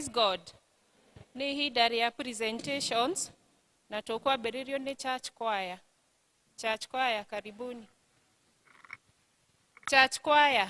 Praise God. Nĩ ihinda rĩa presentations na tũkwambĩrĩrio nĩ church choir. Church choir, karibuni. Church choir.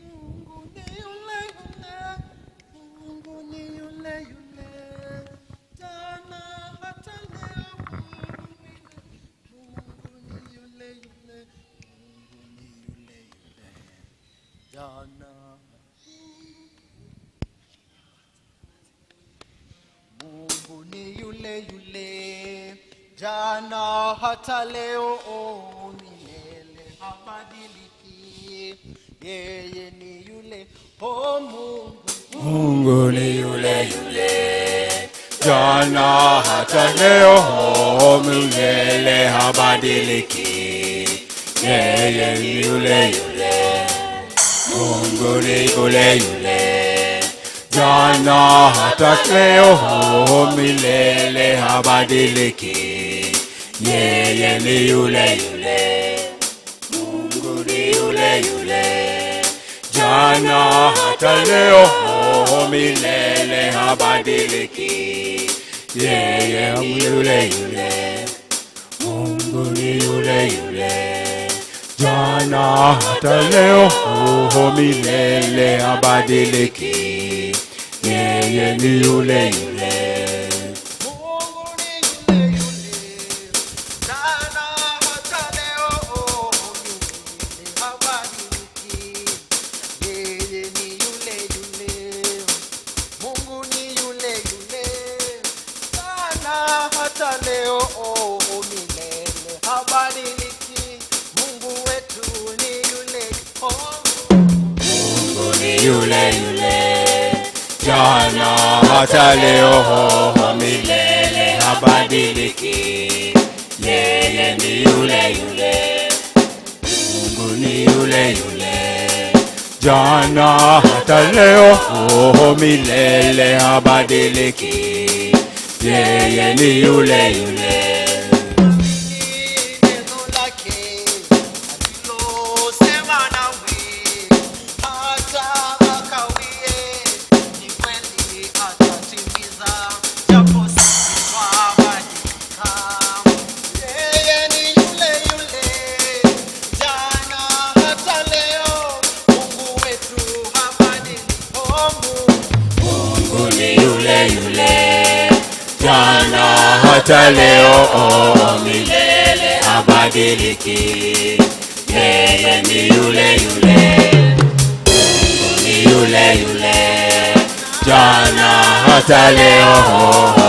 Mungu ni yule yule, Mungu ni yule yule, jana hata leo milele. Mungu ni yule yule, Mungu ni yule yule, jana. Mungu ni yule yule, jana hata leo milele, habadiliki. Yeye ni yule, oh Mungu. Mungu ni yule yule, jana hata leo milele habadiliki. Yeye ni yule yule, Mungu ni yule yule, jana hata leo milele habadiliki. Yeye ni yule yule, Mungu ni yule yule, jana hata leo milele habadiliki. Yeye ni yule yule, Mungu ni yule yule, jana hata leo milele habadiliki. Yeye ni yule yule. Mungu ni yule yule, jana hata leo milele habadiliki. Yeye ni yule yule, Mungu ni yule yule, jana hata leo milele habadiliki. Mungu wetu ni yule, oh. Mungu ni yule yule, jana hata leo milele habadiliki. Yeye ni yule yule, Mungu ni yule yule, jana hata leo milele habadiliki. Yeye ni yule yule. Neno lake alilosema nawe, hata akawie, ni kweli atatimiza, japo sisi twabadilika. Yeye ni yule yule, jana hata leo, Mungu wetu habadiliki. Oh, Mungu. Mungu ni yule yule, jana hata leo milele habadiliki. Yeye ni yule yule, Mungu ni yule yule, jana hata leo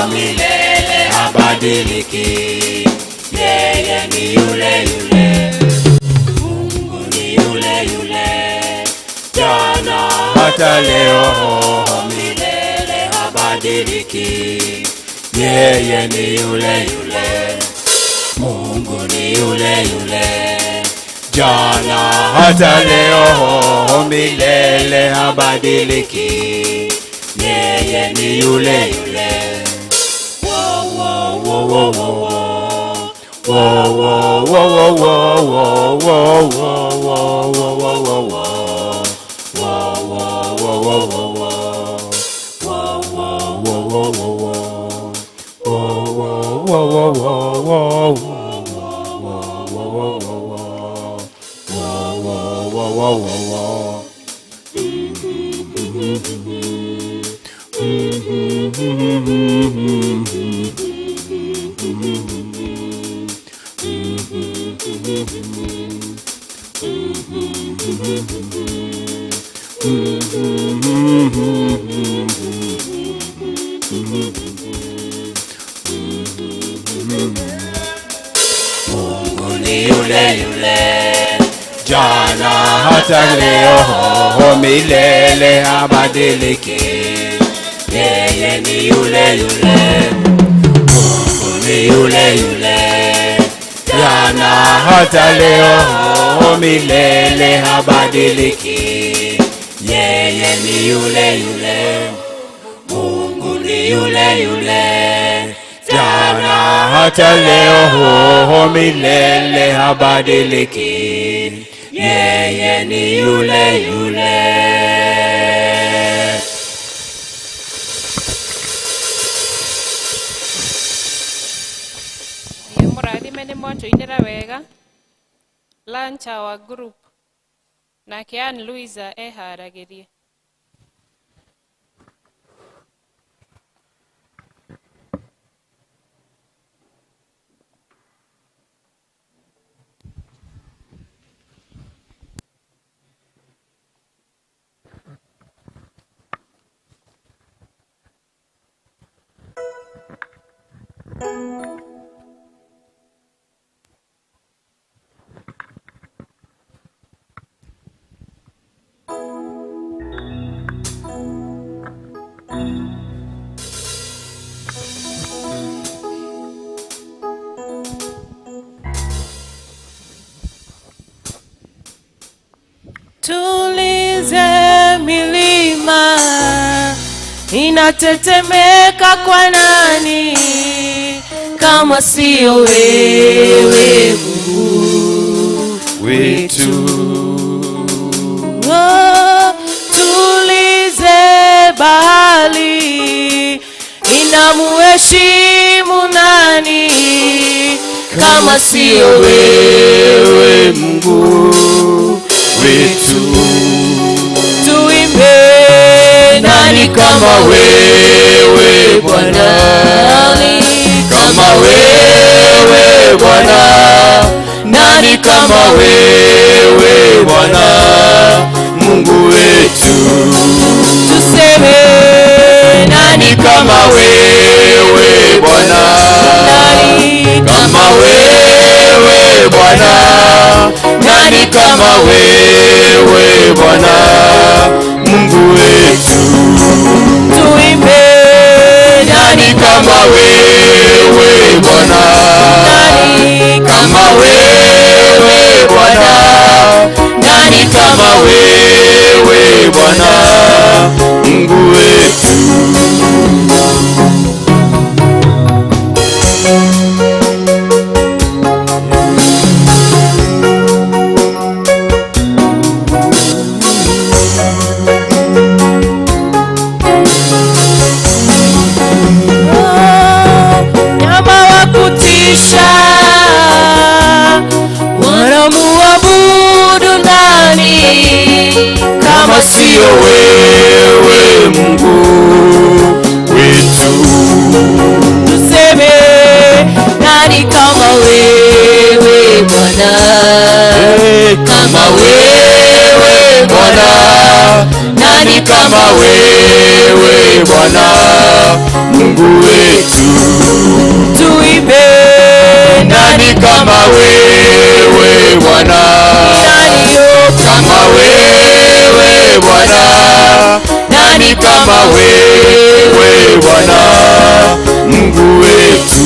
milele habadiliki. Yeye ni yule yule, Mungu ni yule yule, jana hata leo milele habadiliki. Yeye ni yule yule, Mungu ni yule yule, jana hata leo milele habadiliki. Yeye ni yule yule. Wo, wo, wo, wo, wo, wo. Wo, wo, wo, wo, wo, wo, wo, wo, wo, wo, wo, wo, wo. Wo, wo, wo, wo, wo, wo. Wo, wo, wo, wo, wo, wo. Wo, wo, wo, wo, wo, wo, wo. Wo, wo, wo, wo, wo. Wo, wo, wo, wo, wo, wo. Mungu ni yule yule, jana hata leo, milele habadiliki. Yeye ni yule yule. Mungu ni yule yule, jana hata leo, milele habadiliki. Yeye ni yule yule. Mungu ni yule yule, jana hata leo, milele habadiliki. Yeye ni yule yule. Ĩ mũrathime nĩ mwatũinĩra wega. Lunch our group nake Ann Louisa eharagĩrie. Tulize milima inatetemeka kwa nani kama sio wewe Mungu wetu? Oh, tulize bahari inamuheshimu nani kama sio wewe Mungu wetu? Tuimbe, nani kama wewe Bwana? Nani kama wewe Bwana? Nani kama wewe Bwana Mungu wetu? Tuseme, nani kama wewe Bwana? Nani kama wewe Bwana? Nani kama wewe Bwana Mungu wetu? Tuimbe, nani kama wewe Bwana? Nani kama wewe Bwana? Nani kama wewe Bwana Mungu wetu? Nyama wa kutisha wanamuabudu nani kama sio wewe Mungu wetu? Tuseme, nani kama wewe Bwana? Kama wewe Bwana? Nani kama wewe Bwana Mungu wetu? Tuimbe, nani kama wewe Bwana? Nani kama wewe Bwana? Nani kama wewe Bwana Mungu wetu?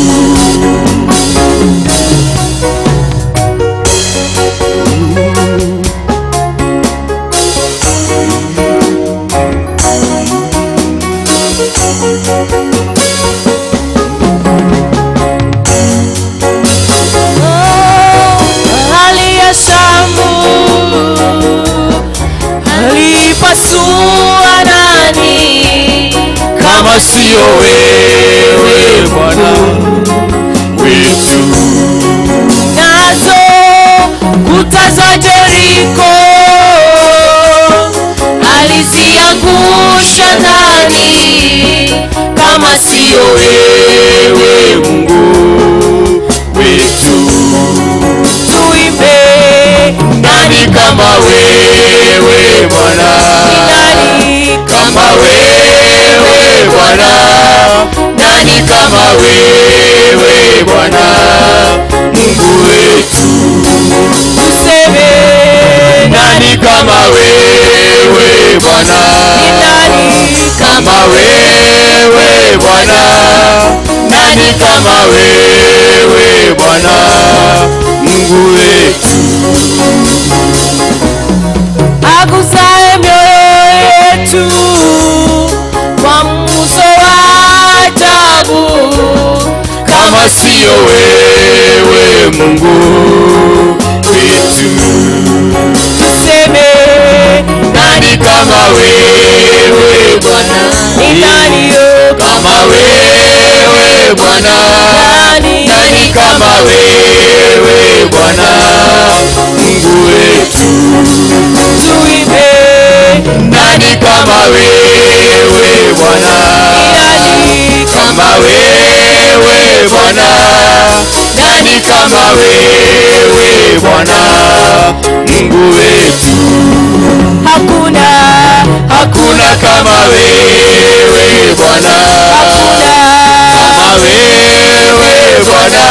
Hali ya Shamu alipasua nani kama sio wewe Bwana wetu? Nazo kuta za Jeriko aliziangusha nani kama sio wewe Mungu wetu? Tuimbe, nani kama wewe Bwana? Nani kama wewe Bwana? wewe Bwana Mungu wetu. Tuseme Nani kama wewe Bwana? Ni nani Kama wewe Bwana? Nani kama wewe Bwana Mungu wetu? Agusaye mioyo yetu kwa mguso wa ajabu. Kama siyo wewe Mungu wetu. Tuseme Nani kama wewe Bwana? Ni nani yo? Kama wewe Bwana? Nani? Nani kama wewe Bwana Mungu wetu? Tuimbe. Nani kama wewe Bwana? Nani? Kama wewe Bwana? Nani kama wewe Bwana Mungu wetu? Hakuna. Hakuna kama wewe Bwana. Hakuna. Kama wewe Bwana,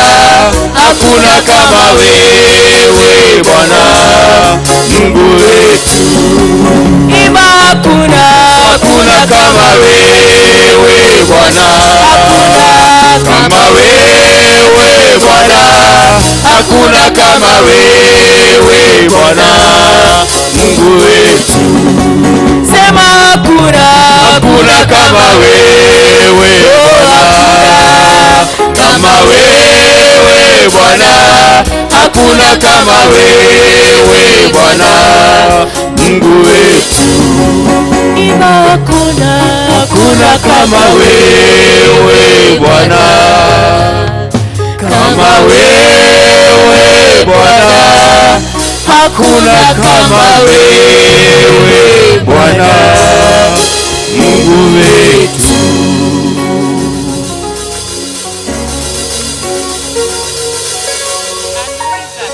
hakuna kama wewe Bwana Mungu wetu. Imba hakuna. Hakuna kama wewe Bwana. Hakuna. Kama wewe Bwana, hakuna kama wewe Bwana Mungu wetu. Sema hakuna. Hakuna kama wewe Bwana. Kama wewe Bwana, hakuna kama wewe Bwana Mungu wetu. Imba hakuna. Hakuna kama wewe Bwana. Kama wewe Bwana, hakuna kama wewe Bwana Mungu wetu. Analiza.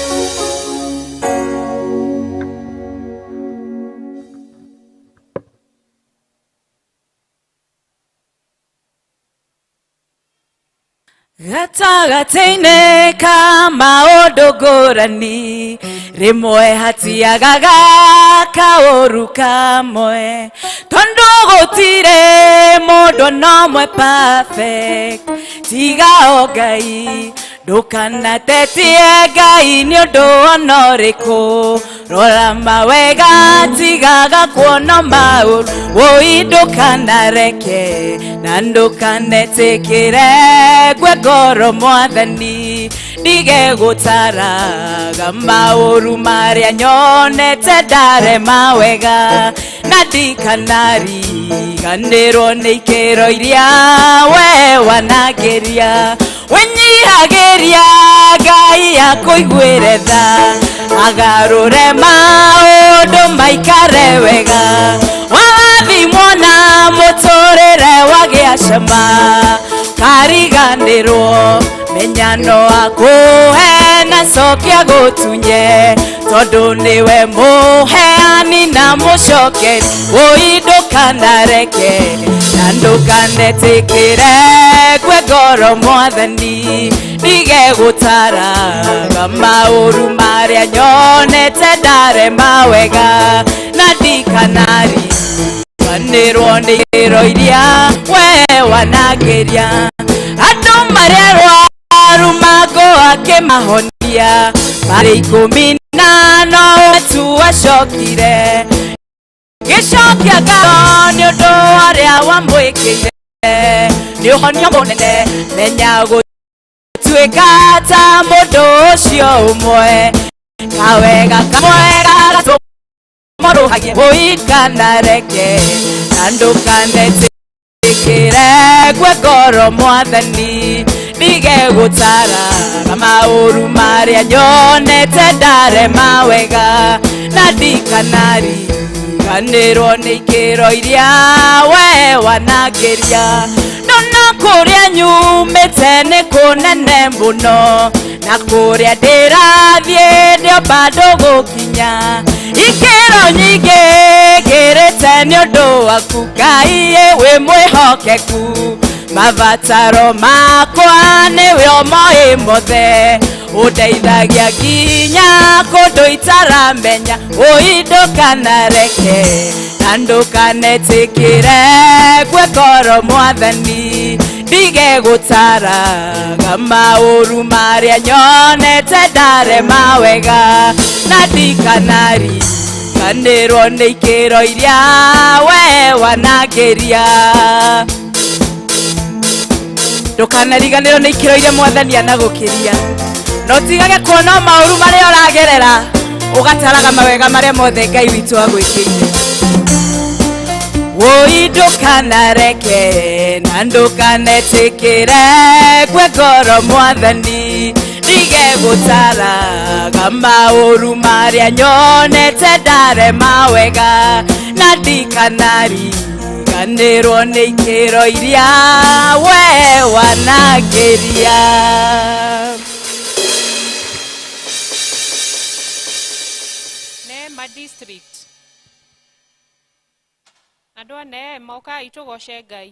Gatagatĩ-inĩ ka maũndũ ngũrani, rĩmwe hatiagaga kaũru kamwe, tondũ gũtirĩ mũndũ nomwe perfect tiga o Ngai. Ndũkanatetie Ngai nĩ ũndũ ona ũrĩkũ, rora mawega tigaga kuona maũru. Wũi, ndũkanareke na ndũkanetĩkĩre ngwe ngoro, Mwathani, ndige gũtaraga maũru marĩa nyonete ndarema wega, na ndikanariganĩrwo nĩ ikĩro iria we wanangĩria. Wĩnyihagĩria Ngai akũiguĩre tha, agarũre maũndũ maikare wega. Warathimwo na mũtũrĩre wagĩa cama, kariganĩrwo menya no akũhe na cokia gũtunye, tondũ nĩwe mũheani na mũcokeri. Wũi, ndũkanareke na ndũkanetĩkĩre ngwe ngoro, Mwathani, ndige gũtaraga maũru marĩa nyonete ndarema wega, na ndikanariganĩrwo nĩ ikĩro iria we wanangĩria. Andũ marĩa arwaru mango akĩmahonia, marĩ 14 tu acokire gĩcokia ngatho nĩ ũndũ arĩa wamwĩkĩire nĩ ũhonio mũnene. Menya gũtuĩka ta mũndũ ũcio ũmwe, kawega kamwe gatũmũrũhagie. Ũikanareke na ndũkanetĩkĩre ngwe ngoro, Mwathani, ndige gũtaraga maũru marĩa nyonete ndarema wega, na ndikanariganĩrwo nĩ ikĩro iria we wanangĩria. Nona kũrĩa nyumĩte nĩ kũnene mũno, na kũrĩa ndĩrathiĩ ndio bado gũkinya. Ikĩro nyingĩ ngĩrĩte nĩ ũndũ waku, Ngai, wĩ mwĩhokeku. Mabataro makwa nĩwe ũmoĩ mothe, ũndeithagia nginya kũndũ itaramenya. Ũi ndũkanareke na ndũkanetĩkĩre ngue ngoro mwathani, ndige gũtaraga maũru marĩa nyonete ndarema wega, na ndikanariganĩrwo nĩ ikĩro iria we wanangĩria. Ndũkanariganĩrwo nĩ ikĩro iria mwathani anagũkĩria, na ũtigage kuona maũru marĩa ũragerera, ũgataraga mawega marĩa mothe Ngai witũ agwĩkĩire. Woi ndũkanareke na ndũkanetĩkĩre ngue ngoro mwathani, ndige gũtaraga maũru marĩa nyonete ndarema wega, na ndikanariganĩrwo nĩ ikĩro iria we wanangĩria. Neema district. Andũ a Neema ũkai tũgoce Ngai.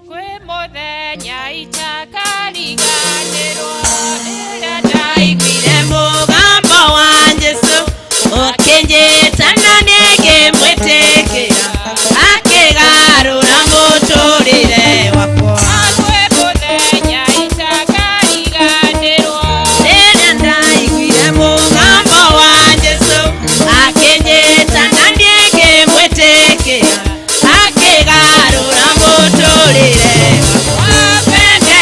Kwĩ mũthenya itakariganĩrwo rĩrĩa Ndaiguire mũgambo wa Jesũ ũkĩnjĩta na nĩngĩmwĩtĩkĩra, akĩgarũra mũtũrĩre wakwa. Kwĩ mũthenya itakariganĩrwo Rĩrĩa ndaiguire mũgambo wa Jesũ akĩnjĩta na nĩngĩmwĩtĩkĩra, akĩgarũra mũtũrĩre wakwa. Wapende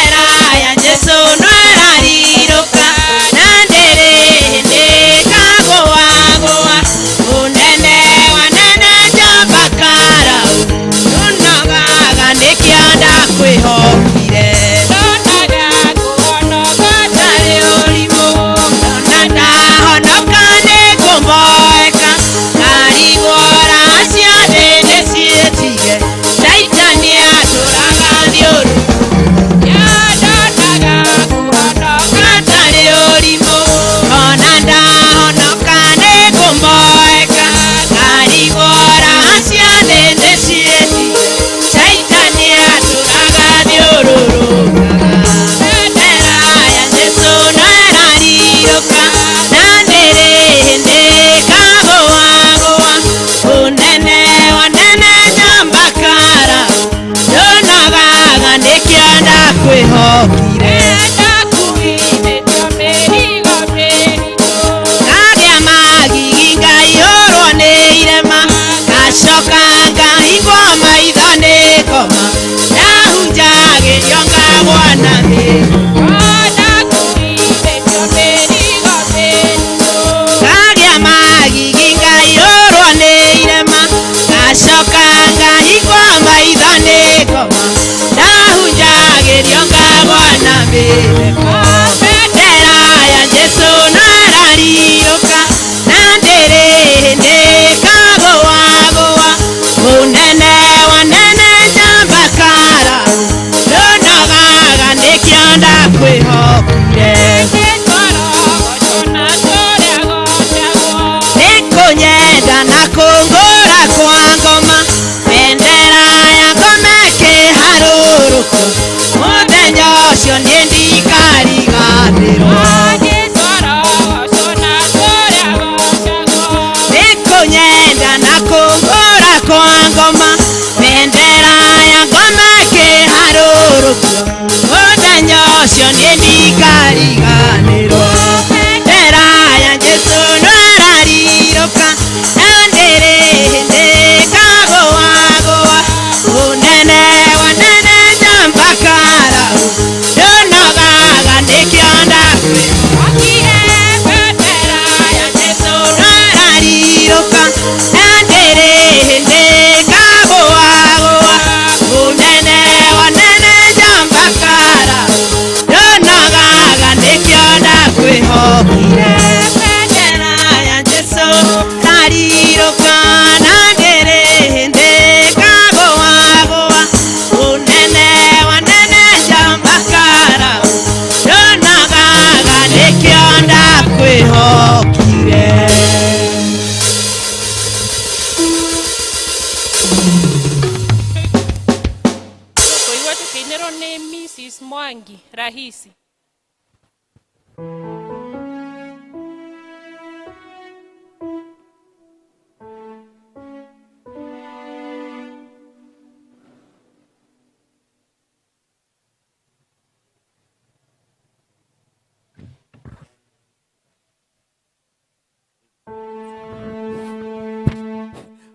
Asisi.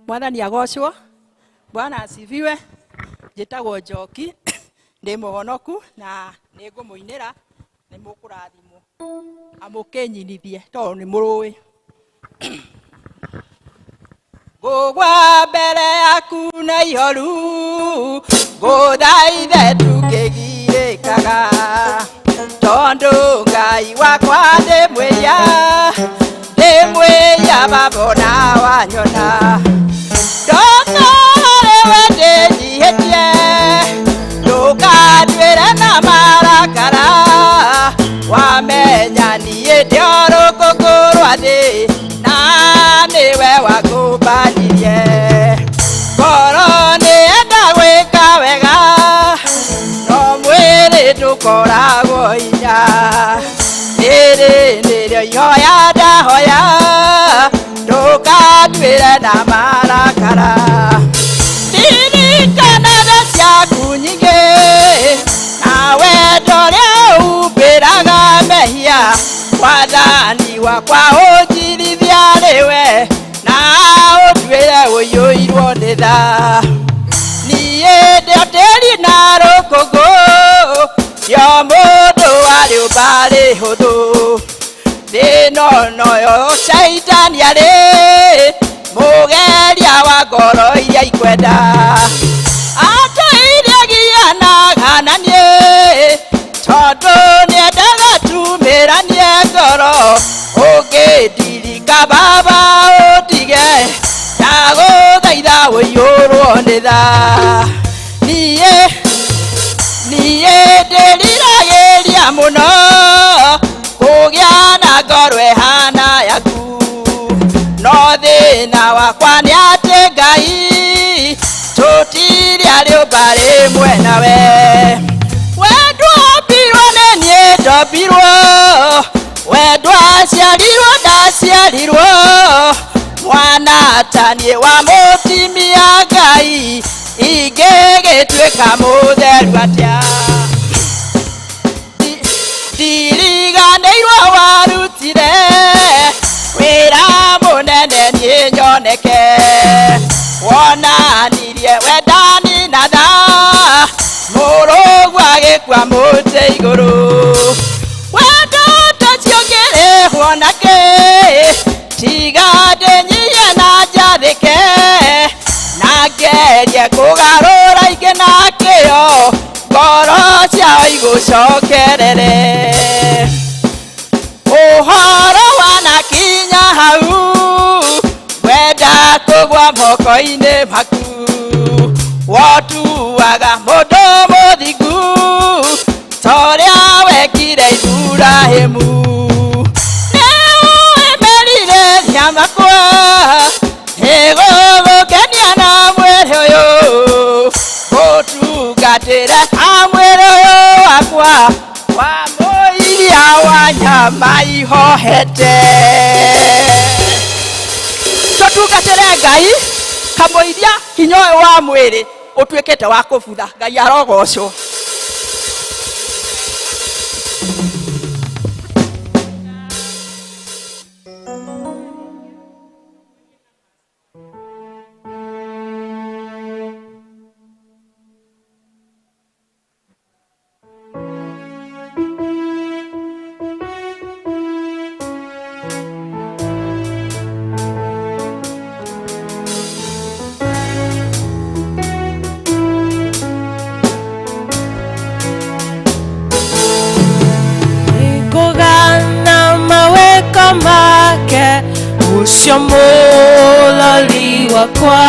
Mwathani agocwo. Bwana asifiwe. Njĩtagwo Njoki, ndĩ mũhonoku na nĩ ngũmũinĩra, nĩ mũkũrathimwo. Amũkĩnyinithie tondũ nĩ mũrũĩ. Ngũgwa mbere yaku na ihoru, ngũthaithe tũkĩgirĩkaga, tondũ Ngai wakwa ndĩ mwĩya babona wanyona. Ndongorewe ndĩnyihĩtie, ndũkanduĩre na marakara, wamenya niĩ ndĩ o rũkũngũ rwa thĩ, na nĩwe wakũmbanirie. Ngoro nĩyenda gwĩka wega, no mwĩrĩ ndũkoragwo hinya. Rĩrĩ nĩrĩo ihoya ndahoya, ndũkanduĩre na marakara. Ririkana tha ciaku nyingĩ, na wendo ũrĩa ũhumbĩraga mehia. Wathani wakwa ũnjirithia rĩwe, na ũnduĩre ũiyũirwo nĩ tha. Niĩ ndĩ o tĩĩri na rũkũngũ, ti o mũndũ wa rĩũmba rĩhũthũ. Thĩ ĩno noyo caitani arĩ, mũgeria wa ngoro iria ikwenda. Atũire gianaga na niĩ, tondũ nĩendaga tumĩranie ngoro. Ũngĩndirika baba ũndige, ndagũthaitha ũiyũrwo nĩ tha. Niĩ ndĩriragĩria mũno kũgĩa na ngoro ĩhana yaku, no thĩna wakwa nĩ atĩ Ngai tũtirĩ a rĩũmba rĩmwe nawe. We ndwombirwo nĩ niĩ ndombirwo, we ndwaciarirwo ndaciarirwo, mwana ta niĩ wa mũtimia Ngai ingĩgĩtuĩka mũtheru atĩa? Ndiriganĩirwo warutire wĩra mũnene niĩ nyoneke, wonanirie wendani na tha, mũrũguo agĩkua mũtĩ igũrũ. Wendo ũcio ũngĩrĩhwo nakĩ? Tiga ndĩnyihie na njathĩke, na ngerie kũgarũra ingĩ na kĩo, ngoro ciao igũcokerere. Ũhoro wanakinya hau, wenda kũgwa moko-inĩ maku, wotuaga mũndũ mũthingu, ta ũrĩa wekire Iburahĩmu. Nĩũĩ merirĩria makwa, nĩgũgũkenia na mwĩrĩ ũyũ, ngũtungatĩre ta mwĩrĩ ũyũ wakwa, wa mũiria wa nyama ihohete. Tũtungatĩre Ngai kamũiria hinya ũyũ wa mwĩrĩ ũtuĩkĩte wa kũbutha. Ngai arogocwo. Ucio mũrori wakwa,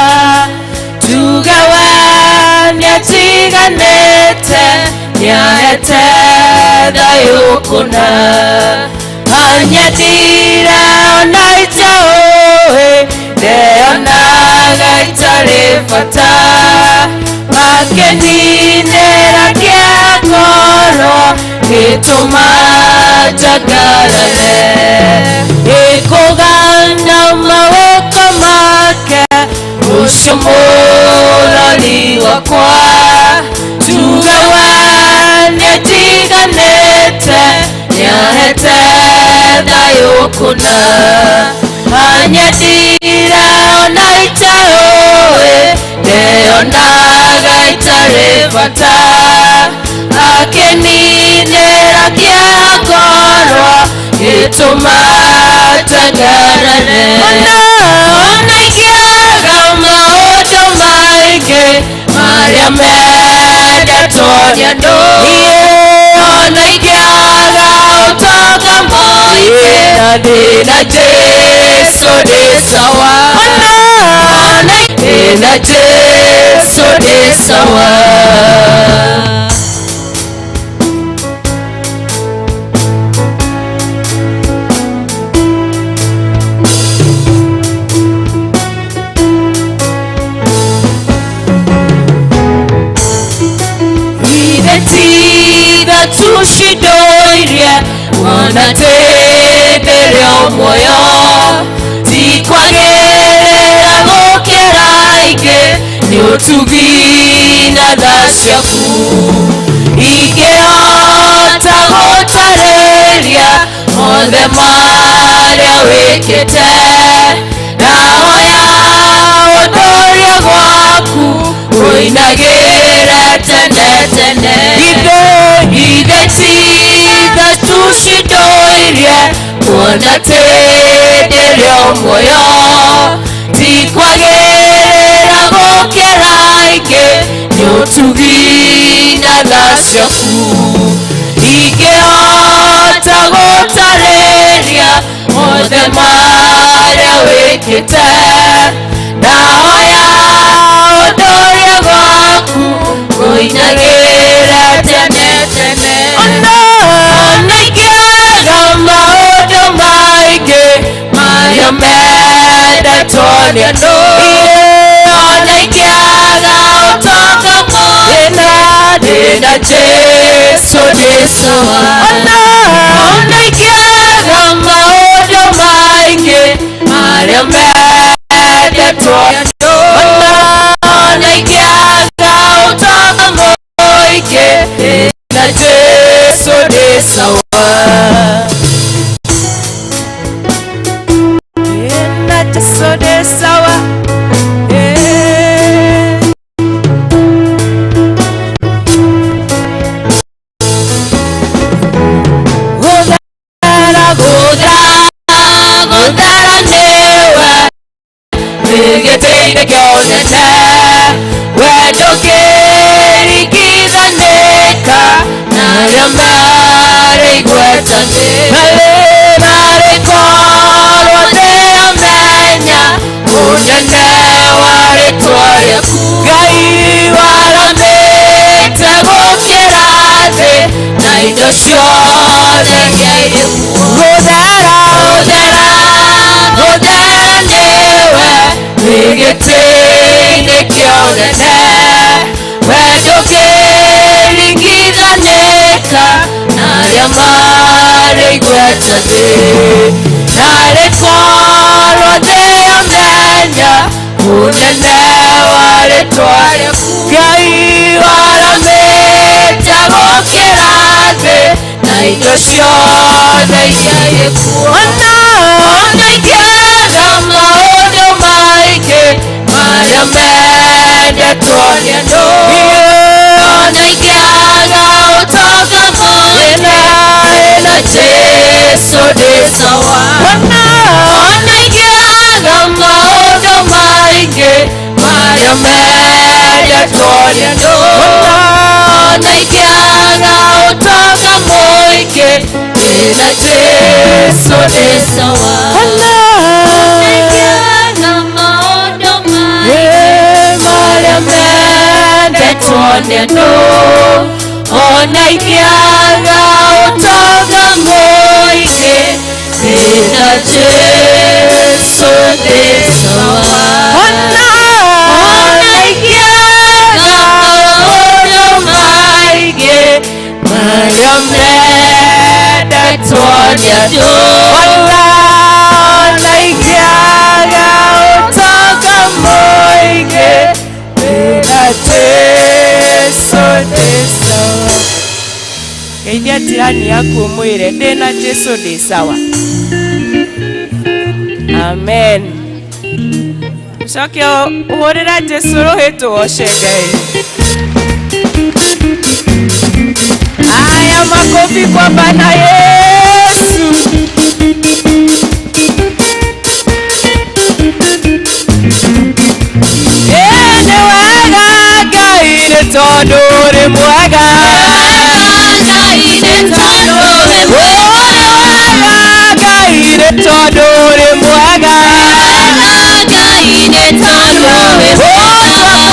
tuge we nĩatiganĩte, nĩahete thayũ kũna. Anyendire ona itaũĩ, ndeonaga itarĩ bata, akĩninĩra kĩa ngoro Gĩtũma njangarare Ĩkũgana mawĩko make Ũcio mũrori wakwa Tuge we nĩnjiganĩte Nĩahete thayũ kũna Anyendire ona itaũĩ Ndeonaga itarĩ bata Akĩninĩra kĩeha ngorwo Gĩtũma njangarare Ona ingĩaga maũndũ maingĩ Marĩa mendetwo nĩ andũ Ona ingĩaga ũtonga mũingĩ Ndĩna Jesũ ndĩ sawa Ndĩna Jesũ ndĩ sawa Ithe tucindoirie wona tĩndĩrĩ o muoyo Tikwagĩrĩra gũkĩra ingĩ nĩ ũtugi na tha ciaku Ingĩhota gũtarĩria mothe marĩa wĩkĩte Ndahoya ũndũrie gwaku ũinagĩre tene tene Ithe titha tucindoirie kuona tĩndĩrĩ o muoyo Tikwagĩrĩra gũkĩra ingĩ nĩ ũtugi na tha ciaku Ingĩhota gũtarĩria mothe marĩa wĩkĩte Ndahoya ũndũrie gwaku ũinagĩre tene tene Ona ingĩaga maũndũ maingĩ marĩa mendetwo nĩ andũ Ona ingĩaga ũtonga mũingĩ Ndĩna Jesũ ndĩ sawa Ona ingĩaga maũndũ maingĩ marĩa mendetwo nĩ andũ Ona ingĩaga ũtonga mũingĩ Ndĩna Jesũ ndĩ sawa Ndĩna Jesũ ndĩ sawa Gũthera gũthera gũthera nĩwe Wĩgĩtĩire kĩa ũnene We ndũkĩringithanĩka na arĩa marĩ igweta Marĩ korwo ndĩramenya ũnene wa rĩtwa rĩaku Ngai waramĩte gũkĩra thĩ na indo ciothe iria irĩ kuo Gũthera gũthera gũthera nĩwe wĩ gĩtĩ-inĩ kĩa ũnene We ndũkĩringithanĩka na arĩa marĩ igweta thĩ Narĩ korwo ndĩramenya ũnene wa rĩtwa rĩaku Ngai waramĩte gũkĩra thĩ na indo ciothe iria irĩ kuo Ona ingĩaga maũndũ maingĩ marĩa mendetwo nĩ andũ Ona ingĩaga ũtonga mũingĩ Ndĩna Jesũ ndĩ sawa Ona ingĩaga maũndũ maingĩ marĩa mendetwo nĩ andũ Ona ingĩaga ũtonga mũingĩ Ndĩna Jesũ ndĩ sawa Ona ingĩaga maũndũ maingĩ marĩa mendetwo nĩ andũ Ona ingĩaga ũtonga mũingĩ Ndĩna Jesũ ndĩ sawa Ona ingĩaga maũndũ maingĩ marĩa nĩanjũĩ ona ingĩaga ũtonga mũingĩ ndĩna Jesũ ndĩ sawa. Geithia jirani yaku ũmwĩre ndĩna Jesũ ndĩ sawa. Amen. Ũcoke ũhũrĩre Jesũ rũhĩ tũgoce Ngai. Aya, makofi kwa Bwana Yesu. Nĩ wega Ngai nĩ tondũ ũrĩ mwega. Nĩ wega Ngai nĩ tondũ ũrĩ mwega.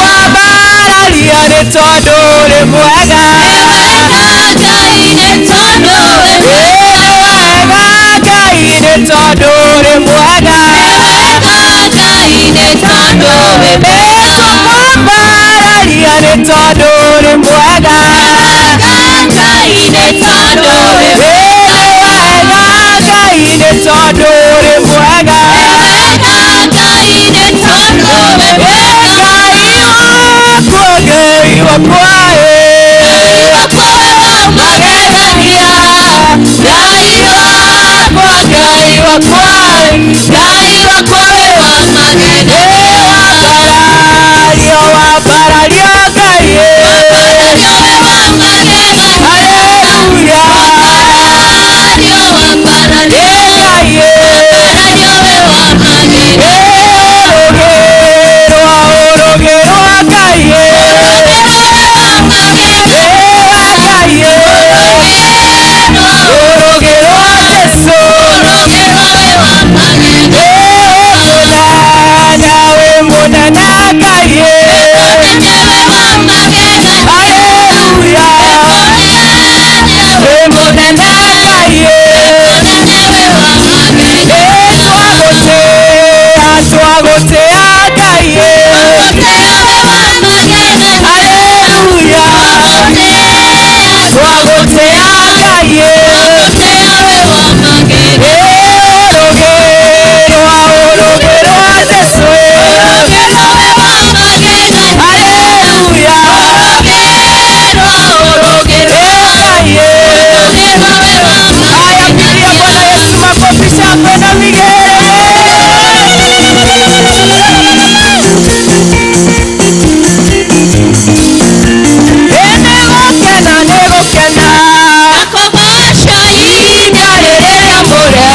Twakwambararia nĩ tondũ ũrĩ mwega. Nĩ wega Ngai nĩ tondũ ũrĩ mwega. Twakwambararia nĩ tondũ ũrĩ mwega. Nĩ wega Ngai nĩ tondũ ũrĩ mwega. Ngai wakwa, Ngai wakwa magegania. Ngai wakwa, Ngai wakwa, Ngai wakwa wa magegania. Wambarario, wambarario Ngai. Haleluya. Ngai. Ũrũgĩrwo, ũrũgĩrwo Ngai. Ũrũgĩrwo Jesũ. Wĩ mũnene, wĩ mũnene Ngai. Haleluya. Wĩ mũnene Ngai. Twagũtĩa, twagũtĩa Ngai. Haleluya. Twagũtĩa Ngai. Ũrũgĩrwo, ũrũgĩrwo Jesũ. Haleluya. Ngai. Haya, pigia Bwana Yesu makofi, shangwe na vigelegele. Nĩgũkena, nĩgũkena inya rĩrĩa mũre.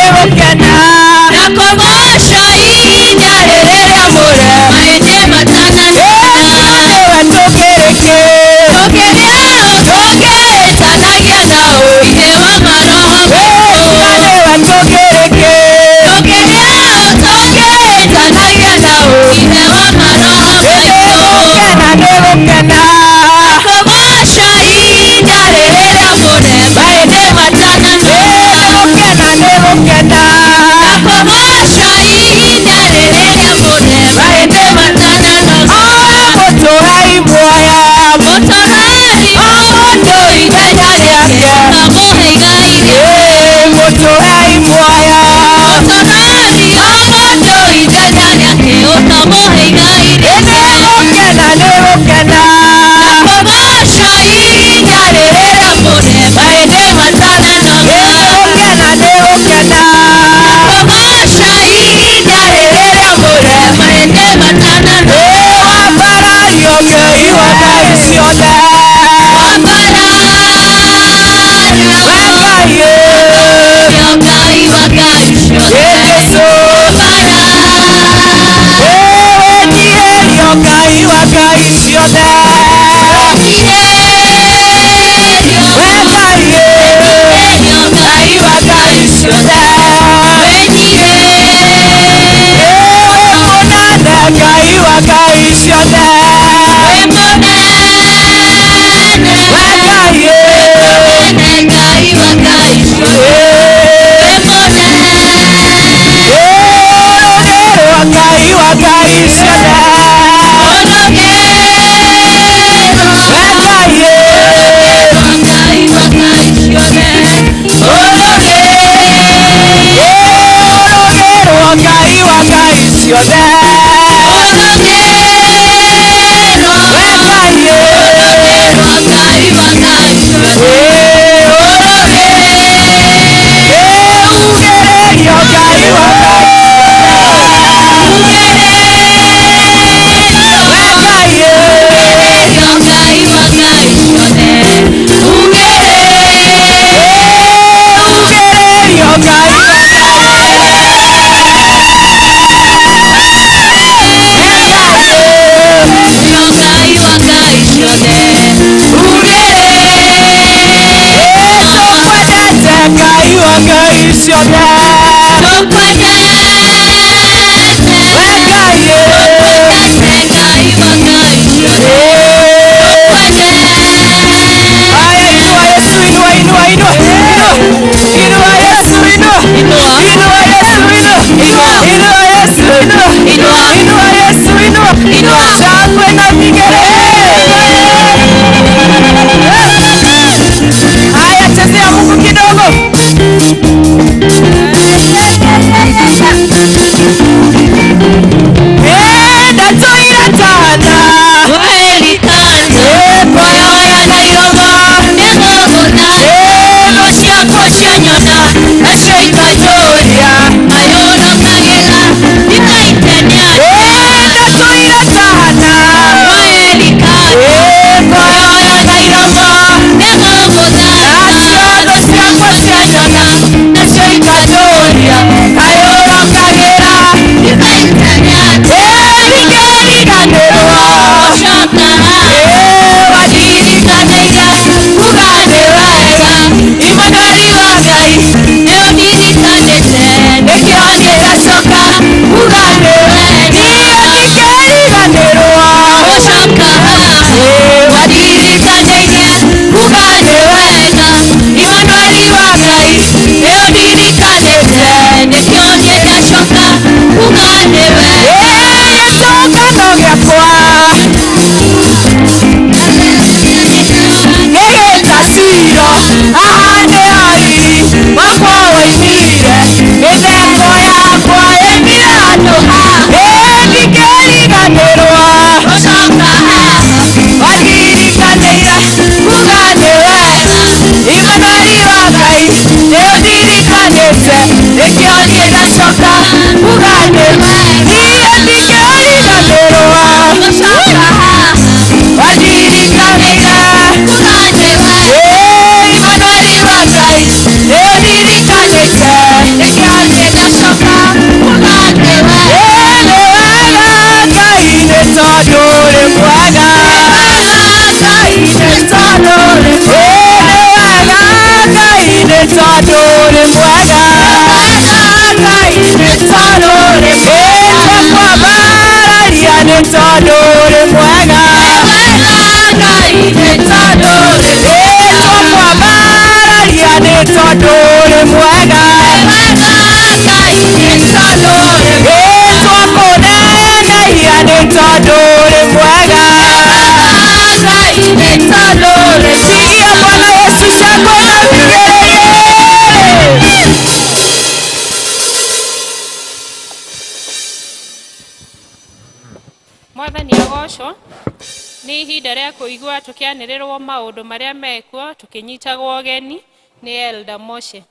Nĩgũkena, nĩgũkena inya rĩrĩa mũre. Nĩwe tũkĩrĩkĩ tũkĩĩtanagia na ũ. Nĩwe tũkĩrĩkĩ tũkĩĩtanagia na ũ. Nĩgũkena, nĩgũkena inya rĩrĩa mũre. Nĩgũkena, nĩgũkena mũtũhei muoya mũndũ ithenya rĩake. Mũtũhei muoya mũndũ ithenya rĩake. Nĩgũkena, nĩgũkena inya rĩrĩa mũre. Nĩgũkena, nĩgũkena inya rĩrĩa mũre. Wambarario Ngai wa Ngai ciothe. We Ngai, Jesũ. Wĩnyiherio Ngai wa Ngai ciothe. We Ngai, Ngai wa Ngai ciothe. Wĩ mũnene Ngai wa Ngai ciothe. We Ngai, ũrũgĩrwo Ngai wa Ngai ciothe. We Ngai. ciothe. Haya, chezea Mungu kidogo. Pigia Bwana Yesu shangwe na vigelegele. Mwathani agocwo. Nĩ ihinda rĩa kũigua tũkĩanĩrĩrwo maũndũ marĩa mekuo tũkĩnyitagwo ũgeni nĩ Elder Moshe.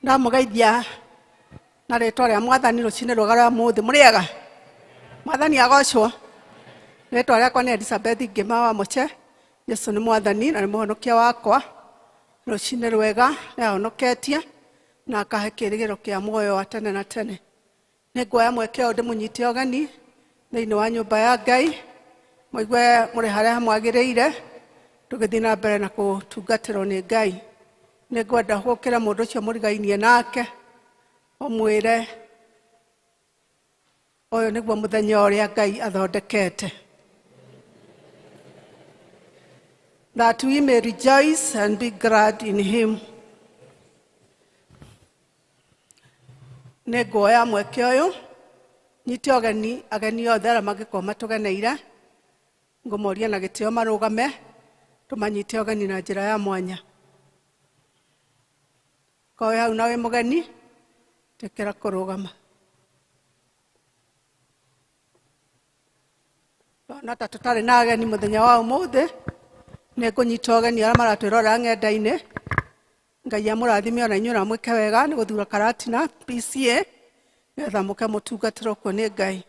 Ndamugeithia na rĩtwa rĩa Mwathani rũcinĩ rwega rwa mũthĩ. Mũrĩega? Mwathani agocwo. Rĩtwa rĩakwa nĩ Elizabeth Ngĩma wa Moche. Yesu nĩ Mwathani na nĩ mũhonokia wakwa. Rũcinĩ rwega nĩahonoketie na akahe kĩĩrĩgĩrĩro kĩa muoyo wa tene na tene. Nĩnguoya mweke ũyũ ndĩmũnyite ũgeni thĩinĩ wa nyũmba ya Ngai, mũigue mũrĩ harĩa mwagĩrĩire, tũgĩthiĩ na mbere na kũtungatĩrwo nĩ Ngai. Nĩngwenda gũkĩra mũndũ ũcio mũrigainie nake ũmwĩre ũyũ nĩguo mũthenya ũrĩa Ngai athondekete. That we may rejoice and be glad in him. Nĩnguoya mweke ũyũ Nyite ũgeni ageni othe arĩa mangĩkorwo matũgeneire, ngũmoria na gĩtĩo marũgame, tũmanyite ũgeni na njĩra ya mwanya. Korwo wĩ hau na wĩ mũgeni, tĩkĩra kũrũgama. Ndona ta tũtarĩ na ageni mũthenya wa ũmũthĩ, nĩ ngũnyita ũgeni arĩa maratwĩrorera ng'enda-inĩ. Ngai amũrathime ona inyuĩ na amwĩke wega nĩ gũthura Karatina PCA nĩgetha mũke mũtungatĩrwo kuo nĩ Ngai.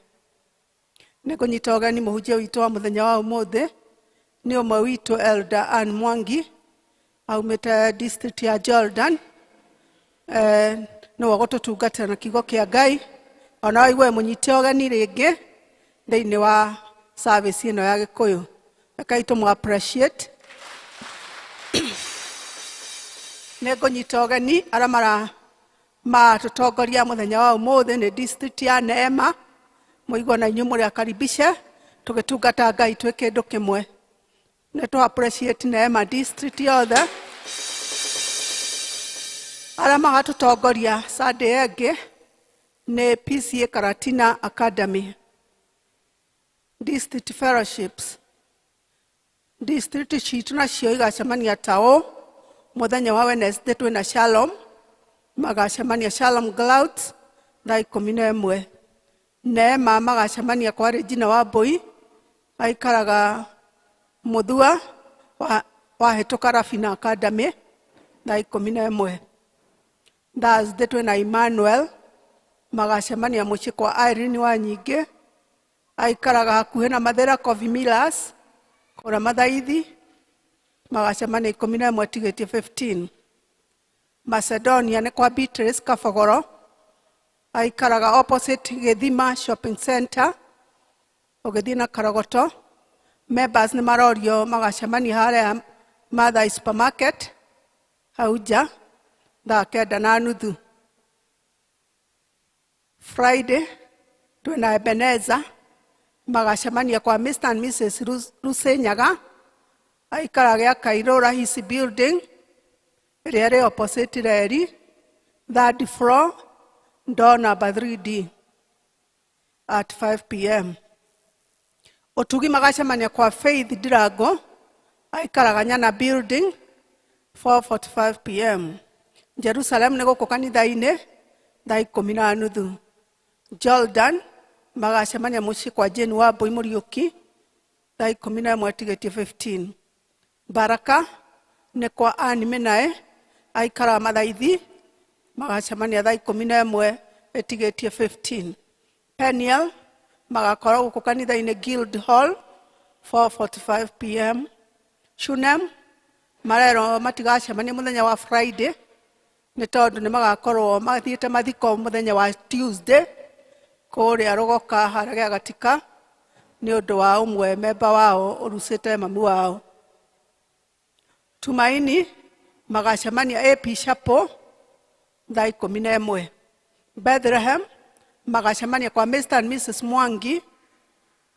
Nĩ ngũnyita ũgeni mũhunjia witũ wa mũthenya wa ũmũthĩ, nĩ ũmwe witũ Elder Ann Mwangi, aumĩte district ya Jordan. Nĩwe ũgũtũtungatĩra na kiugo kĩa Ngai. Ona waigue mũnyite ũgeni rĩngĩ thĩinĩ wa service ĩno ya Gĩkũyũ. Rekei tũmũ appreciate. Nĩ ngũnyita ũgeni arĩa maratũtongoria mũthenya wa ũmũthĩ nĩ district ya Neema. Mũigue na inyuĩ mũrĩ akaribishe tũgĩtungata Ngai twĩ kĩndũ kĩmwe. Nĩ tũ appreciate Neema district yothe. Arĩa magatũtongoria Sunday ĩngĩ nĩ PCA Karatina Academy. District fellowships. District citũ nacio igacemania ta ũũ, mũthenya wa Wednesday twĩna Shalom, magacemania Shalom Clouds thaa 11. Neema magacemania kwa Regina Wambui, aikaraga Muthua wahĩtũka Rafina Academy thaa 11. Thursday twĩna Emmanuel, magacemania mũciĩ kwa Irene Wanyingĩ, aikaraga hakuhĩ na Mathĩra Coffee Millers kũrĩa Mathaithi, magacemania 11 tigĩtie 15. Macedonia nĩ kwa Beatrice Kabogoro, aikaraga opposite Gĩthima Shopping Center, ũgĩthiĩ na Karogoto. Members nĩ marorio magacemania harĩa Mathai Supermarket hau nja thaa 9:30. Friday twĩna Ebenezer, magacemania kwa Mr and Mrs Lusenyaga, aikaraga gĩa Kairũ Rahisi Building ĩrĩa ĩrĩ opposite reri, third floor, door number 3D at 5 p.m. Ũtugi magacemania kwa Faith Ndirango, aikaraga Nyana Building, 4:45 p.m. Jerusalem nĩ gũkũ kanitha-inĩ thaa 10:30. Jordan magacemania mũciĩ kwa Jane Wambui Mũriũki thaa 11 tigĩtie 15. Baraka nĩ kwa Ann Minae, aikaraga Mathaithi, magacemania thaa 11 ĩtigĩtie 15. Peniel magakorwo gũkũ kanitha-inĩ Guild Hall 4:45 p.m. Shunem marerwo matigacemania mũthenya wa Friday nĩ tondũ nĩ magakorwo mathiĩte mathiko mũthenya wa Tuesday kũrĩa Rũgoka harĩa gĩa Gatika nĩ ũndũ wa ũmwe memba wao ũrucĩte mami wao. Tumaini magacemania AP Chapel thaa 11. Bethlehem magacemania kwa Mr and Mrs Mwangi,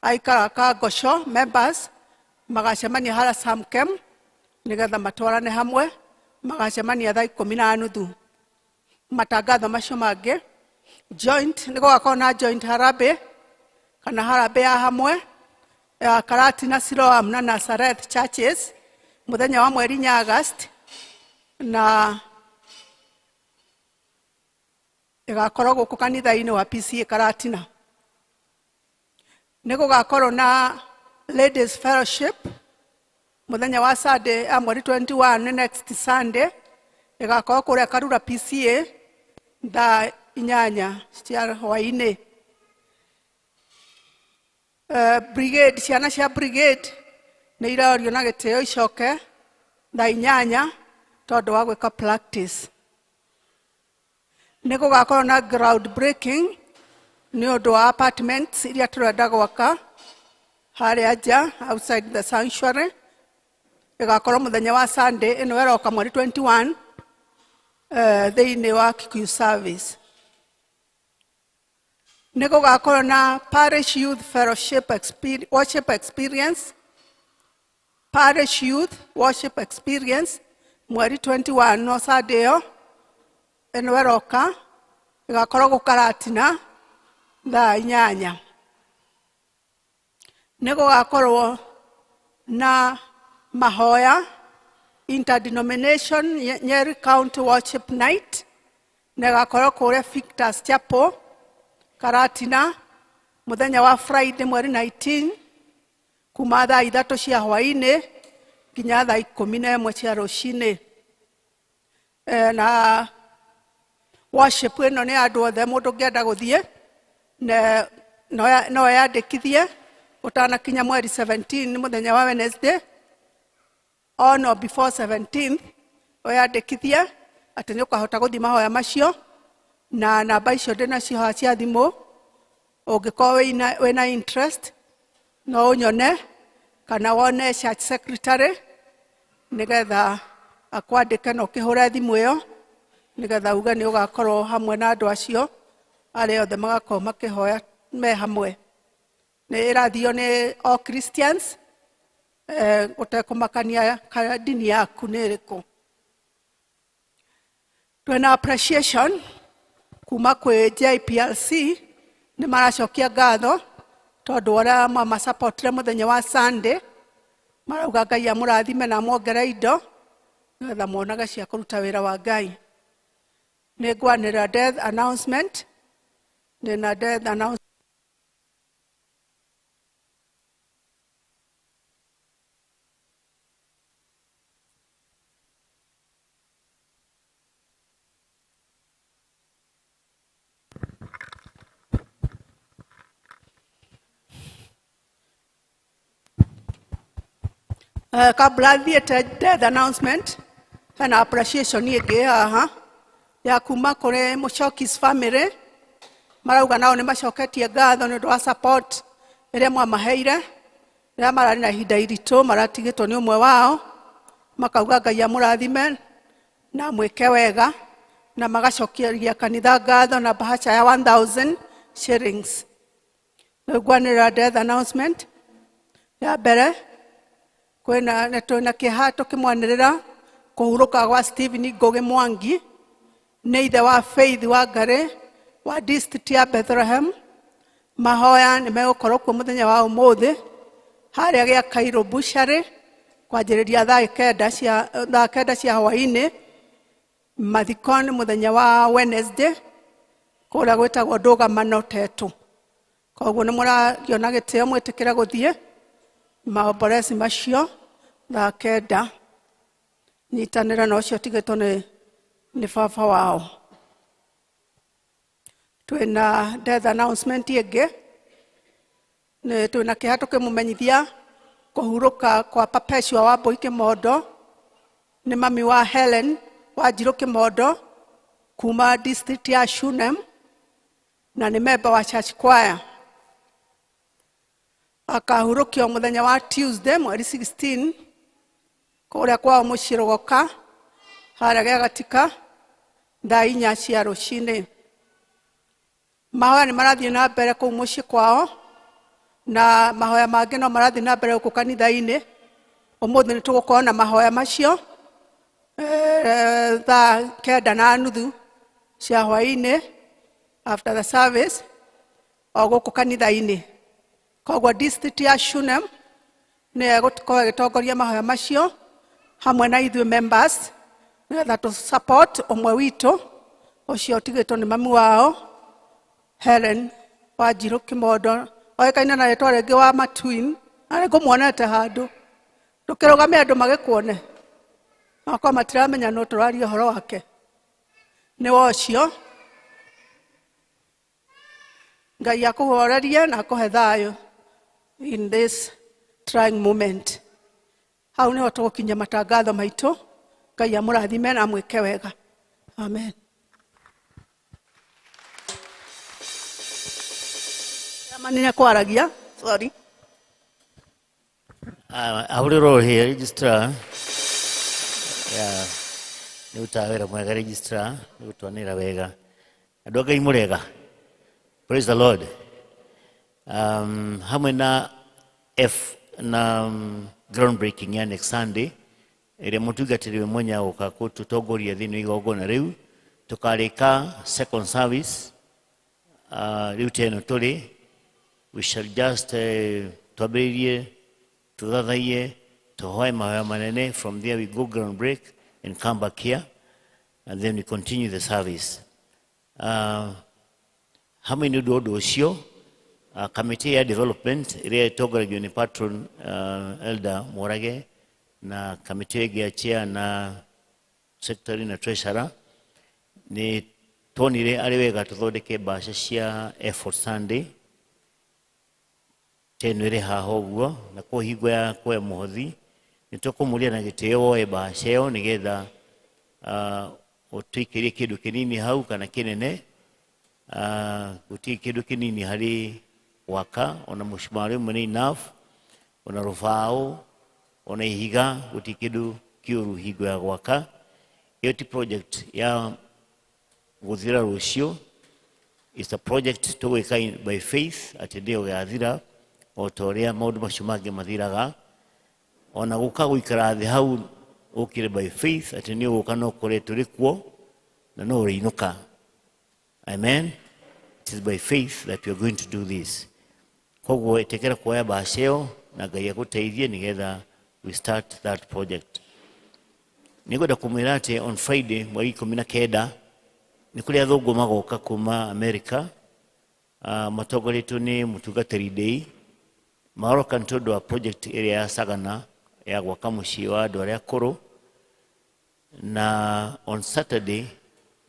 aikaraga Kangosho. Members magacemania harĩa Samkem nĩgetha matwarane hamwe, magacemania thaa 10:30. Matangatho macio mangĩ, joint nĩ gũgakorwo na joint harambee kana harambee ya hamwe ya Karatina, Siloam na Nazareth churches mũthenya wa mweri 4 August, na ĩgakorwo gũkũ kanitha-inĩ wa PCA Karatina. Nĩ gũgakorwo na ladies fellowship mũthenya wa Sunday ya mweri 21, nĩ next Sunday, ĩgakorwo kũrĩa Karura PCA thaa 8 cia hwaĩ-inĩ. Brigade, ciana cia brigade nĩ irorio na gĩtĩo icoke thaa 8 tondũ wa gwĩka practice. Nĩ gũgakorwo na ground breaking nĩ ũndũ wa apartments iria tũrenda gwaka harĩa nja outside the sanctuary. Ĩgakorwo mũthenya wa Sunday ĩno ĩroka mweri 21, thĩinĩ wa Kikuyu service. Nĩ gũgakorwo na parish youth fellowship worship experience, parish youth worship experience mweri 21, no Sunday ĩyo ĩno ĩroka, ĩgakorwo gũkaratina Thaa 8. Nĩ gũgakorwo na mahoya interdenomination Nyeri County Worship Night, na ĩgakorwo kũrĩa Victor's Chapel Karatina mũthenya wa Friday mweri 19 kuma thaa 3 cia hwaĩ-inĩ nginya thaa 11 cia rũcinĩ. Na worship ĩno nĩ andũ othe, mũndũ ũngĩenda gũthiĩ no eyandĩkithie ũtanakinya mweri 17 mũthenya wa Wednesday, on or before 17th weyandĩkithie atĩ nĩ ũkahota gũthiĩ mahoya macio, na namba icio ndĩnacio haha cia thimũ, ũngĩkorwo wĩna interest no ũnyone kana wone church secretary nĩgetha akwandĩke na ũkĩhũre thimũ ĩyo nĩgetha uge nĩ ũgakorwo hamwe na andũ acio arĩa othe magakorwo makĩhoya me hamwe. Nĩ ĩrathio nĩ all Christians, ũtekũmakania kana ndini yaku nĩ ĩrĩkũ. Twĩna appreciation kuma kwĩ JPLC, nĩ maracokia ngatho tondũ ũrĩa mwamasupportire mũthenya wa Sunday, marauga Ngai amũrathime na amwongerere indo nĩgetha muonage cia kũruta wĩra wa Ngai. Nĩ ngwanĩrĩra death announcement, ndĩna death announcement. Kabla thiĩte death announcement, hena appreciation ĩngĩ haha ya kuma kũrĩ Mũchoki's family, marauga nao nĩ macoketie ngatho nĩ ũndũ wa support ĩrĩa mwamaheire rĩrĩa mararĩ na ihinda iritũ, maratigĩtwo nĩ ũmwe wao, makauga Ngai amũrathime na amwĩke wega, na magacokeria kanitha ngatho na bahasha ya 1000 shillings. Rĩu ngwanĩrĩra death announcement ya mbere, kwĩna nĩ twĩna kĩeha tũkĩmwanĩrĩra kũhurũka gwa Stephen Ngũgĩ Mwangi, nĩ ithe wa Faith wa Ngarĩ wa district ya Bethlehem. Mahoya nĩ megũkorwo kuo mũthenya wa ũmũthĩ harĩa gĩa Cairo Butchery kwanjĩrĩria thaa 9 cia hwaĩ-inĩ. Mathiko nĩ mũthenya wa Wednesday kũrĩa gwĩtagwo Ndũgamano Tetũ. Koguo nĩ mũragiona gĩtĩo mwĩtĩkĩre gũthiĩ maomboreci macio thaa 9. Nyitanĩra na ũcio ũtigĩtwo nĩ baba wao. Twĩna death announcement ĩngĩ, nĩ twĩna kĩeha tũkĩmũmenyithia kũhurũka kwa Perpetua Wambui Kĩmondo, nĩ mami wa Helen Wanjirũ Kĩmondo kuma district ya Shunem, na nĩ member wa church choir. Akahurũkio mũthenya wa Tuesday mweri 16 kũrĩa kwao mũciĩ Rũgoka harĩa gĩa Gatika thaa 4 cia rũcinĩ. Mahoya nĩ marathiĩ na mbere kũu mũciĩ kwao, na mahoya mangĩ no marathiĩ na mbere gũkũ kanitha-inĩ. Ũmũthĩ nĩ tũgũkorwo na mahoya macio thaa 9:30 cia hwaĩ-inĩ after the service o gũkũ kanitha-inĩ. Koguo district ya Shunem nĩyo ĩgũkorwo ĩgĩtongoria mahoya macio hamwe na ithuĩ members, nĩgetha tũ support ũmwe witũ ũcio ũtigĩtwo nĩ mami wao Helen Wanjirũ Kĩmondo, oĩkaine na rĩtwa rĩngĩ wa Matwin, na nĩ ngũmuonete handũ. Ndũkĩrũgame andũ magĩkuone, makorwo matiramenya no tũraria ũhoro wake. Nĩ wa ũcio, Ngai akũhorerie na akũhe thayũ in this trying moment. Hau nĩho tũgũkinyia matangatho maitũ. Ngai amũrathime na amwĩke wega. Amen. Manine kwaragia, sorry. Ahurĩrwo here registrar. Yeah. Nĩ ũrutaga wĩra mwega registrar, nĩ gũtwanĩra wega. Andũ a Ngai mũrega. Praise the Lord. Hamwe na F na groundbreaking ya next Sunday ĩrĩa mũtungatĩri we mwenya gũka gũtũtongoria thĩinĩ wa igongona rĩu, tũkarĩka second service. Rĩu ta ĩno tũrĩ, we shall just twambĩrĩrie, tũthathaiye, tũhoe mahoya manene. From there we go ground break and come back here, and then we continue the service. Hamwe nĩ ũndũ ũndũ ũcio, committee ya development ĩrĩa ĩtongoragio nĩ patron, Elder Murage, na committee ĩngĩ ya chair na secretary na treasurer, nĩ tuonire arĩ wega tũthondeke mbaca cia Effort Sunday ta ĩno ĩrĩ haha ũguo. Na kwa hingo ya kuoya mũhothi, nĩ tũkũmũria na gĩtĩo woe mbaca ĩyo nĩgetha ũtũikĩrie kĩndũ kĩnini hau kana kĩnene. Gũtirĩ kĩndũ kĩnini harĩ gwaka, ona mũcumarĩ ũmwe nĩ enough, ona rũbaũ, ona ihiga, gũtirĩ kĩndũ kĩũru hingo ya gwaka. Ĩyo ti project ya gũthira rũciũ. It's a project tũgwĩka by faith atĩ nĩyo ĩgathira o ta ũrĩa maũndũ macio mangĩ mathiraga. Ona gũka gũikara thĩ hau ũkire by faith atĩ nĩ ũgũka no kũrĩa tũrĩ kuo na no ũrĩinũka. Amen. It is by faith that we are going to do this. Koguo ĩtĩkĩra kuoya mbaca ĩyo na Ngai agũteithie nĩgetha we start that project. Nĩngwenda kũmwĩra atĩ on Friday mweri 19 nĩ kũrĩ athũngũ magoka kuma America, matongoretio nĩ mũtungatĩri Ndei. Maroka nĩ tondũ wa project ĩrĩa ya Sagana ya gwaka mũciĩ wa andũ arĩa akũrũ. Na on Saturday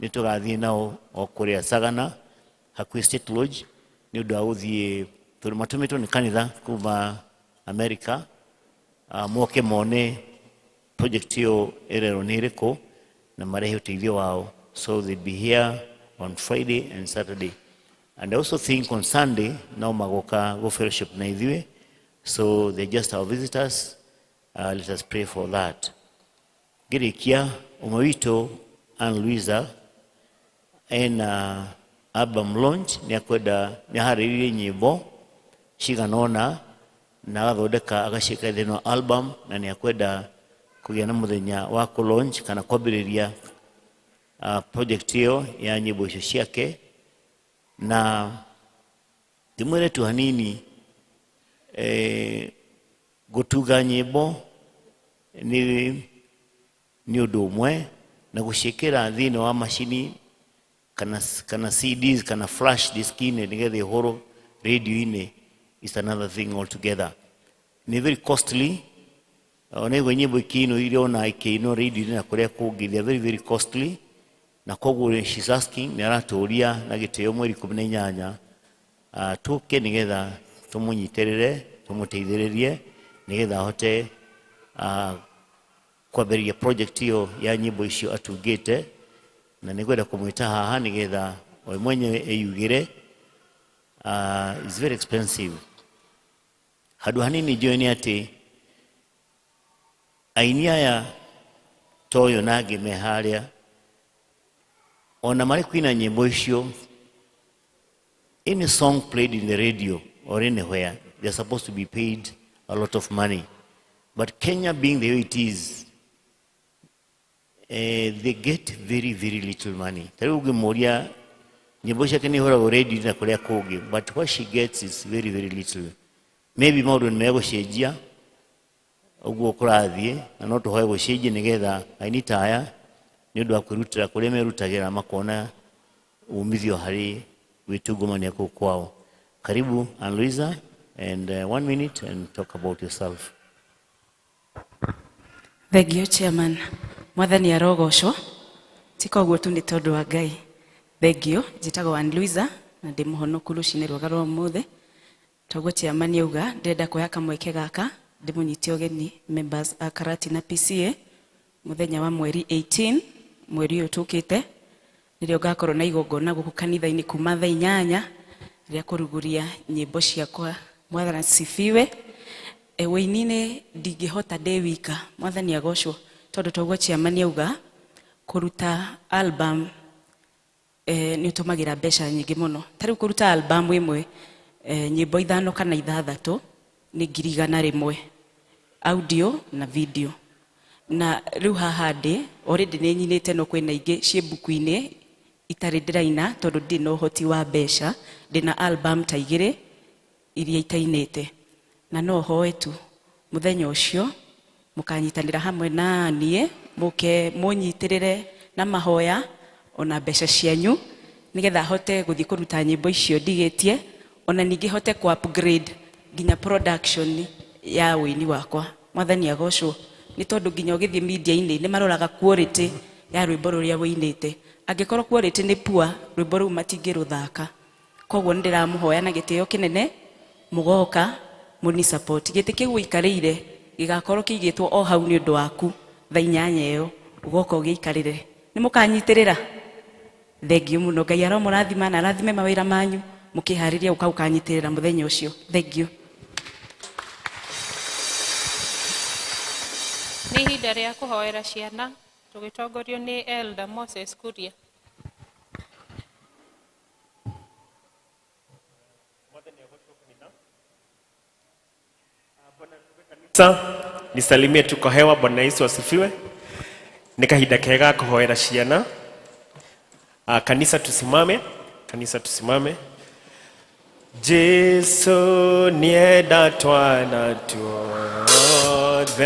nĩ tũgathiĩ nao o kũrĩa Sagana hakuhĩ State Lodge nĩ ũndũ wa gũthiĩ, tondũ matũmĩtwo nĩ kanitha kuma America, moke mone project ĩyo ĩrerwo nĩ ĩrĩkũ na marehe ũteithio wao. So they'll be here on Friday and Saturday, and I also think on Sunday nao magoka go fellowship na ithuĩ. So they're just our visitors. Let us pray for that. Ngĩrĩkia, ũmwe witũ Ann Louisa ena album launch. Nĩ akwenda, nĩ aharĩrĩirie nyĩmbo cigana ũna na agathondeka agaciĩkĩra thĩinĩ wa album, na nĩ akwenda kũgĩa na mũthenya wa kũ launch kana kwambĩrĩria project ĩyo ya nyĩmbo icio ciake. Na ndĩmwĩre tu hanini, gũtunga nyĩmbo nĩ ũndũ ũmwe na gũciĩkĩra thĩinĩ wa macini kana CDs kana flash disk-inĩ nĩgetha ĩhũrwo radio-inĩ is another thing altogether. Nĩ very costly. Ona igua nyĩmbo ikĩinwo iria ona ikĩinwo radio-inĩ na kũrĩa kũngĩ, they are very very costly. Na koguo she's asking, nĩ aratũria na gĩtĩo mweri 18 tũke nĩgetha tũmũnyitĩrĩre, tũmũteithĩrĩrie nĩgetha ahote kwambĩrĩria project ĩyo ya nyĩmbo icio atungĩte. Na nĩngwenda kũmwĩta haha nĩgetha we mwenyewe eyugĩre. It's very expensive. Handũ hanini njũĩ nĩ atĩ aini aya ta ũyũ na angĩ me harĩa, ona marĩ kũina nyĩmbo icio, any song played in the radio or anywhere, they're supposed to be paid a lot of money. But Kenya being the way it is, they get very very little money. Ta rĩu ũngĩmũria, nyĩmbo ciake nĩ ihũragwo radio na kũrĩa kũngĩ, but what she gets is very very little. Maybe maũndũ nĩ megũcenjia ũguo kũrathiĩ, na no tũhoe gũcenjie nĩgetha aini ta aya nĩ ũndũ wa kwĩrutĩra kũrĩa merutagĩra makona umithio harĩ gwĩtungumania kũu kwao. Karibu Ann Louisa, and one minute and talk about yourself. Thank you, chairman. Mwathani arogocwo. Ti koguo tu, nĩ tondũ wa Ngai. Thank you. Njĩtagwo Ann Louisa na ndĩ mũhonoku rũcinĩ rwega rwa ũmũthĩ. Toguo chairman auga, ndĩrenda kuoya kamweke gaka ndĩmũnyite ũgeni members a Karatina PCA mũthenya wa mweri 18 mweri ũyũ tũkĩte, nĩrĩo ngakorwo na igongona gũkũ kanitha-inĩ kuma thaa 8 rĩa kũrugũria nyĩmbo ciakwa. Mwathani asifiwe. E, wĩini-inĩ ndingĩhota ndĩ wika. Mwathani agocwo, tondũ toguo chairman auga, kũruta album nĩ ũtũmagĩra mbeca nyingĩ mũno. Ta rĩu kũruta album ĩmwe, nyĩmbo ithano kana ithathatũ, nĩ 100,000, audio na video. Na rĩu haha ndĩ already nĩ nyinĩte, no kwĩna ingĩ ciĩ mbuku-inĩ. Itarĩ ndĩraina tondũ ndirĩ na ũhoti wa mbeca. Ndĩna album ta igĩrĩ iria itainĩte. Na no hoe tu mũthenya ũcio mũkanyitanĩra hamwe na niĩ, mũke mũnyitĩrĩre na mahoya ona mbeca cianyu, nĩgetha hote gũthiĩ kũruta nyĩmbo icio ndigĩtie, ona ningĩ hote ku upgrade nginya production ya ũini wakwa. Mwathani agocwo, nĩ tondũ nginya ũgĩthiĩ media-inĩ nĩ maroraga quality ya rwĩmbo rũrĩa wũinĩte. Angĩkorwo quality nĩ poor, rwĩmbo rũu matingĩrũthaka. Koguo nĩ ndĩramũhoya na gĩtĩo kĩnene, mũgoka mũni support. Gĩtĩ kĩu ũikarĩire gĩgakorwo kĩigĩtwo o hau nĩ ũndũ waku. Thaa 8 ĩyo ũgoka ũgĩikarĩre. Nĩ mũkanyitĩrĩra? Thengiũ mũno. Ngai aromũrathima na arathime mawĩra manyu mũkĩharĩria gũka gũkanyitĩrĩra mũthenya ũcio. Thengiũ. Nĩ ihinda rĩa kũhoera ciana tũgĩtongorio nĩ Elder Moses Kuria. Kanisa, nisalimie tu kwa hewa. Bwana Yesu asifiwe. Nĩ kahinda kega ga kũhoera ciana. Kanisa tusimame, kanisa tusimame. Jesu nienda twana tuothe,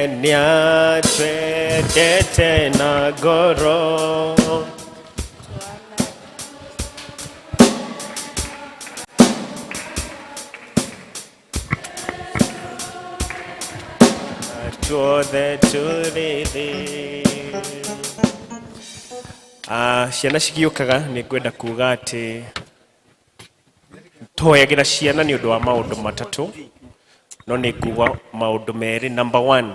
nĩatwendete na ngoro. Tuothe tũrĩ thĩ. Ciana cigĩũkaga, nĩ ngwenda kuga atĩ tũhoyagĩra ciana nĩ ũndũ wa maũndũ matatũ, no nĩ nguga maũndũ merĩ. Number one,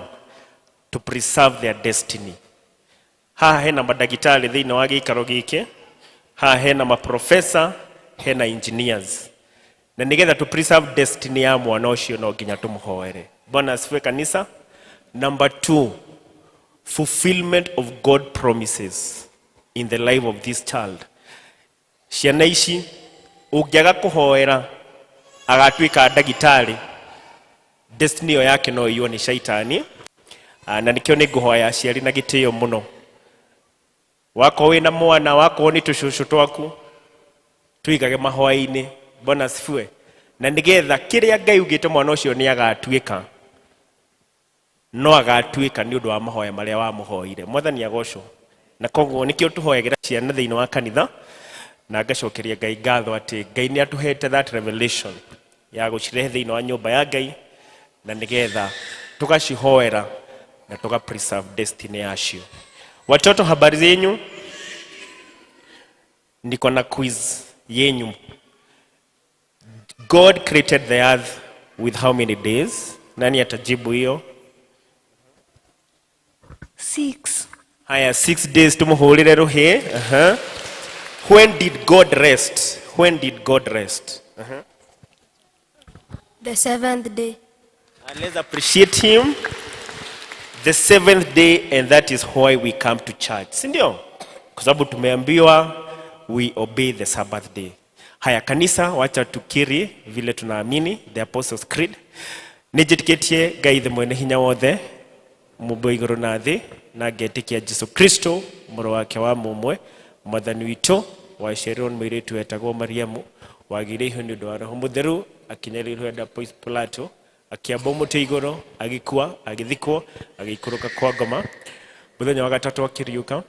to preserve their destiny. Haha hena mandagĩtarĩ thĩinĩ wa gĩikaro gĩkĩ, haha hena maprofesa, hena engineers, na nĩgetha to preserve destiny ya mwana ũcio no nginya tũmũhoere. Bwana asifiwe, kanisa. Number two, fulfillment of God promises in the life of this child. Ciana ici ũngĩaga kũhoera agatuĩka ndagĩtarĩ, destiny ĩyo yake no ĩiywo nĩ shaitani. Na nĩkĩo nĩ ngũhoya aciari na gĩtĩo mũno, wakorwo wĩna mwana, wakorwo nĩ tũcũcũ twaku, tuigage mahoya-inĩ. Bwana asifiwe. Na nĩgetha kĩrĩa Ngai ugĩte mwana ũcio nĩ agatuĩka, no agatuĩka nĩ ũndũ wa mahoya marĩa wamũhoire. Mwathani agocwo. Na koguo nĩkĩo tũhoyagĩra ciana thĩinĩ wa kanitha, na ngacokeria Ngai ngatho atĩ Ngai nĩ atũhete that revelation ya gũcirehe thĩinĩ wa nyũmba ya Ngai, na nĩgetha tũgacihoera na tũga preserve destiny yacio. Watoto, habari zenyu? Niko na quiz yenyu. God created the earth with how many days? Nani atajibu hiyo? 6. Haya, 6 days, tumuhurire ruhi. When did God rest? When did God rest? The seventh day. And let's appreciate him. The seventh day, and that is why we come to church, si ndio? Kwa sababu tumeambiwa we obey the Sabbath day. Haya, kanisa, wacha tukiri vile tunaamini, the Apostles' Creed. Nĩnjĩtĩkĩtie Ngai the mwene hinya wothe, mũmbi wa igũrũ na thĩ, na ngetĩkia Jesu Kristo, mũrũ wake wa mũmwe, mwathani witũ, waciarirwo nĩ mũirĩtu wetagwo Mariamu, wagĩire ihu nĩ ũndũ wa Roho Mũtheru, akĩnyarirwo nĩ Pontius Pilato, akĩambwo mũtĩ igũrũ, agĩkua, agĩthikwo, agĩikũrũka kwa ngoma, mũthenya wa gatatũ akĩriũka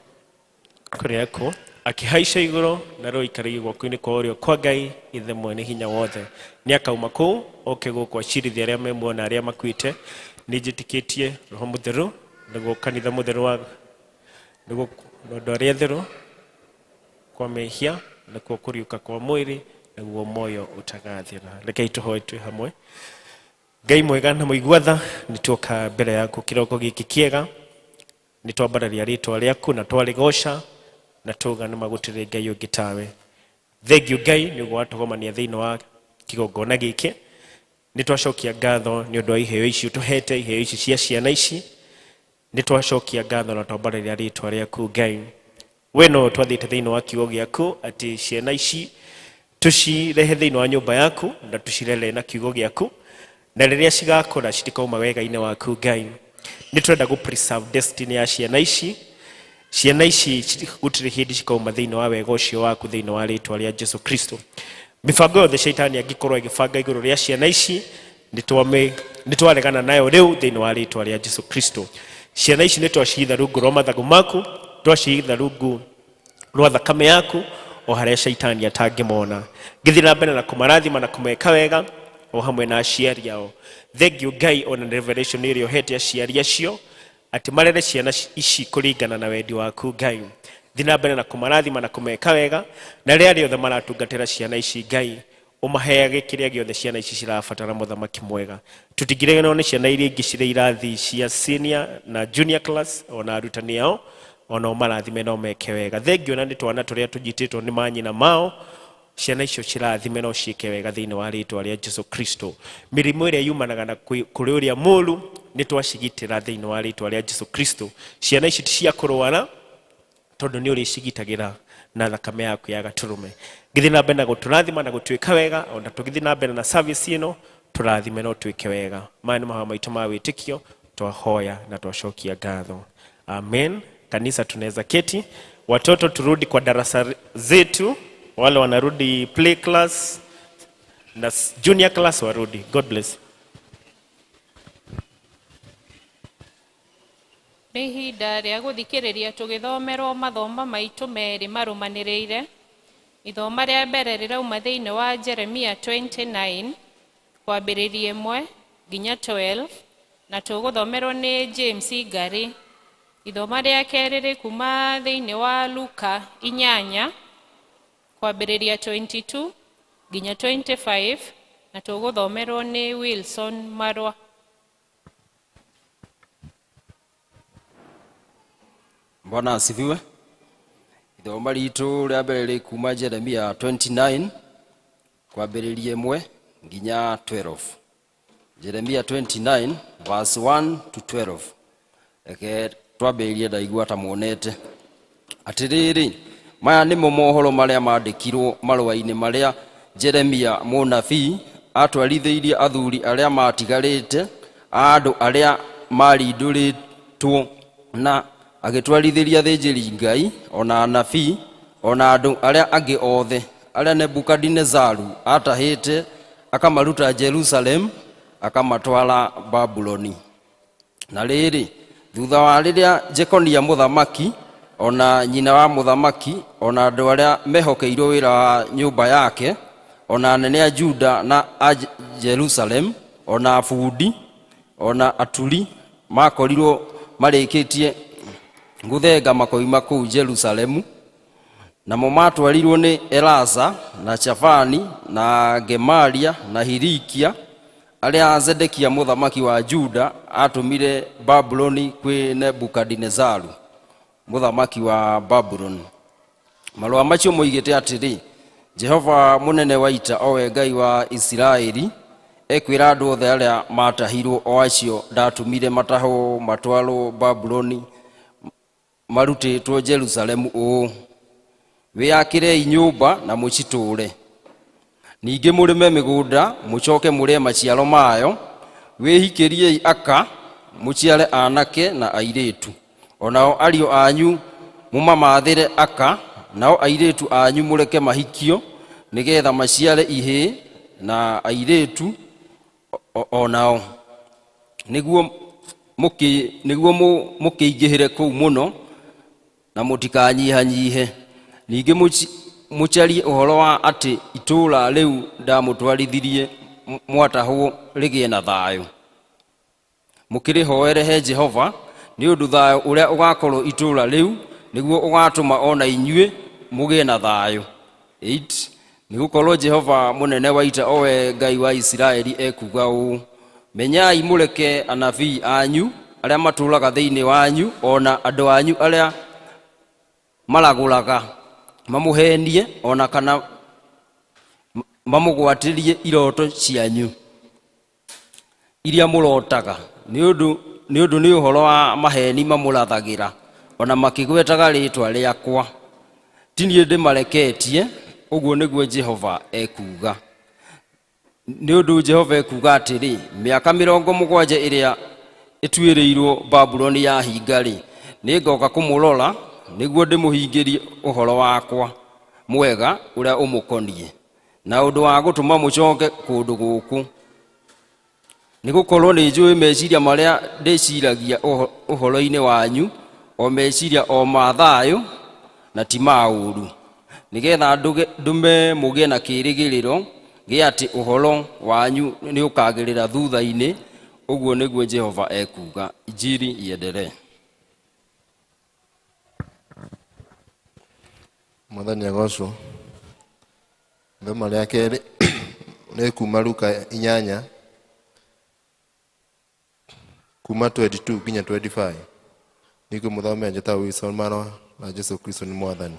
kũrĩa akuũ, akĩhaica igũrũ, na rĩu aikarĩire guoko-inĩ kwa ũrĩo kwa Ngai Ithe mwene hinya wothe. Nĩ akauma kũu oke gũkũ acirithia arĩa me muoyo na arĩa makuĩte. Nĩ njĩtĩkĩtie Roho Mũtheru, nĩguo kanitha mũtheru wa nĩguo andũ arĩa atheru kwa mehia, nĩkuo kũriũka kwa mwĩrĩ, naguo muoyo ũtagathira. Rekei tũhoe twĩ hamwe. Ngai mwega na mũigua tha, nĩ tuoka mbere yaku kĩroko gĩkĩ kĩega, nĩ twambararia rĩtwa rĩaku na twarĩgoca na tuga nĩ magũtirĩ Ngai ũngĩ tawe. Thengiũ Ngai nĩ ũguo watũgomania thĩinĩ wa kĩgongona gĩkĩ. Nĩ twacokia ngatho nĩ ũndũ wa iheo ici ũtũhete, iheo ici cia ciana ici. Nĩ twacokia ngatho na twambararia rĩtwa rĩaku, Ngai. We no twathĩte thĩinĩ wa kiugo gĩaku atĩ ciana ici tũcirehe thĩinĩ wa nyũmba yaku na tũcirere na kiugo gĩaku, na rĩrĩa cigakũra citikauma wega-inĩ waku. Ngai, nĩ twenda gũ preserve destiny ya ciana ici. Ciana ici gũtirĩ hĩndĩ cikauma thĩinĩ wa wega ũcio waku thĩinĩ wa rĩtwa rĩa Jesu Kristo. Mĩbango yothe shaitani angĩkorwo agĩbanga igũrũ rĩa ciana ici nĩ twaregana nayo rĩu thĩinĩ wa rĩtwa rĩa Jesu Kristo. Ciana ici nĩ twacihitha rungu rwa mathagu maku, twacihitha rungu rwa thakame yaku, o harĩa shaitani atangĩmona. Ngĩthiĩ na mbere na kũmarathima na kũmeka wega o hamwe na aciari ao. Thengiũ Ngai ona revelation ĩrĩa ũhete aciari acio atĩ marere ciana ici kũringana na wendi waku. Ngai, thiĩ na mbere na kũmarathima na kũmeka wega, na rĩrĩa rĩothe maratungatĩra ciana ici, Ngai, ũmaheage kĩrĩa gĩothe ciana ici cirabatara. Mũthamaki mwega, tũtingĩreganwo nĩ ciana iria ingĩ cirĩ irathi cia senior na junior class, ona arutani ao ona ũmarathime no meke wega. Thengiũ na nĩ twana tũrĩa tũnyitĩtwo nĩ manyina mao, ciana icio cirathime no ciĩke wega thĩinĩ wa rĩtwa rĩa Jesu Kristo. Mĩrimũ ĩrĩa yumanaga na kũrĩ ũrĩa mũũru nĩ twacigitĩra thĩinĩ wa rĩtwa rĩa Jesu Kristo. Ciana ici ti cia kũrwara tondũ nĩ ũrĩcigitagĩra na thakame yaku ya gatũrũme. Ngĩthiĩ na mbere na gũtũrathima na gũtuĩka wega, ona tũgĩthiĩ na mbere na service ĩno, tũrathime no twĩke wega. Maya nĩ mahoya maitũ ma wĩtĩkio, twahoya na twacokia ngatho, amen. Kanisa, tunaweza keti. Watoto, turudi kwa darasa zetu. Wale wanarudi play class na junior class warudi. God bless. Nĩ ihinda rĩa gũthikĩrĩria tũgĩthomerwo mathoma maitũ merĩ marũmanĩrĩire. Ithoma rĩa mbere rĩrauma thĩinĩ wa Jeremia 29 kwambĩrĩria 1 nginya 12, na tũgũthomerwo nĩ James Ngari. Ithoma rĩa kerĩ rĩ kuma thĩinĩ wa Luka 8 kwambĩrĩria 22 nginya 25, na tũgũthomerwo nĩ Wilson Marwa. Bwana asifiwe. Ithoma ritũ rĩa mbere rĩ kuma Jeremia 29 kwambĩrĩria 1 nginya 12. Jeremia 29 verse 1 to 12. Reke twambĩrĩrie, ndaigua ta muonete. Atĩrĩrĩ, maya nĩmo mohoro marĩa mandĩkirwo marũa-inĩ marĩa Jeremia mũnabii atwarithĩirie athuri arĩa maatigarĩte a andũ arĩa marindũrĩtwo, na agĩtwarithĩria athĩnjĩri Ngai ona anabii ona andũ arĩa angĩ othe arĩa Nebukadinezaru atahĩte akamaruta Jerusalem akamatwara Babuloni. Na rĩrĩ, thutha wa rĩrĩa Jekonia mũthamaki ona nyina wa mũthamaki ona andũ arĩa mehokeirwo wĩra wa nyũmba yake ona anene a Juda na a Jerusalem ona bundi ona aturi makorirwo marĩkĩtie gũthenga makoima kũu Jerusalemu, namo matwarirwo nĩ Elasa na Shafani na Gemaria na Hilikia, arĩa Zedekia mũthamaki wa Juda atũmire Babuloni kwĩ Nebukadinezaru mũthamaki wa Babuloni. Marũa macio moigĩte atĩrĩ: Jehova mũnene wa ita, owe Ngai wa Isiraeli, ekwĩra andũ othe arĩa matahirwo, o acio ndatũmire matahwo matwarwo Babuloni marutĩtwo Jerusalemu ũũ: Wĩyakĩrei nyũmba na mũcitũũre, ningĩ mũrĩme mĩgũnda mũcoke mũrĩe maciaro mayo. Wĩhikĩriei aka mũciare anake na airĩtu, onao ariũ anyu mũmamathĩre aka, nao airĩtu anyu mũreke mahikio, nĩgetha maciare ihĩĩ na airĩtu o nao, nĩguo mũkĩingĩhĩre kũu mũno na mũtikanyihanyihe. Ningĩ mũcarie ũhoro wa atĩ itũũra rĩu ndamũtwarithirie mwatahwo rĩgĩe na thayũ. Mũkĩrĩhoere he Jehova, nĩ ũndũ thayũ ũrĩa ũgakorwo itũũra rĩu nĩguo ũgatũma ona inyuĩ mũgĩe na thayũ. 8 Nĩ gũkorwo Jehova mũnene wa ita, owe Ngai wa Isiraeli, ekuuga ũũ: Menyai mũreke anabii anyu arĩa matũũraga thĩinĩ wanyu ona andũ anyu arĩa maragũraga mamũhenie, ona kana mamũgwatĩrie iroto cianyu iria mũrotaga, nĩ ũndũ nĩ ũhoro wa maheni mamũrathagĩra ona makĩgwetaga rĩĩtwa rĩakwa. Ti niĩ ndĩmareketie, ũguo nĩguo Jehova ekuuga. Nĩ ũndũ Jehova ekuuga atĩrĩ: Mĩaka 70 ĩrĩa ĩtuĩrĩirwo Babuloni yahinga-rĩ, nĩngoka kũmũrora. Nĩguo ndĩmũhingĩrie ũhoro wakwa mwega ũrĩa ũmũkoniĩ, na ũndũ wa gũtũma mũcoke kũndũ gũkũ. Nĩgũkorwo nĩnjũĩ meciria marĩa ndĩciragia ũhoro-inĩ wanyu, o meciria o ma thayũ na ti ma ũũru, nĩgetha ndũme mũgĩe na kĩĩrĩgĩrĩro gĩa atĩ ũhoro wanyu nĩũkagĩrĩra thutha-inĩ. Ũguo nĩguo Jehova ekuuga. Injiri iendelee. Mwathani agocwo. Ithoma rĩa kerĩ nĩ kuma Luka 8 kuma 22 nginya 25. Nĩguo mũthome njĩtagwo Wilson Marwa na Jesu Kristo nĩ Mwathani.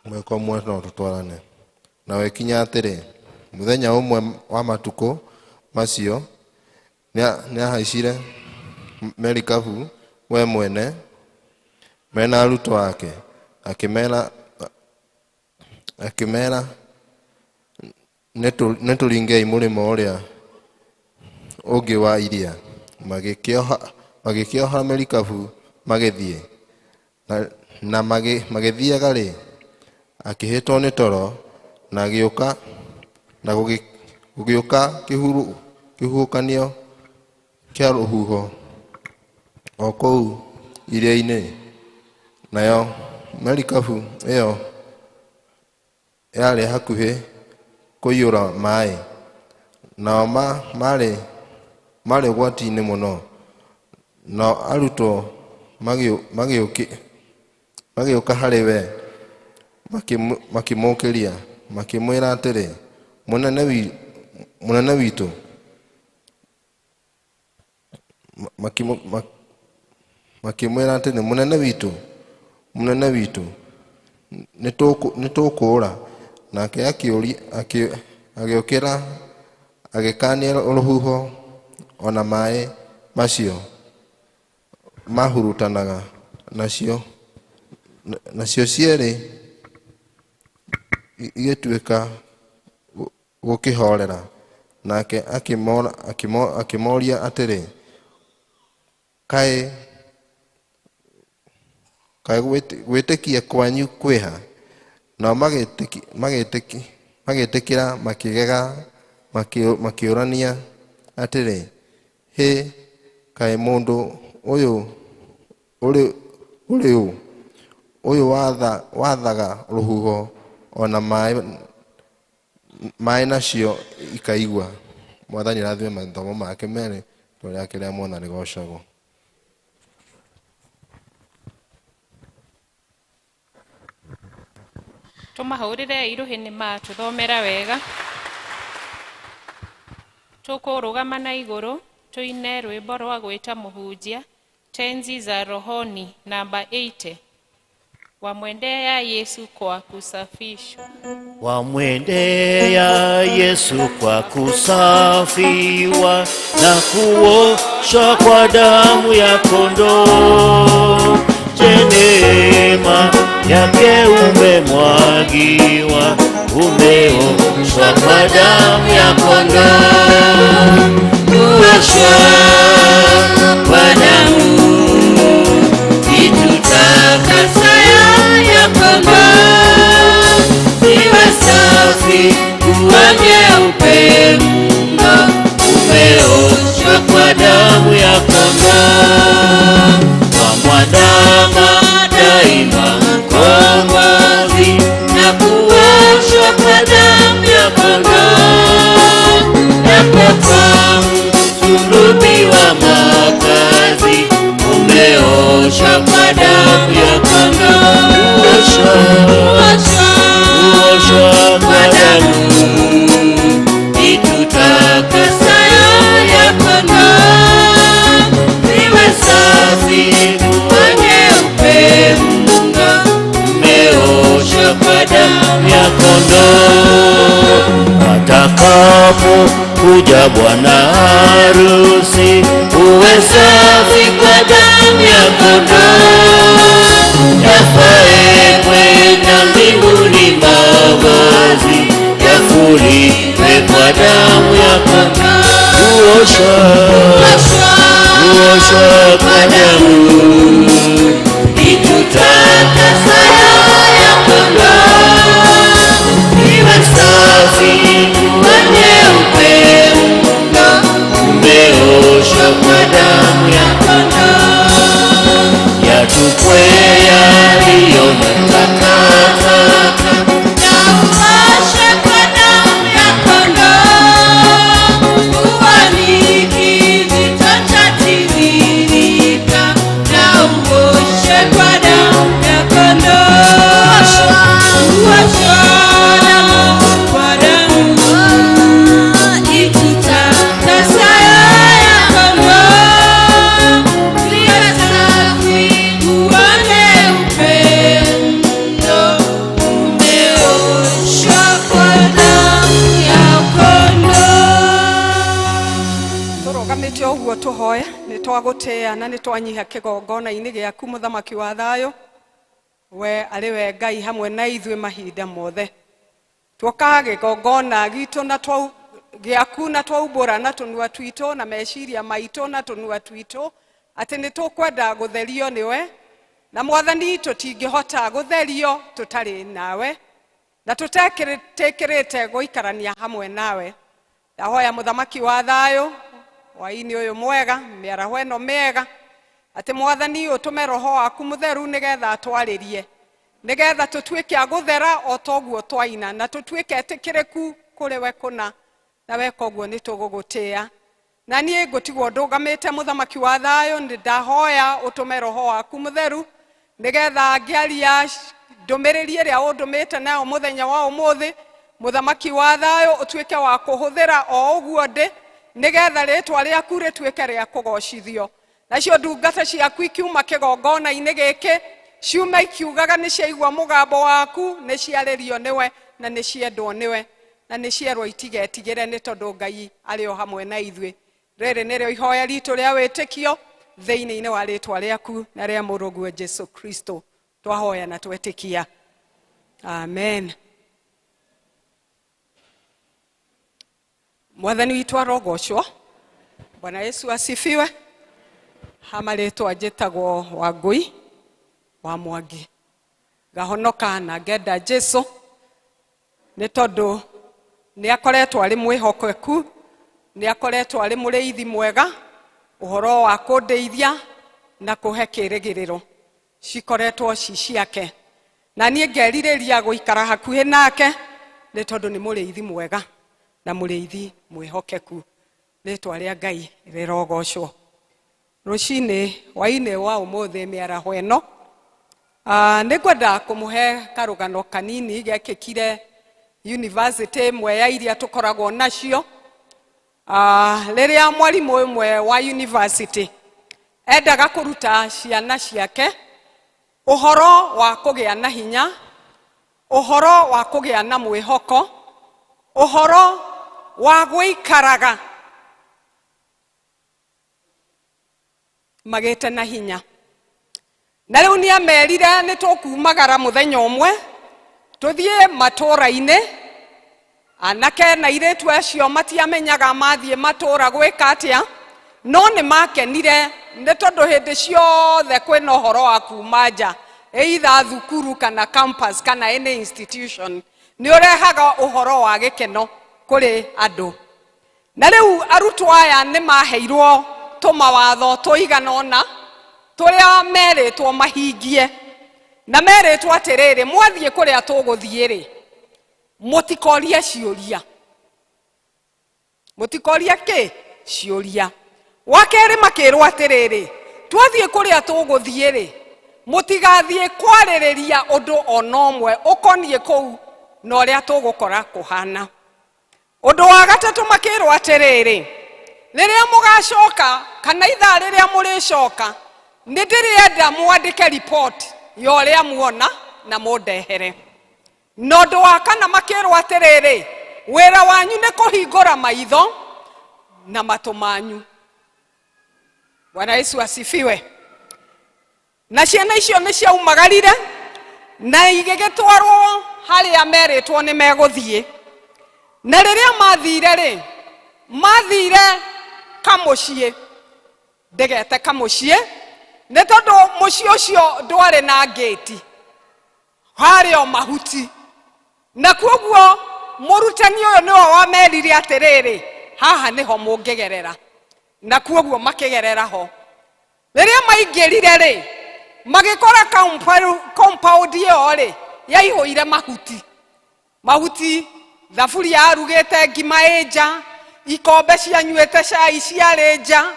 Mweko mwe no tũtwarane. Na wekinya atĩrĩ, mũthenya ũmwe wa matukũ macio nĩahaicire merikabu we mwene mena arutwo ake, akĩmera nĩtũringei mũrĩmo ũrĩa ũngĩ wa iria. Magĩkĩoha merikabu magĩthiĩ. Na magĩthiaga-rĩ, akĩhĩtwo nĩ toro, na gũgĩũka kĩhuhũkanio kĩa rũhuho o kũu iria-inĩ. Nayo merikabu ĩyo yarĩ hakuhĩ kũiyũra maaĩ, nao marĩ ũgwati-inĩ mũno. Nao arutwo magĩũka harĩ we, makĩmũũkĩria, makĩmwĩra atĩrĩ, mũnene witũ, makĩmwĩra atĩrĩ, mũnene witũ, mũnene witũ, nĩtũkũũra. Nake agĩũkĩra, agĩkaania rũhuho ona maaĩ macio mahurutanaga, nacio cierĩ igĩtuĩka gũkĩhoorera. Nake akĩmoria atĩrĩ, kaĩ gwĩtĩkia kwanyu kwĩha? Nao magĩtĩkĩra, makĩgega, makĩũrania atĩrĩ, hĩ, kaĩ mũndũ ũyũ ũrĩ ũ, ũyũ wathaga rũhuho ona maaĩ nacio ikaigua. Mwathani arathime mathomo make merĩ, rĩtwa rĩake rĩa Mwathani rĩgoocagwo. Tũmahũrĩre irũhĩ nĩ matũthomera wega. Tũkũrũgama na igũrũ tũine rwĩmbo rwa gwĩta mũhunjia Tenzi za Rohoni namba 80. Wamwendea Yesu kwa kusafishwa. Wamwendea Yesu kwa kusafiwa na kuoshwa kwa damu ya kondoo. Je, neema yake umemwagiwa, umeoshwa kwa damu ya kondoo. Kuoshwa kwa damu itutakasa ya kondoo, iwe safi kuwa nyeupe mno, umeoshwa kwa damu ya kondoo. Wamwandama daima Mkombozi na kuoshwa kwa damu ya kondoo, na msulubiwa makazi, umeoshwa kwa damu ya kondoo. Kuoshwa kwa damu itutakasa ya kondoo, iwe safi kuwa nyeupe mno, umeoshwa kwa damu ya kondoo. Atakapo kuja bwana harusi, uwe safi kwa damu ya kondoo. Yafae kwenda mbinguni mavazi, yafuliwe kwa damu ya kondoo. Kuoshwa kwa damu Twahoya nĩ twagũtĩĩa na nĩ twanyiha kĩgongona-inĩ gĩaku mũthamaki wa thayũ, we arĩ we Ngai hamwe na ithuĩ mahinda mothe. Tuoka gĩgongona gitũ na twau gĩaku na twaumbũra na tũnua twitũ na meciria maitũ na tũnua twitũ atĩ nĩ tũkwenda gũtherio nĩwe, na Mwathani tũtingĩhota gũtherio tũtarĩ nawe na tũtetĩkĩrĩte gũikarania hamwe nawe. Ndahoya mũthamaki wa thayũ hwaĩ-inĩ ũyũ mwega, mĩaraho ĩno mĩega, atĩ Mwathani ũtũme roho waku mũtheru nĩgetha atwarĩrie, nĩgetha tũtuĩke a gũthera o toguo twaina, na tũtuĩke etĩkĩrĩku kũrĩ we kũna, na weka ũguo nĩ tũgũgũtĩĩa. Na niĩ ngũtigwo ndũgamĩte mũthamaki wa thayũ, nĩ ndahoya ũtũme roho waku mũtheru nĩgetha ngĩaria ndũmĩrĩri ĩrĩa ũndũmĩte nayo mũthenya wa ũmũthĩ, mũthamaki wa thayũ ũtuĩke wa kũhũthĩra o ũguo ndĩ, nĩgetha rĩtwa rĩaku rĩtuĩke rĩa kũgocithio. Nacio ndungata ciaku ikiuma kĩgongona-inĩ gĩkĩ, ciume ikiugaga nĩ ciaigua mũgambo waku, nĩ ciarĩrio nĩwe na nĩ ciendwo nĩwe, na nĩ cierwo itigetigĩre nĩ tondũ Ngai arĩ o hamwe na ithuĩ. Rĩrĩ nĩrĩo ihoya ritũ rĩa wĩtĩkio thĩinĩ-inĩ wa rĩtwa rĩaku na rĩa mũrũguo Jesu Kristo, twahoya na twetĩkia, amen. Mwathani witũ arogocwo. Bwana Yesu asifiwe. Ha marĩtwa njĩtagwo Wangũi wa Mwangi, ngahonoka na ngenda Jesu nĩ tondũ nĩ akoretwo arĩ mwĩhokeku, nĩ akoretwo arĩ mũrĩithi mwega, ũhoro wa kũndeithia na kũhe kĩrĩgĩrĩro cikoretwo ci ciake, na niĩ ngerirĩria gũikara hakuhĩ nake nĩ tondũ nĩ mũrĩithi mwega na mũrĩithi mwĩhokeku. Rĩtwa rĩa Ngai rĩrogocwo. Rũcinĩ hwainĩ wa ũmũthĩ mĩaraho ĩno, nĩ ngwenda kũmũhe karũgano kanini gekĩkire university ĩmwe ya iria tũkoragwo nacio. Rĩrĩa mwarimũ ũmwe wa university endaga kũruta ciana ciake ũhoro wa kũgĩa na hinya, ũhoro wa kũgĩa na mwĩhoko, ũhoro wa gũikaraga magĩte na hinya. Na rĩu nĩ amerire nĩ tũkumagara mũthenya ũmwe tũthiĩ matũũra-inĩ. Anake na airĩtu acio matiamenyaga mathiĩ matũũra gwĩka atĩa, no nĩ makenire nĩ tondũ hĩndĩ ciothe kwĩna ũhoro wa kuma nja, either thukuru kana campus kana any institution, nĩ ũrehaga ũhoro wa gĩkeno kũrĩ andũ. Na rĩu arutwo aya nĩ maheirwo tũmawatho tũigana ũna tũrĩa merĩtwo mahingie, na merĩtwo atĩrĩrĩ, mwathiĩ kũrĩa tũgũthiĩ rĩ, mũtikorie ciũria, mũtikorie kĩ ciũria. Wa kerĩ makĩrwo atĩrĩrĩ, twathiĩ kũrĩa tũgũthiĩ rĩ, mũtigathiĩ kwarĩrĩria ũndũ ona ũmwe ũkoniĩ kũu na ũrĩa tũgũkora kũhana. Ũndũ wa gatatũ makĩrwo atĩrĩrĩ, rĩrĩa mũgacoka kana ithaa rĩrĩa mũrĩcoka, nĩ ndĩrĩenda mwandĩke report ya ũrĩa muona na mũndehere. Na ũndũ wa kana makĩrwo atĩrĩrĩ, wĩra wanyu nĩ kũhingũra maitho na matũ manyu. Bwana Yesu asifiwe. Na ciana icio nĩ ciaumagarire na igĩgĩtwarwo harĩa merĩtwo nĩ megũthiĩ. Na rĩrĩa mathire rĩ, mathire kamũciĩ, ndĩgete kamũciĩ nĩ tondũ mũciĩ ũcio ndwarĩ na ngĩti, harĩ o mahuti. Na kuoguo mũrutani ũyũ nĩwe wamerire atĩrĩrĩ, haha nĩho mũngĩgerera. Na kuoguo makĩgerera ho. Rĩrĩa maingĩrire rĩ, magĩkora compound ĩyo rĩ yaihũire mahuti, mahuti, thaburia yarugĩte ngima ĩ nja, ikombe cianyuĩte cai ciarĩ nja,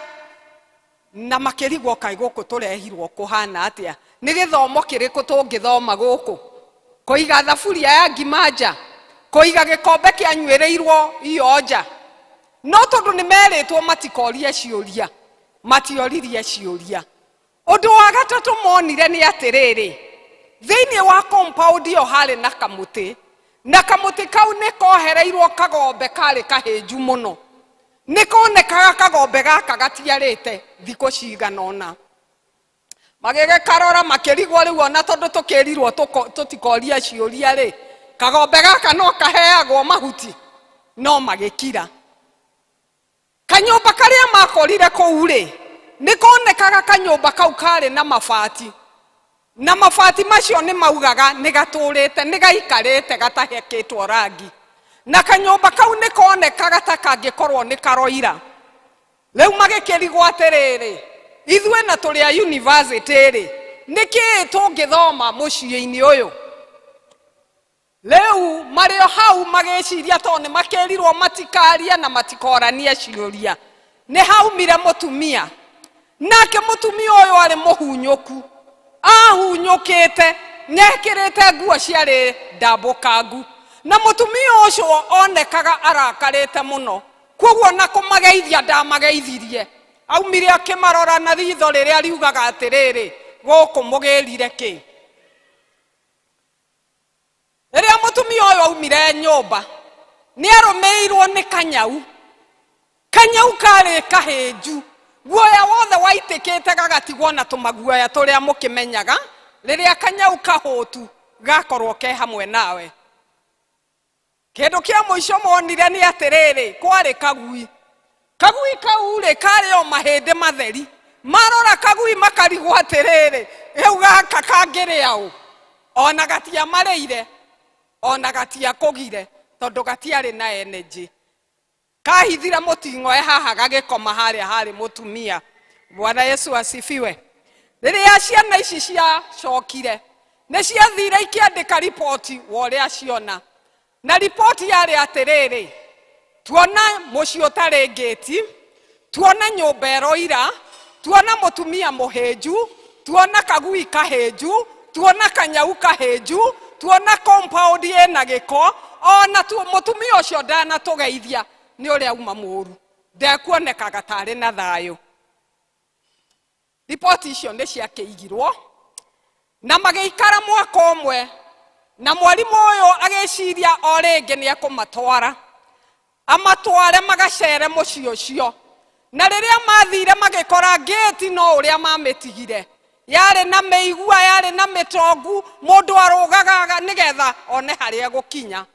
na makĩrigwo kaĩ gũkũ tũrehirwo kũhana atĩa, nĩ gĩthomo kĩrĩkũ tũngĩthoma gũkũ, kũiga thaburia ya ngima nja, kũiga gĩkombe kĩanyuĩrĩirwo iyo nja. No tondũ nĩ merĩtwo matikorie ciũria, matioririe ciũria. Ũndũ wa gatatũ monire nĩ atĩrĩrĩ, thĩinĩ wa compound ĩyo harĩ na kamũtĩ, na kamũtĩ kau nĩ kohereirwo kagombe karĩ kahĩnju mũno. Nĩ konekaga kagombe gaka gatiarĩte thikũ cigana ũna. Magĩgĩkarora makĩrigwo rĩu ona tondũ tũkĩrirwo tũtikorie ciũria rĩ, kagombe gaka no kaheagwo mahuti? No magĩkira. Kanyũmba karĩa makorire kũu rĩ, nĩ konekaga kanyũmba kau karĩ na mabati, na mabati macio nĩ maugaga nĩ gatũrĩte, nĩ gaikarĩte gatahakĩtwo rangi, na kanyũmba kau nĩ konekaga ta kangĩkorwo nĩ karoira. Rĩu magĩkĩrigwo atĩrĩrĩ, ithuĩ na tũrĩ a university rĩ, nĩ kĩĩ tũngĩthoma mũciĩ-inĩ ũyũ? Rĩu marĩ o hau magĩciria tondũ nĩ makĩrirwo matikarie na matikoranie ciũria, nĩ haumire mũtumia. Nake mũtumia ũyũ arĩ mũhunyũku, ahunyũkĩte nekĩrĩte nguo ciarĩ ndambũkangu, na mũtumia ũcio onekaga arakarĩte mũno, koguo na kũmageithia ndamageithirie. Aumire akĩmarora na ritho rĩrĩa riugaga atĩrĩrĩ, gũkũ mũgĩrire kĩ? Rĩrĩa mũtumia ũyũ aumire nyũmba, nĩ arũmĩrĩirwo nĩ kanyau. Kanyau karĩ kahĩnju, guoya wothe waitĩkĩte gagatigwo na tũmaguoya tũrĩa mũkĩmenyaga rĩrĩa kanyau kahũtu gakorwo ke hamwe nawe. Kĩndũ kĩa mũico monire nĩ atĩrĩrĩ, kwarĩ kagui. Kagui kau rĩ, karĩ o mahĩndĩ matheri. Marora kagui makarigwo atĩrĩrĩ, rĩu gaka kangĩrĩa ũ? Ona gatiamarĩire, ona gatiakũgire, tondũ gatiarĩ na energy. Kahithire mũting'oe haha gagĩkoma harĩa harĩ mũtumia. Bwana Yesu asifiwe. Rĩrĩa ciana ici ciacokire, nĩ ciathire ikĩandĩka riboti wa ũrĩa ciona. Na riboti yarĩ atĩrĩrĩ, tuona mũciĩ ũtarĩ ngĩti, tuona nyũmba ĩroira, tuona mũtumia mũhĩnju, tuona kagui kahĩnju, tuona kanyau kahĩnju, tuona compound ĩna gĩko, ona mũtumia ũcio ndanatũgeithia nĩ ũrĩa auma mũru, ndekuonekaga tarĩ na thayũ. Riboti icio nĩ ciakĩigirwo na magĩikara mwaka ũmwe, na mwarimũ ũyũ agĩciria o rĩngĩ nĩ ekũmatwara, amatware magacere mũciĩ ũcio. Na rĩrĩa mathire magĩkora ngĩti no ũrĩa mamĩtigire, yarĩ na mĩigua, yarĩ na mĩtongu, mũndũ arũgaga nĩgetha one harĩa egũkinya.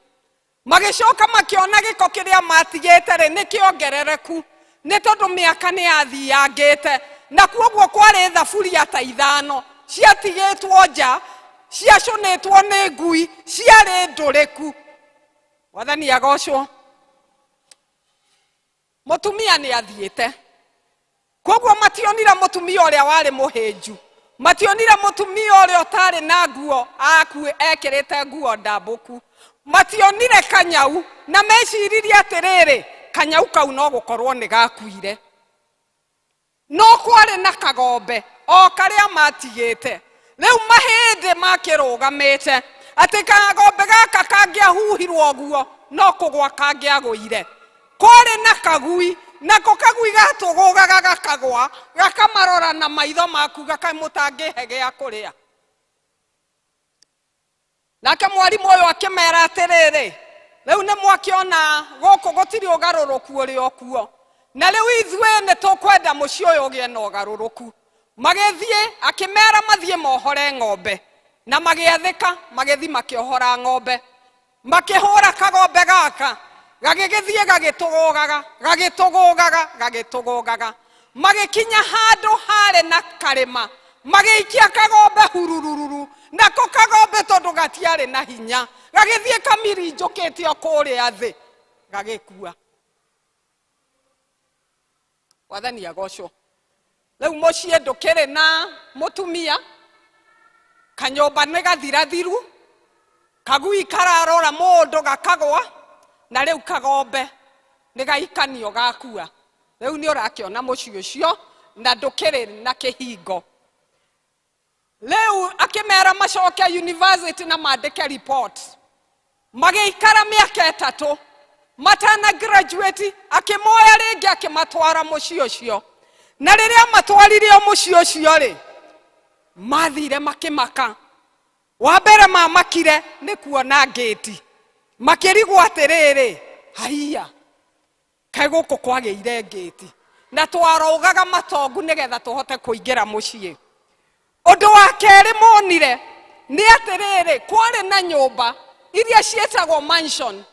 Magĩcoka makĩona gĩko kĩrĩa matigĩte rĩ nĩ kĩongerereku, nĩ tondũ mĩaka nĩ yathiangĩte, na kuoguo kwarĩ thaburia ta ithano ciatigĩtwo nja, ciacũnĩtwo nĩ ngui, ciarĩ ndũrĩku. Mwathani agocwo. Mũtumia nĩ athiĩte, koguo mationire mũtumia ũrĩa warĩ mũhĩnju, mationire mũtumia ũrĩa ũtarĩ na nguo, ekĩrĩte nguo ndambũku, mationire kanyau, na meciririe atĩrĩrĩ, kanyau kau no gũkorwo nĩ gakuire. No kwarĩ na kagombe o karĩa matigĩte, rĩu mahĩndĩ makĩrũgamĩte atĩ kagombe gaka kangĩahuhirwo ũguo no kũgwa kangĩagũire. Kwarĩ na kagui, nako kagui gatũgũgaga gakagwa, gakamarora na maitho maku gakamũtangĩhe gĩa kũrĩa. Nake mwarimũ ũyũ akĩmera atĩrĩrĩ, rĩu nĩ mwakĩona gũkũ gũtirĩ ũgarũrũku ũrĩ o kuo, na rĩu ithuĩ nĩ tũkwenda mũciĩ ũyũ ũgĩe na ũgarũrũku. Magĩthiĩ, akĩmera mathiĩ mohore ng'ombe, na magĩathĩka, magĩthiĩ makĩohora ng'ombe. Makĩhũra kagombe gaka, gagĩgĩthiĩ gagĩtũgũgaga, gagĩtũgũgaga, gagĩtũgũgaga. Magĩkinya handũ harĩ na karĩma, magĩikia kagombe hururururu, nako kagombe tondũ gatiarĩ na hinya, gagĩthiĩ kamirinjũkĩte o kũrĩa thĩ, gagĩkua. Mwathani agocwo. Rĩu mũciĩ ndũkĩrĩ na mũtumia, kanyũmba nĩ gathirathiru, kagui kararora mũndũ gakagwa, na rĩu kagombe nĩ gaikanio gakua. Rĩu nĩ ũrakĩona mũciĩ ũcio na ndũkĩrĩ na kĩhingo. Rĩu akĩmera macoke university na mandĩke report. Magĩikara mĩaka 3 matana graduate, akĩmoya rĩngĩ akĩmatwara mũciĩ ũcio. Na rĩrĩa matwarire o mũciĩ ũcio rĩ, mathire makĩmaka. Wa mbere mamakire nĩ kuona ngĩti, makĩrigwo atĩrĩrĩ, haiya, Kaĩ gũkũ kwagĩire ngĩti na twarũgaga matongu nĩgetha tũhote kũingĩra mũciĩ. Ũndũ wa kerĩ monire nĩ atĩrĩrĩ, kwarĩ na nyũmba iria ciĩtagwo mansion,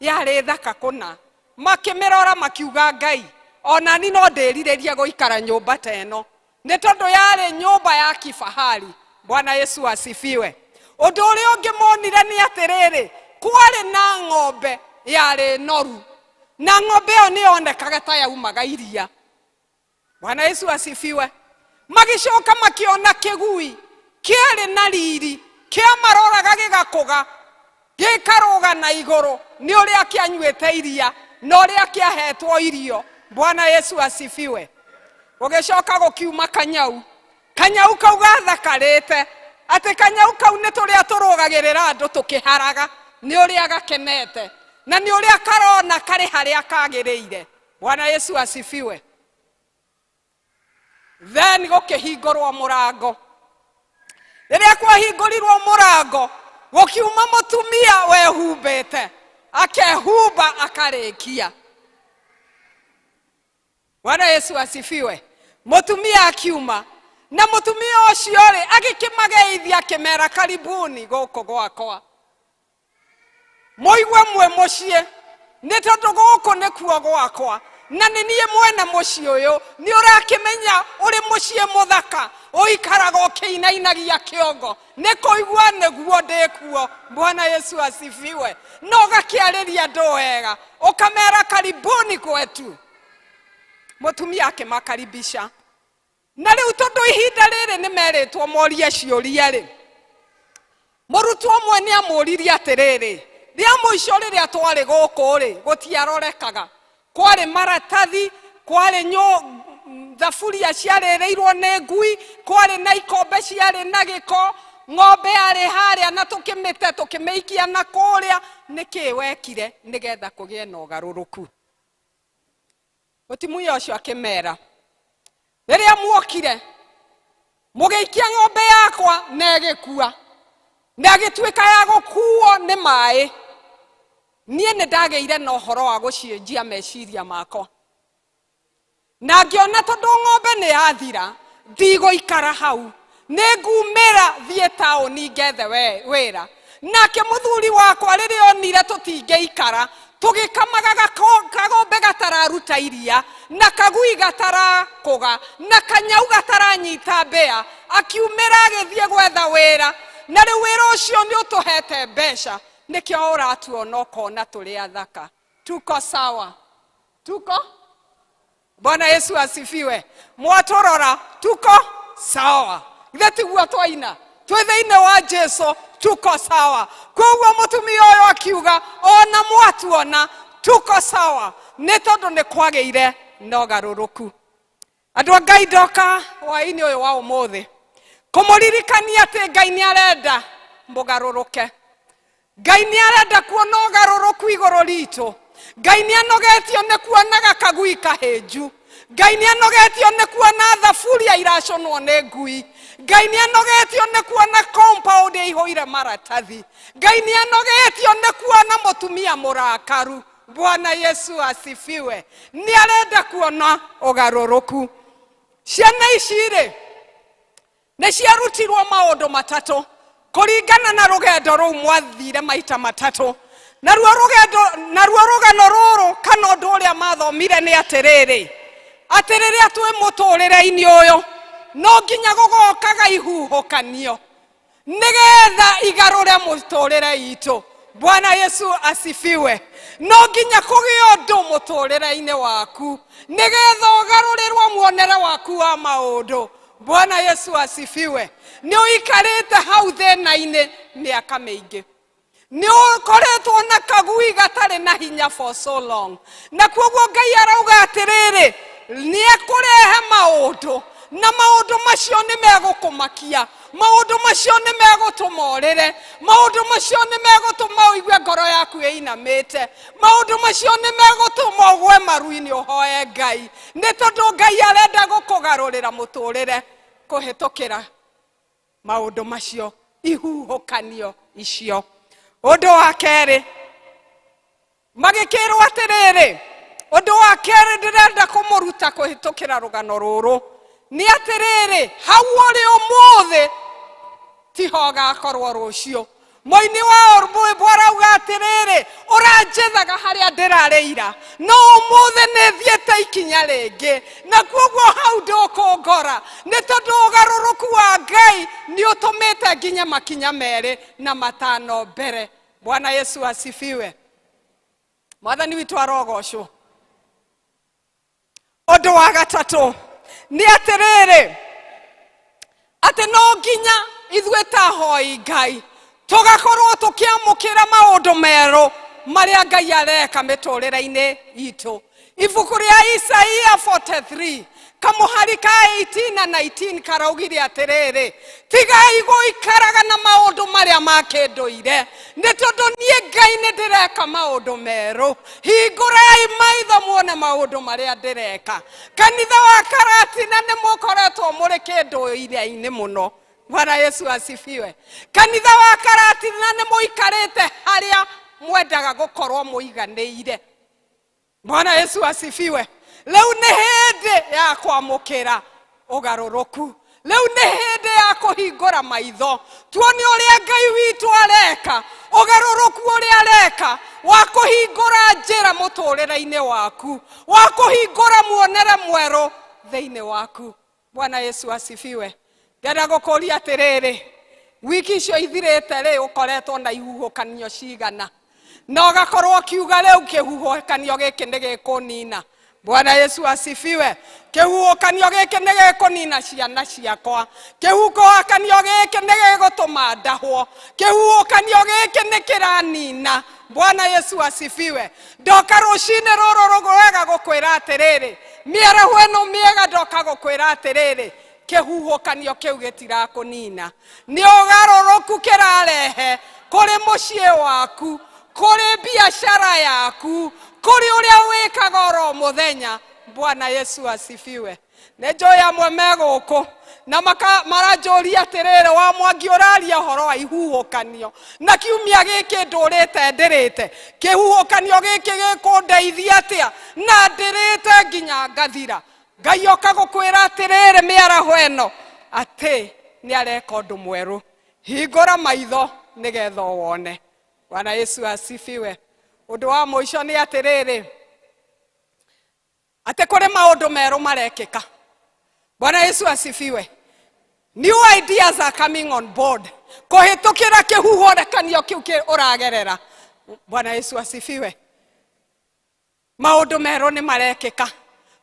yarĩ thaka kũna. Makĩmĩrora makiuga, Ngai, onani no ndĩrirĩrie gũikara nyũmba ta ĩno, nĩ tondũ yarĩ nyũmba ya kifahari. Bwana Yesu asifiwe. Ũndũ ũrĩa ũngĩ monire nĩ atĩrĩrĩ, kwarĩ na ng'ombe yarĩ noru, na ng'ombe ĩyo nĩ yonekaga ta yaumaga iria. Bwana Yesu asifiwe. Magĩcoka makĩona kĩgui kĩarĩ na riri, kĩamaroraga gĩgakũga, gĩkarũga na igũrũ nĩ ũrĩa kĩanyuĩte iria na ũrĩa kĩahetwo irio. Bwana Yesu asifiwe. Gũgĩcoka gũkiuma kanyau, kanyau kau gathakarĩte atĩ kanyau kau nĩ tũrĩa tũrũgagĩrĩra andũ tũkĩharaga nĩ ũrĩa gakenete na nĩ ũrĩa karona karĩ harĩa kagĩrĩire. Bwana Yesu asifiwe. Then gũkĩhingũrwo mũrango. Rĩrĩa kwahingũrirwo mũrango, gũkiuma mũtumia wehumbĩte, akehumba akarĩkia. Bwana Yesu asifiwe. Mũtumia akiuma, na mũtumia ũcio rĩ agĩkĩmageithia, akĩmera, karibuni gũkũ gwakwa, mũigue mwĩ mũciĩ, nĩ tondũ gũkũ nĩkuo gwakwa na nĩ niĩ mwene mũciĩ ũyũ. Nĩ ũrakĩmenya ũrĩ mũciĩ mũthaka ũikaraga ũkĩinainagia kĩongo nĩ kũigua nĩguo ndĩkuo. Bwana Yesu asifiwe. Na ũgakĩarĩria andũ wega, ũkamera karibuni kwetu. Mũtumia akĩmakaribisha. Na rĩu tondũ ihinda rĩrĩ nĩ merĩtwo morie ciũria rĩ, mũrutwo ũmwe nĩ amũririe atĩrĩrĩ, rĩa mũico rĩrĩa twarĩ gũkũ rĩ, gũtiarorekaga, kwarĩ maratathi, kwarĩ thaburia ciarĩrĩirwo nĩ ngui, kwarĩ na ikombe ciarĩ na gĩko, ng'ombe yarĩ harĩa na tũkĩmĩte tũkĩmĩikia na kũrĩa, nĩkĩ wekire nĩgetha kũgĩe na ũgarũrũku? Mũtumia ũcio akĩmera, rĩrĩa muokire mũgĩikia ng'ombe yakwa na ĩgĩkua na ĩgĩtuĩka ya gũkuo nĩ maĩ, niĩ nĩ ndagĩire na ũhoro wa gũcenjia meciria makwa na ngĩona tondũ ng'ombe nĩ yathira, ndigũikara hau, nĩ ngumĩra thiĩ taũni ngethe wĩra. Nake mũthuri wakwa rĩrĩa onire tũtingĩikara tũgĩkamaga kagombe gatararuta iria na kagui gatarakũga na kanyau gataranyita mbĩa, akiumĩra agĩthiĩ gwetha wĩra, na rĩu wĩra ũcio nĩ ũtũhete mbeca, nĩkĩo ũratuona ũkona tũrĩ athaka. Tuko sawa, tuko. Bwana Yesu asifiwe. Mwatũrora tuko sawa, ithe tiguo twaina twĩ thĩinĩ wa Jesu, tuko sawa. Koguo mũtumia ũyũ akiuga, ona mwatuona tuko sawa, nĩ tondũ nĩ kwagĩire na ũgarũrũku. Andũ a Ngai, ndoka hwaĩ-inĩ ũyũ wa ũmũthĩ kũmũririkania atĩ Ngai nĩ arenda mũgarũrũke. Ngai nĩ arenda kuona ũgarũrũku igũrũ ritũ. Ngai nĩ anogetio nĩ kuonaga kagui kahĩnju. Ngai nĩ anogetio nĩ kuona thaburia iracũnwo nĩ ngui. Ngai nĩ anogetio nĩ kuona compound ĩihũire maratathi. Ngai nĩ anogetio nĩ kuona mũtumia mũrakaru. Bwana Yesu asifiwe. Nĩ arenda kuona ũgarũrũku. Ciana ici rĩ nĩ ciarutirwo maũndũ matatũ kũringana na rũgendo rũu mwathire maita matatũ. Naruo rũgendo, naruo rũgano rũrũ kana ũndũ ũrĩa mathomire nĩ atĩrĩrĩ, atĩ rĩrĩa twĩ mũtũrĩre-inĩ ũyũ no nginya gũgokaga ihuhũkanio nĩgetha igarũre mũtũrĩre itũ. Bwana Yesu asifiwe. No nginya kũgĩe ũndũ mũtũrĩre-inĩ waku nĩgetha ũgarũrĩrwo muonere waku wa maũndũ. Bwana Yesu asifiwe. Nĩ ũikarĩte hau thĩna-inĩ mĩaka mĩingĩ, nĩ ũkoretwo na kagui gatarĩ na hinya for so long, na koguo Ngai arauga atĩrĩrĩ, nĩ ekũrehe maũndũ, na maũndũ macio nĩ megũkũmakia, maũndũ macio nĩ megũtũma ũrĩre, maũndũ macio nĩ megũtũma ũigue ngoro yaku ĩinamĩte, maũndũ macio nĩ megũtũma ũgwe maru-inĩ ũhoe Ngai, nĩ tondũ Ngai arenda gũkũgarũrĩra mũtũrĩre kũhĩtũkĩra maũndũ macio, ihuhũkanio icio. Ũndũ wa kerĩ magĩkĩrwo atĩrĩrĩ, Ũndũ wa kerĩ ndĩrenda kũmũruta kũhĩtũkĩra rũgano rũrũ nĩ atĩrĩrĩ, hau ũrĩ ũmũthĩ tiho ũgakorwo rũciũ. Mũini wa rwĩmbo arauga atĩrĩrĩ, ũranjethaga harĩa ndĩrarĩira, no ũmũthĩ nĩ thiĩte ikinya rĩngĩ, na kuoguo hau ndũkũngora, nĩ tondũ ũgarũrũku wa Ngai nĩ ũtũmĩte nginye makinya merĩ na matano mbere. Bwana Yesu asifiwe. Mwathani witũ arogocwo. Ũndũ wa gatatũ nĩ atĩrĩrĩ, atĩ no nginya ithuĩ ta ahoi Ngai tũgakorwo tũkĩamũkĩra maũndũ merũ marĩa Ngai areka mĩtũrĩre-inĩ itũ. Ibuku rĩa Isaia 43 kamũhari ka 18 na 19 karaugire atĩrĩrĩ, tigai gũikaraga na maũndũ marĩa ma kĩndũire, nĩ tondũ niĩ Ngai nĩ ndĩreka maũndũ merũ. Hingũrai maitho muone maũndũ marĩa ndĩreka. Kanitha wa Karatina nĩ mũkoretwo mũrĩ kĩndũire-inĩ mũno. Bwana Yesu asifiwe. Kanitha wa Karatina nĩ mũikarĩte harĩa mwendaga gũkorwo mũiganĩire. Bwana Yesu asifiwe. Rĩu nĩ hĩndĩ ya kwamũkĩra ũgarũrũku. Rĩu nĩ hĩndĩ ya kũhingũra maitho tuone ũrĩa Ngai witũ areka, ũgarũrũku ũrĩa areka wa kũhingũra njĩra mũtũrĩre-inĩ waku, wa kũhingũra muonere mwerũ thĩinĩ waku. Bwana Yesu asifiwe. Ndĩrenda gũkũria atĩrĩrĩ, wiki icio ithirĩte rĩ, ũkoretwo na ihuhũkanio cigana, na ũgakorwo ũkiuga rĩu kĩhuhũkanio gĩkĩ nĩ gĩkũnina. Bwana Yesu asifiwe. Kĩhuhũkanio gĩkĩ nĩ gĩkũnina ciana ciakwa, kĩhuhũkanio gĩkĩ nĩ gĩgũtũma ndahwo, kĩhuhũkanio gĩkĩ nĩ kĩranina. Bwana Yesu asifiwe. Ndoka rũcinĩ rũrũ rwega gũkwĩra atĩrĩrĩ, mĩaraho ĩno mĩega ndoka gũkwĩra atĩrĩrĩ, kĩhuhũkanio kĩu gĩtirakũnina, nĩ ũgarũrũku kĩrarehe kũrĩ mũciĩ waku, kũrĩ biacara yaku, kũrĩ ũrĩa wĩkaga oro mũthenya. Bwana Yesu asifiwe. Nĩ njũĩ amwe me gũkũ na maranjũria atĩrĩrĩ, wa Mwangi ũraria ũhoro wa ihuhũkanio, na kiumia gĩkĩ ndũrĩte ndĩrĩte, kĩhuhũkanio gĩkĩ gĩkũndeithia atĩa na ndĩrĩte nginya ngathira? Ngai oka gũkwĩra atĩrĩrĩ mĩaraho ĩno atĩ nĩ areka ũndũ mwerũ. Hingũra maitho nĩgetha wone. Bwana Yesu asifiwe. Ũndũ wa mũico nĩ atĩrĩrĩ, atĩ kũrĩ maũndũ merũ marekĩka. Bwana Yesu asifiwe. New ideas are coming on board kũhĩtũkĩra kĩhuhũkanio kĩu ũragerera. Bwana Yesu asifiwe. Maũndũ merũ nĩ marekĩka,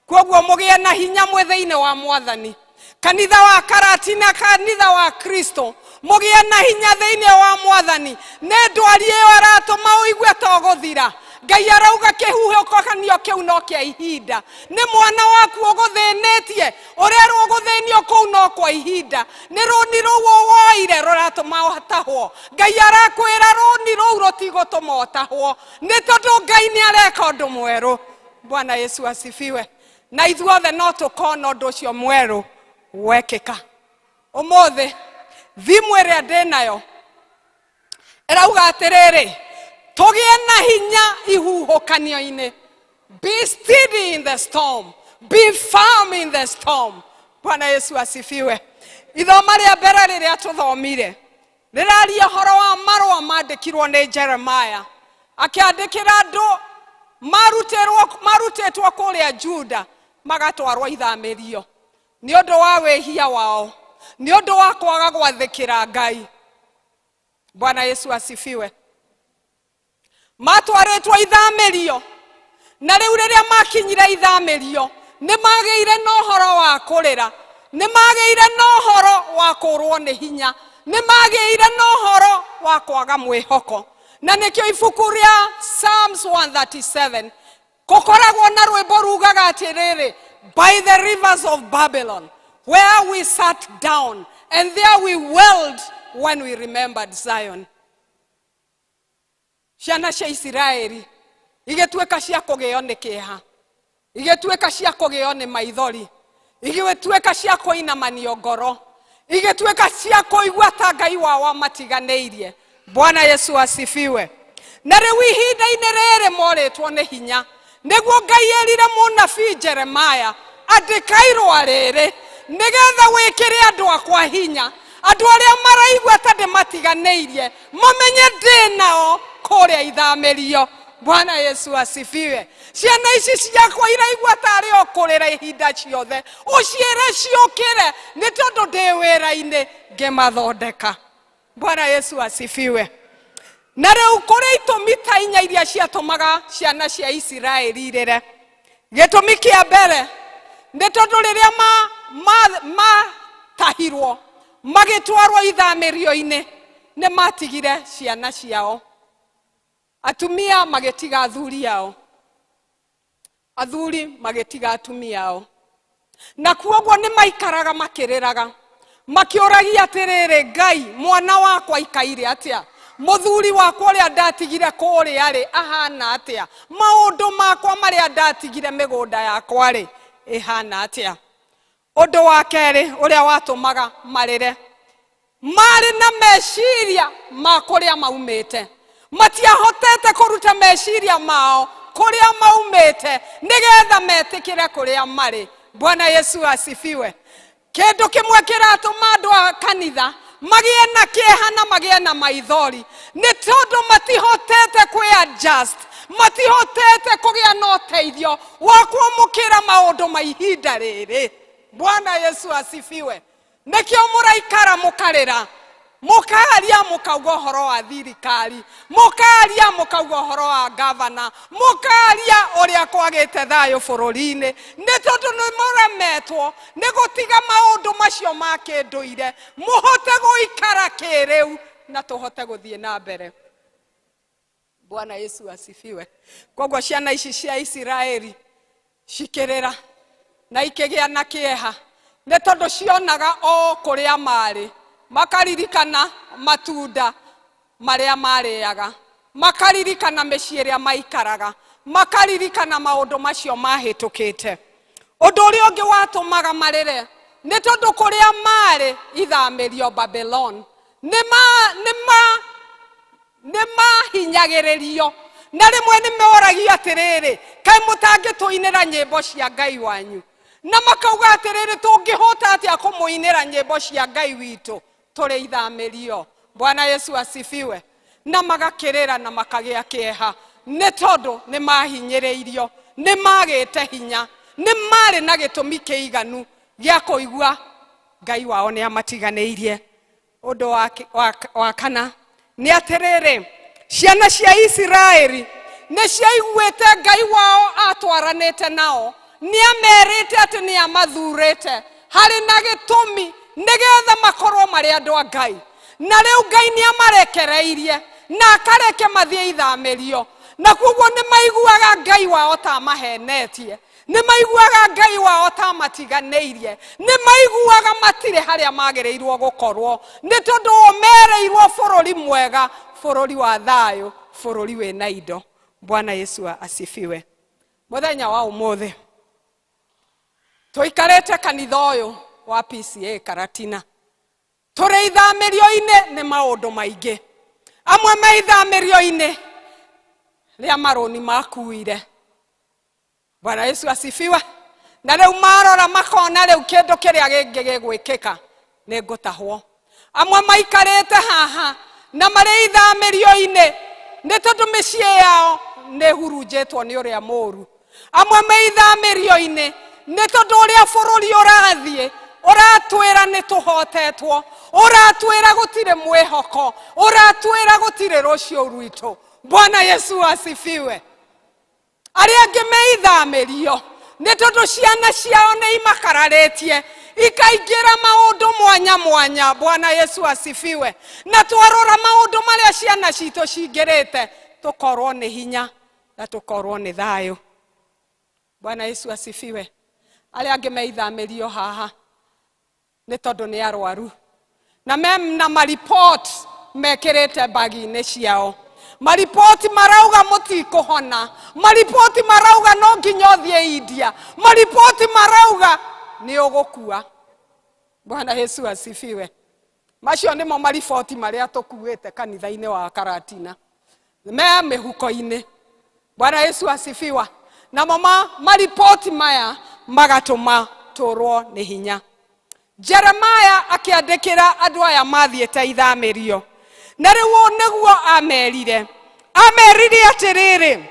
kwoguo mũgĩe na hinya mwĩ thĩinĩ wa Mwathani. Kanitha wa Karatina, kanitha wa Kristo, mũgĩe na hinya thĩinĩ wa Mwathani. Nĩ ndwari ĩyo aratũma ũigue to gũthira. Ngai arauga kĩhuhũkanio kĩu no kĩa ihinda. Nĩ mwana waku ũgũthĩnĩtie, ũrerwo gũthĩnio kũu no kwa ihinda. Nĩ rũni rũu woire rũratũma ũtahwo. Ngai arakwĩra rũni rũu rũtigũtũma ũtahwo, nĩ tondũ Ngai nĩ areka ũndũ mwerũ. Bwana Yesu asifiwe. Na ithuothe no tũkona ũndũ ũcio mwerũ wekĩka. Ũmũthĩ thimu ĩrĩa ndĩnayo ĩrauga atĩrĩrĩ, tũgĩe na hinya ihuhũkanio-inĩ. Be steady in the storm, be firm in the storm. Bwana Yesu asifiwe. Ithoma rĩa mbere rĩrĩa tũthomire rĩraria ũhoro wa marũa mandĩkirwo nĩ Jeremiah akĩandĩkĩra andũ marutĩtwo kũrĩa Juda magatwarwo ithamĩrio nĩ ũndũ wa wĩhia wao, nĩ ũndũ wa kwaga gwathĩkĩra Ngai. Bwana Yesu asifiwe. Matwarĩtwo ithamĩrio, na rĩu rĩrĩa makinyire ithamĩrio nĩ magĩire na ũhoro wa kũrĩra, nĩ magĩire na ũhoro wa kũrwo nĩ hinya, nĩ magĩire na ũhoro wa kwaga mwĩhoko. Na nĩkĩo ibuku rĩa Psalms 137 gũkoragwo na rwĩmbo rugaga atĩrĩrĩ, by the rivers of Babylon where we sat down and there we wailed when we remembered Zion. Ciana cia Isiraeli igĩtuĩka cia kũgĩo nĩ kĩeha, igĩtuĩka cia kũgĩo nĩ maithori, igĩtuĩka cia kũinamanio ngoro, igĩtuĩka cia kũigua ta Ngai wao amatiganĩirie. Bwana Yesu asifiwe. Na rĩu ihinda-inĩ rĩrĩ morĩtwo nĩ hinya, Nĩguo Ngai erire mũnabii Jeremaya, andĩka irũa rĩrĩ nĩgetha wĩkĩre andũ akwa hinya, andũ arĩa maraigua ta ndĩmatiganĩirie mamenye ndĩ nao kũrĩa ithamĩrio. Bwana Yesu asifiwe. Ciana ici ciakwa iraigua tarĩ o kũrĩra ihinda ciothe, ũciĩre ciũkĩre nĩ tondũ ndĩ wĩra-inĩ ngĩmathondeka. Bwana Yesu asifiwe. Na rĩu kũrĩ itũmi ta inya iria ciatũmaga ciana cia Isiraeli irĩre. Gĩtũmi kĩa mbere nĩ tondũ rĩrĩa matahirwo magĩtwarwo ithamĩrio-inĩ nĩ matigire ciana ciao, atumia magĩtiga athuri ao, athuri magĩtiga atumia ao, na kuoguo nĩ maikaraga makĩrĩraga makĩũragia atĩrĩrĩ, Ngai, mwana wakwa aikaire atĩa? Mũthuri wakwa ũrĩa ndatigire kũrĩa rĩ ahana atĩa? Maũndũ makwa marĩa ndatigire mĩgũnda yakwa rĩ ĩhana atĩa? Ũndũ wa kerĩ ũrĩa watũmaga marĩre, marĩ na meciria ma kũrĩa maumĩte, matiahotete kũruta meciria mao kũrĩa maumĩte nĩgetha metĩkĩre kũrĩa marĩ. Bwana Yesu asifiwe. Kĩndũ kĩmwe kĩratũma andũ a kanitha magĩe na kĩeha na magĩe na maithori nĩ tondũ matihotete kwĩ-adjust, matihotete kũgĩa na ũteithio wa kwamũkĩra maũndũ ma ihinda rĩrĩ. Bwana Yesu asifiwe. Nĩkĩo mũraikara mũkarĩra, mũkaria mũkauga ũhoro wa thirikari, mũkaria mũkauga ũhoro wa gavana, mũkaria ũrĩa kwagĩte thayũ bũrũri-inĩ, nĩ tondũ nĩ mũremetwo nĩ gũtiga maũndũ macio ma kĩndũire, mũhote gũikara kĩrĩu na tũhote gũthiĩ na mbere. Bwana Yesu asifiwe. Koguo ciana ici cia Isiraeli cikĩrĩra na ikĩgĩa na kĩeha nĩ tondũ cionaga o kũrĩa marĩ, makaririkana matunda marĩa marĩaga, makaririkana mĩciĩ ĩrĩa maikaraga, makaririkana maũndũ macio mahĩtũkĩte. Ũndũ ũrĩa ũngĩ watũmaga marĩre nĩ tondũ kũrĩa marĩ ithamĩrio Babylon nĩ mahinyagĩrĩrio, na rĩmwe nĩ moragio atĩrĩrĩ, kaĩ mũtangĩtũinĩra nyĩmbo cia Ngai wanyu? Na makauga atĩrĩrĩ, tũngĩhota atĩa kũmũinĩra nyĩmbo cia Ngai witũ tũrĩ ithamĩrio? Bwana Yesu asifiwe. Na magakĩrĩra na makagĩa kĩeha nĩ tondũ nĩ mahinyĩrĩirio, nĩ magĩte hinya, nĩ marĩ na gĩtũmi kĩiganu gĩa kũigua Ngai wao nĩ amatiganĩirie. Ũndũ wa kana nĩ atĩrĩrĩ, ciana cia Isiraeli nĩ ciaiguĩte Ngai wao atwaranĩte nao, nĩ amerĩte atĩ nĩ amathurĩte harĩ na gĩtũmi nĩgetha makorwo marĩ andũ a Ngai, na rĩu Ngai nĩ amarekereirie na akareke mathiĩ ithamĩrio, na koguo nĩ maiguaga Ngai wao ta amahenetie, nĩ maiguaga Ngai wao ta amatiganĩirie, nĩ maiguaga matirĩ harĩa magĩrĩirwo gũkorwo, nĩ tondũ o mereirwo bũrũri mwega, bũrũri wa thayũ, bũrũri wĩna indo. Bwana Yesu asifiwe. Mũthenya wa ũmũthĩ tũikarĩte kanitha ũyũ wa PCA Karatina, tũrĩ ithamĩrio-inĩ nĩ maũndũ maingĩ. Amwe me ithamĩrio-inĩ rĩa marũni makuire. Bwana Yesu asifiwe. Na rĩu marora makona rĩu kĩndũ kĩrĩa gĩngĩ gĩgwĩkĩka nĩ ngũtahwo. Amwe maikarĩte haha na marĩ ithamĩrio-inĩ nĩ tondũ mĩciĩ yao nĩ hurunjĩtwo nĩ ũrĩa mũũru. Amwe me ithamĩrio-inĩ nĩ tondũ ũrĩa bũrũri ũrathiĩ ũratwĩra nĩ tũhotetwo, ũratwĩra gũtirĩ mwĩhoko, ũratwĩra gũtirĩ rũciũ rwitũ. Bwana Yesu asifiwe. Arĩa angĩ me ithamĩrio nĩ tondũ ciana ciao nĩ imakararĩtie ikaingĩra maũndũ mwanya mwanya. Bwana Yesu asifiwe. Na twarora maũndũ marĩa ciana citũ cingĩrĩte, tũkorwo nĩ hinya na tũkorwo nĩ thayũ. Bwana Yesu asifiwe. Arĩa angĩ me ithamĩrio haha nĩ tondũ nĩ arwaru na mena maripoti mekĩrĩte bagi-inĩ ciao, maripoti marauga mũtikũhona, maripoti marauga no nginya ũthiĩ India, maripoti marauga nĩ ũgũkua. Bwana Yesu asifiwe. Macio nĩmo mariboti marĩa tũkuĩte kanitha-inĩ wa Karatina, me mĩhuko-inĩ. Bwana Yesu asifiwa. Namo maripoti maya magatũma tũrwo nĩ hinya. Jeremaya akĩandĩkĩra andũ aya mathiĩte ithamĩrio, na rĩu ũũ nĩguo amerire. Amerire atĩrĩrĩ,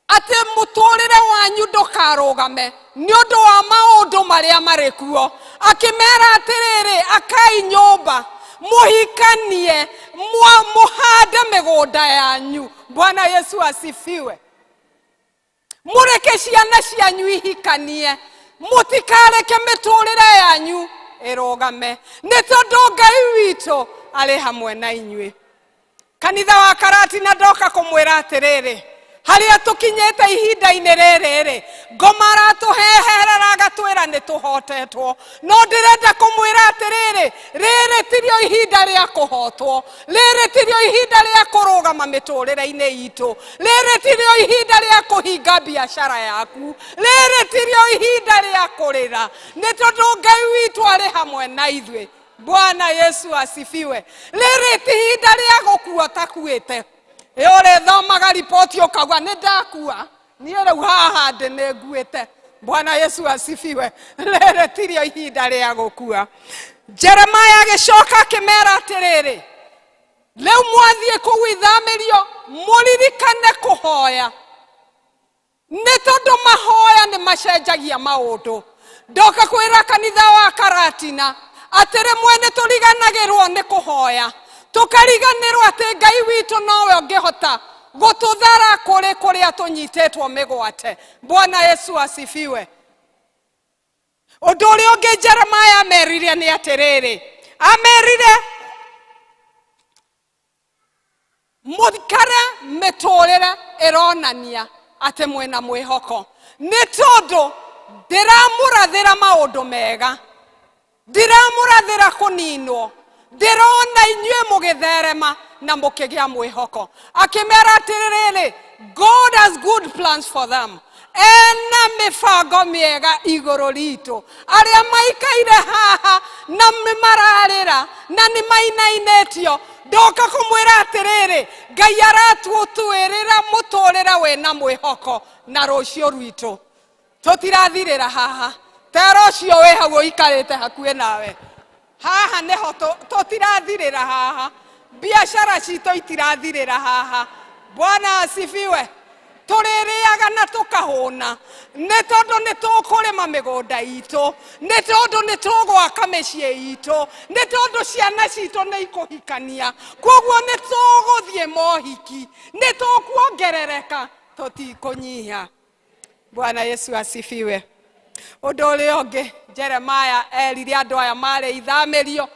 atĩ mũtũrĩre wanyu ndũkarũgame nĩ ũndũ wa maũndũ marĩa marĩ kuo. Akĩmera atĩrĩrĩ, akai nyũmba, mũhikanie, mũhande mĩgũnda yanyu. Bwana Yesu asifiwe. Mũreke ciana cianyu ihikanie, mũtikareke mĩtũrĩre yanyu ĩrũgame, nĩ tondũ Ngai witũ arĩ hamwe na inyuĩ. Kanitha wa Karatina ndoka kũmwĩra atĩrĩrĩ, harĩa tũkinyĩte ihinda-inĩ rĩrĩ rĩ, ngoma aratũheherera agatwĩra nĩ tũhotetwo, no ndĩrenda kũmwĩra atĩrĩrĩ, rĩrĩ tirio ihinda rĩa kũhotwo, rĩrĩ tirio ihinda rĩa kũrũgama mĩtũrĩre-inĩ itũ, rĩrĩ tirio ihinda rĩa kũhinga biacara yaku, rĩrĩ tirio ihinda rĩa kũrĩra, nĩ tondũ Ngai witũ arĩ hamwe na ithuĩ. Bwana Yesu asifiwe. Rĩrĩ ti ihinda rĩa gũkua takuĩte. Ĩ ũrĩthomaga riboti ũkauga nĩ ndakua, niĩ rĩu haha ndĩ nĩ nguĩte. Bwana Yesu asifiwe. Rĩrĩ tirio ihinda rĩa gũkua. Jeremaya agĩcoka akĩmera atĩrĩrĩ, rĩu mwathiĩ kũu ithamĩrio mũririkane kũhoya, nĩ tondũ mahoya nĩ macenjagia maũndũ. Ndoka kwĩra kanitha wa Karatina atĩ rĩmwe nĩ tũriganagĩrwo nĩ kũhoya, tũkariganĩrwo atĩ Ngai witũ nowe ũngĩhota gũtũthara kũrĩ kũrĩa tũnyitĩtwo mĩgwate. Bwana Yesu asifiwe. Ũndũ ũrĩa ũngĩ Jeremaya amerire nĩ atĩrĩrĩ, amerire mũikare mĩtũrĩre ĩronania atĩ mwĩna mwĩhoko, nĩ tondũ ndĩramũrathĩra maũndũ mega, ndiramũrathĩra kũninwo, ndĩrona inyuĩ mũgĩtherema na mũkĩgĩa mwĩhoko. Akĩmera atĩrĩrĩ, God has good plans for them. Ena mĩbango mĩega igũrũ ritũ. Arĩa maikaire haha na nĩ mararĩra na nĩ mainainĩtio, ndoka kũmwĩra atĩrĩrĩ, Ngai aratũtuĩrĩra mũtũrĩre wĩna mwĩhoko na rũciũ rwitũ. Tũtirathirĩra haha. Tera ũcio wĩ hau ũikarĩte hakuhĩ nawe, haha nĩho tũtirathirĩra haha. Biacara citũ itirathirĩra haha. Bwana asifiwe. Tũrĩrĩaga na tũkahũna, nĩ tondũ nĩ tũkũrĩma mĩgũnda itũ, nĩ tondũ nĩ tũgwaka mĩciĩ itũ, nĩ tondũ ciana citũ nĩ ikũhikania, koguo nĩ tũgũthiĩ mohiki, nĩ tũkuongerereka, tũtikũnyiha. Bwana Yesu asifiwe. Ũndũ ũrĩa ũngĩ Jeremaya erire andũ aya marĩ ithamĩrio,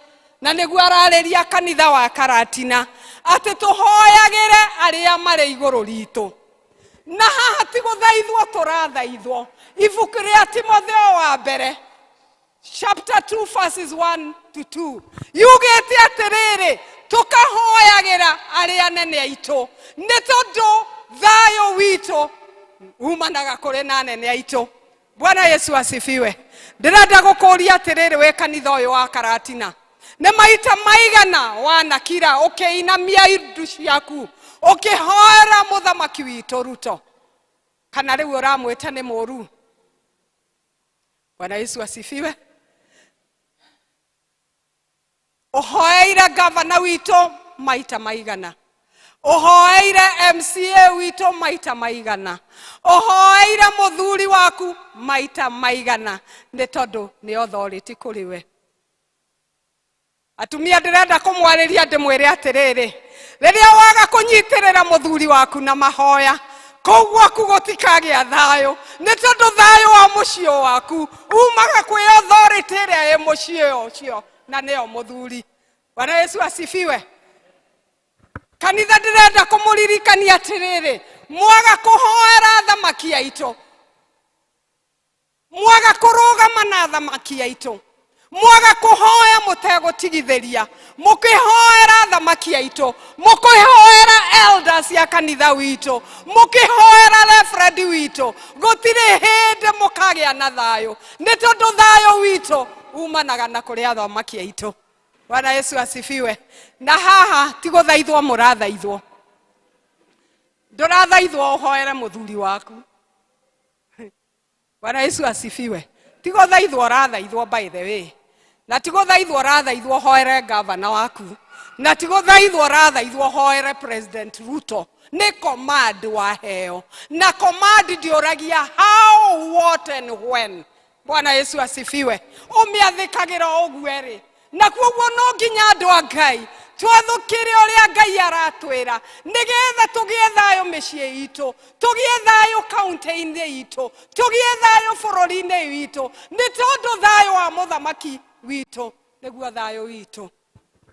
na nĩguo ararĩria kanitha wa Karatina, atĩ tũhoyagĩre arĩa marĩ igũrũ ritũ. Na haha ti gũthaithwo tũrathaithwo. Ibuku rĩa Timotheo wa mbere chapter 2 verses 1 to 2 yugĩte atĩrĩrĩ, tũkahoyagĩra arĩa anene aitũ, nĩ tondũ thayũ witũ umanaga kũrĩ na anene aitũ. Bwana Yesu asifiwe. Ndĩrenda gũkũria atĩrĩrĩ, wĩ kanitha ũyũ wa Karatina, nĩ maita maigana wanakira ũkĩinamia indu ciaku ũkĩhoera mũthamaki witũ Ruto, kana rĩu ũramwĩta nĩ mũru? Bwana Yesu asifiwe. Ũhoeire gavana witũ maita maigana, ũhoeire MCA witũ maita maigana, ũhoeire mũthuri waku maita maigana, nĩ tondũ nĩ authority kũrĩ we. Atumia ndĩrenda kũmwarĩria ndĩmwĩre atĩrĩrĩ, rĩrĩa waga kũnyitĩrĩra mũthuri waku na mahoya, kũu gwaku gũtikagĩa thayũ, nĩ tondũ thayũ wa mũciĩ waku umaga kwĩ authority ĩrĩa ĩ mũciĩ ũcio, na nĩyo mũthuri. Bwana Yesu asifiwe. Kanitha ndĩrenda kũmũririkania atĩrĩrĩ, mwaga kũhoera athamaki aitũ, mwaga kũrũgama na athamaki aitũ, mwaga kũhoya mũtegũtigithĩria, mũkĩhoera athamaki aitũ, mũkĩhoera elders ya kanitha witũ, mũkĩhoera reverend witũ, gũtirĩ hĩndĩ mũkagĩa na thayũ, nĩ tondũ thayũ witũ umanaga na kũrĩ athamaki aitũ. Bwana Yesu asifiwe. Na haha ti gũthaithwo mũrathaithwo, ndũrathaithwo ũhoere mũthuri waku. Bwana Yesu asifiwe. Ti gũthaithwo ũrathaithwo by the way, na ti gũthaithwo ũrathaithwo hoere gavana waku, na ti gũthaithwo ũrathaithwo hoere President Ruto. Nĩ command waheo, na command ndĩũragia how, what and when. Bwana Yesu asifiwe. Ũmĩathĩkagĩra o ũguo rĩ, na koguo no nginya andũ a Ngai twathũkĩre ũrĩa Ngai aratwĩra, nĩgetha tũgĩe thayũ mĩciĩ itũ, tũgĩe thayũ kaunti-inĩ itũ, tũgĩe thayũ bũrũri-inĩ witũ, nĩ tondũ thayũ wa mũthamaki witũ nĩguo thayũ witũ.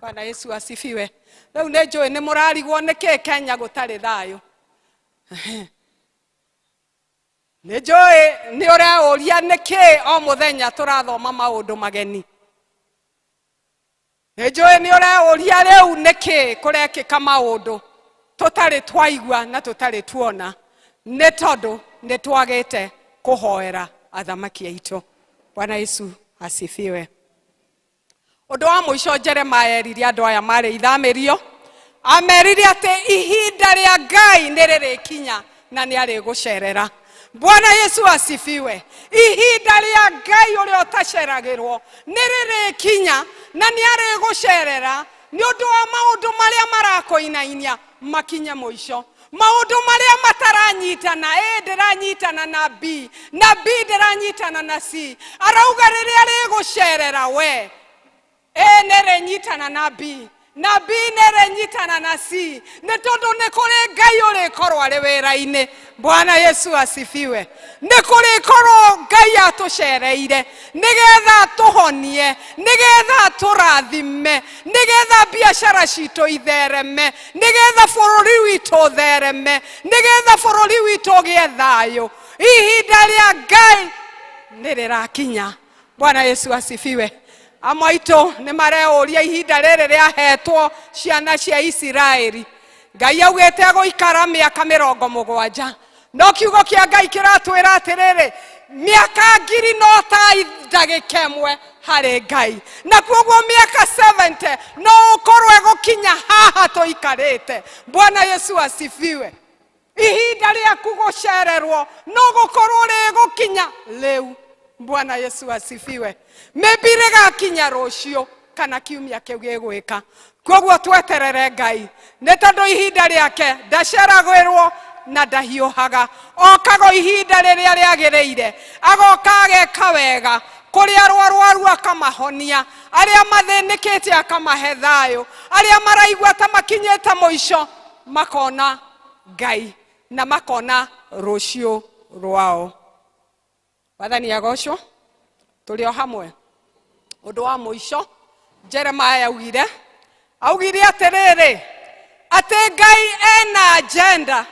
Bwana Yesu asifiwe. Rĩu nĩ njũĩ nĩ mũrarigwo nĩkĩ Kenya gũtarĩ thayũ. Nĩ njũĩ nĩ ũreũria nĩkĩ o mũthenya tũrathoma maũndũ mageni. Nĩ njũĩ nĩ ũreũria rĩu nĩkĩ kũrekĩka maũndũ tũtarĩ twaigua na tũtarĩ tuona, nĩ tondũ nĩ twagĩte kũhoera athamaki aitũ. Bwana Yesu asifiwe. Ũndũ wa mũico Jeremiah erire andũ aya marĩ ithamĩrio, amerire atĩ ihinda rĩa Ngai nĩ rĩrĩkinya na nĩ arĩgũcerera. Bwana Yesu asifiwe. Ihinda rĩa Ngai ũrĩa ũtaceragĩrwo nĩ rĩrĩkinya na nĩ arĩgũcerera, nĩ ũndũ wa maũndũ marĩa marakũinainia makinye mũico, maũndũ marĩa mataranyitana, A ndĩranyitana na B, na B ndĩranyitana na C, arauga rĩrĩa rĩgũcerera we, A nĩ rĩnyitana na B, na B nĩ rĩnyitana na C, nĩ tondũ nĩ kũrĩ Ngai ũrĩkorwo arĩ wĩra-inĩ. Bwana Yesu asifiwe. Nĩ kũrĩkorwo Ngai atũcereire nĩgetha atũhonie, nĩgetha atũrathime, nĩgetha biacara citũ ithereme, nĩgetha bũrũri witũ ũthereme, nĩgetha bũrũri witũ ũgĩe thayũ. Ihinda rĩa Ngai nĩ rĩrakinya. Bwana Yesu asifiwe. Amwe aitũ nĩ mareũria ihinda rĩrĩ rĩahetwo ciana cia Isiraeli, Ngai augĩte egũikara mĩaka 70, no kiugo kĩa Ngai kĩratwĩra atĩrĩrĩ, mĩaka 1000 no ta ndagĩka ĩmwe harĩ Ngai, na koguo mĩaka 70 no ũkorwo ĩgũkinya haha tũikarĩte. Bwana Yesu asifiwe. Ihinda rĩaku gũcererwo no gũkorwo rĩgũkinya rĩu. Bwana Yesu asifiwe. Maybe rĩgakinya rũciũ kana kiumia kĩu gĩgwĩka. Koguo tweterere Ngai, nĩ tondũ ihinda rĩake ndaceragĩrwo na ndahiũhaga, okaga ihinda rĩrĩa rĩagĩrĩire, agoka ageka wega kũrĩ arwaru akamahonia, arĩa mathĩnĩkĩte akamahe thayũ, arĩa maraigua ta makinyĩte mũico makona Ngai na makona rũciũ rwao. Wathani agocwo. Tũrĩ o hamwe. Ũndũ wa mũico Jeremiah augire atĩrĩrĩ, atĩ Ngai ena agenda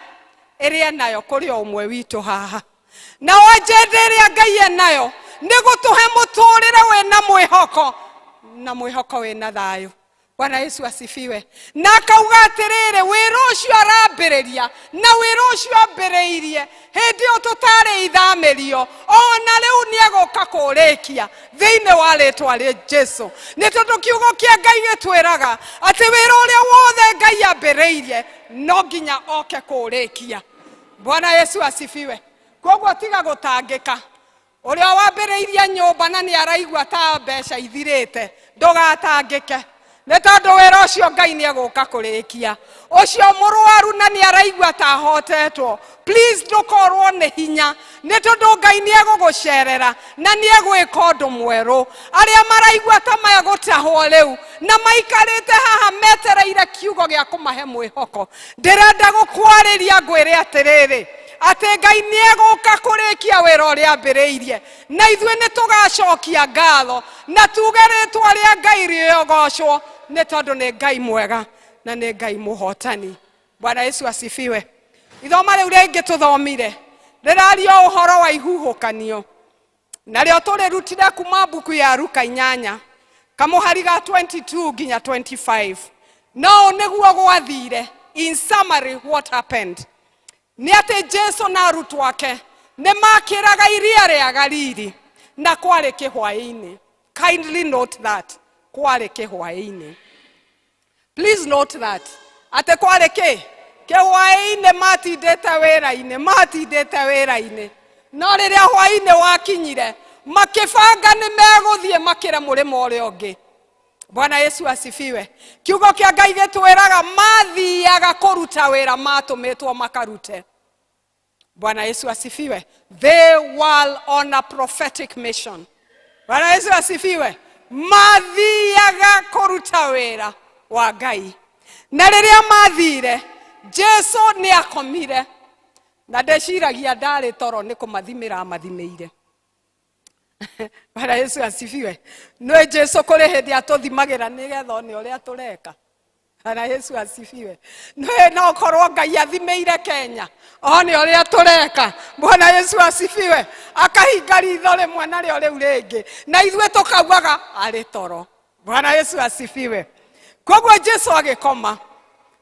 ĩrĩa enayo kũrĩ o ũmwe witũ haha, na o agenda ĩrĩa Ngai enayo nĩ gũtũhe mũtũrĩre wĩna mwĩhoko, na mwĩhoko wĩna thayũ. Bwana Yesu asifiwe. Na akauga atĩrĩrĩ, wĩra ũcio arambĩrĩria na wĩra ũcio ambĩrĩirie hĩndĩ ĩyo tũtarĩ ithamĩrio, ona rĩu nĩ egũka kũũrĩkia thĩinĩ wa rĩtwa rĩa Jesu. Nĩ tondũ kiugo kĩa Ngai gĩtwĩraga atĩ wĩra ũrĩa wothe Ngai ambĩrĩirie no nginya oke kũũrĩkia. Bwana Yesu asifiwe. Koguo tiga gũtangĩka, ũrĩa wambĩrĩirie nyũmba na nĩ araigua ta mbeca ithirĩte, ndũgatangĩke, nĩ tondũ wĩra ũcio Ngai nĩ egũka kũrĩkia. Ũcio mũrwaru na nĩ araigua ta ahotetwo, please ndũkorwo nĩ hinya, nĩ tondũ Ngai nĩ egũgũcerera na nĩ egwĩka ũndũ mwerũ. Arĩa maraigua ta megũtahwo rĩu na maikarĩte haha metereire kiugo gĩa kũmahe mwĩhoko, ndĩrenda gũkwarĩria ngwĩre atĩrĩrĩ, atĩ Ngai nĩ egũka kũrĩkia wĩra ũrĩa ambĩrĩirie, na ithuĩ nĩ tũgacokia ngatho na tuge rĩtwa rĩa Ngai rĩogocwo, nĩ tondũ nĩ Ngai mwega na nĩ Ngai mũhotani. Bwana Yesu asifiwe. Ithoma rĩu rĩngĩ tũthomire rĩraria ũhoro wa ihuhũkanio, narĩo tũrĩrutire kuma mbuku ya Luka 8 kamũhari ga 22 nginya 25. No ũũ nĩguo gwathire. In summary, what happened nĩ atĩ Jesu na arutwo ake nĩ makĩraga iria rĩa Galili, na kwarĩ kĩhwaĩ-inĩ. Kindly note that kwarĩ kĩhwaĩ-inĩ. Please note that atĩ kwarĩ kĩ kĩhwaĩ-inĩ, matindĩte wĩra-inĩ, matindĩte wĩra-inĩ. No rĩrĩa hwainĩ wakinyire, makĩbanga nĩ megũthiĩ makĩre mũrĩmo ũrĩa ũngĩ. Bwana Yesu asifiwe. Kiugo kĩa Ngai gĩtwĩraga mathiaga kũruta wĩra matũmĩtwo makarute. Bwana Yesu asifiwe. They were on a prophetic mission. Bwana Yesu asifiwe. Mathiaga kũruta wĩra wa Ngai. Na rĩrĩa mathire, Jesu nĩ akomire. Na ndeciragia ndarĩ toro nĩ kũmathimĩra amathimĩire. Bwana Yesu asifiwe. Nĩ Jesu kũrĩ hĩndĩ atũthimagĩra nĩgetha one ũrĩa tũreka. Bwana Yesu asifiwe. Nĩ no korwo Ngai athimĩire Kenya one ũrĩa tũreka. Bwana Yesu asifiwe. Akahinga ritho rĩmwe narĩo rĩu rĩngĩ, na ithuĩ tũkaugaga arĩ toro. Bwana Yesu asifiwe. Koguo Jesu agĩkoma.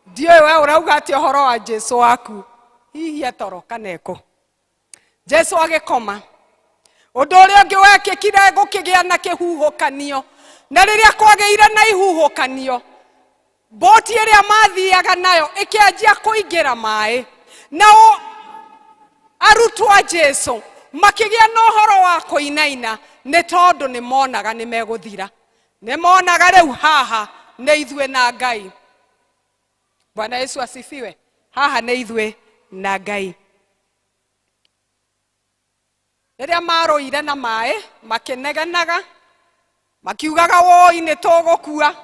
Ndiũĩ we ũrauga atĩa ũhoro wa Jesu waku, hihi etoro kana ekũ? Jesu agĩkoma. Ũndũ ũrĩa ũngĩ wekĩkire, gũkĩgĩa na kĩhuhũkanio, na rĩrĩa kwagĩire na ihuhũkanio, mbũti ĩrĩa mathiaga nayo ĩkĩanjia kũingĩra maĩ, nao arutwo a Jesu makĩgĩa na ũhoro wa kũinaina, nĩ tondũ nĩ monaga nĩ megũthira, nĩ monaga rĩu haha nĩ ithuĩ na Ngai. Bwana Yesu asifiwe. Haha nĩ ithuĩ na Ngai. Rĩrĩa marũire na maĩ makĩnegenaga, makiugaga woi nĩ tũgũkua,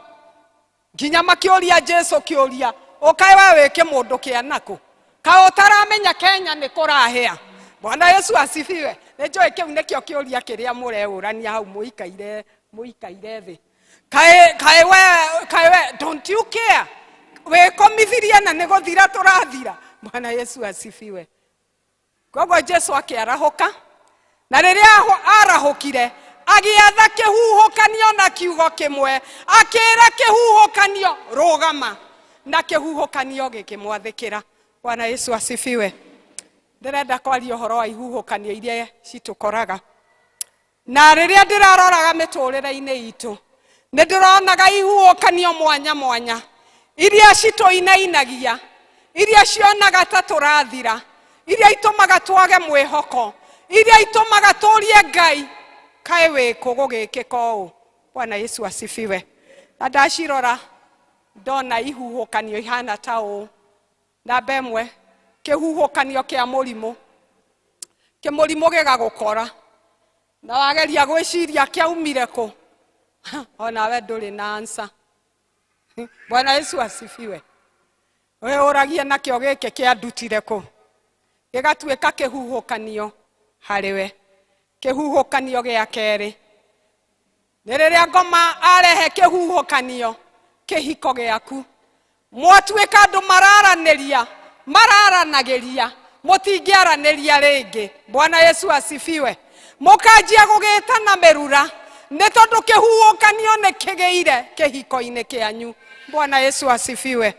nginya makĩũria Jesu kĩũria, ũkaĩ we wĩ kĩmũndũ kĩa nakũ, kaĩ ũtaramenya Kenya nĩ kũrahĩa? Bwana Yesu asifiwe. Nĩ njũĩ kĩu nĩkĩo kĩũria kĩrĩa mũreũrania hau mũikaire mũikaire thĩ. Kaĩ kaĩ we kaĩ we don't you care, wĩkomithirie na nĩ gũthira tũrathira. Bwana Yesu asifiwe. Koguo Jesu akĩarahũka, na rĩrĩa arahũkire agĩatha kĩhuhũkanio na kiugo kĩmwe, akĩra kĩhuhũkanio rũgama, na kĩhuhũkanio gĩkĩmwathĩkĩra. Bwana Yesu asifiwe. Ndĩrenda kwaria ũhoro wa ihuhũkanio iria citũkoraga, na rĩrĩa ndĩraroraga mĩtũrĩre-inĩ itũ, nĩ ndĩronaga ihuhũkanio mwanya mwanya iria citũinainagia, iria cionaga ta tũrathira, iria itũmaga twage mwĩhoko, iria itũmaga tũrie Ngai, kaĩ wĩkũ gũgĩkĩka ũũ? Bwana Yesu asifiwe. Na ndacirora ndona ihuhũkanio ihana ta ũũ. Namba ĩmwe, kĩhuhũkanio kĩa mũrimũ. Kĩmũrimũ gĩgagũkora na wageria gwĩciria kĩaumire kũ, onawe ndũrĩ na answer. Bwana Yesu asifiwe. Wĩyũragie nakĩo gĩkĩ kĩandutire kũ, gĩgatuĩka kĩhuhũkanio harĩwe. Kĩhuhũkanio gĩa kerĩ nĩ rĩrĩa ngoma arehe kĩhuhũkanio kĩhiko gĩaku, mwatuĩka andũ mararanĩria mararanagĩria, mũtingĩaranĩria rĩngĩ. Bwana Yesu asifiwe. Mũkanjia gũgĩtana mĩrura, nĩ tondũ kĩhuhũkanio nĩ kĩgĩire kĩhiko-inĩ kĩanyu. Bwana Yesu asifiwe.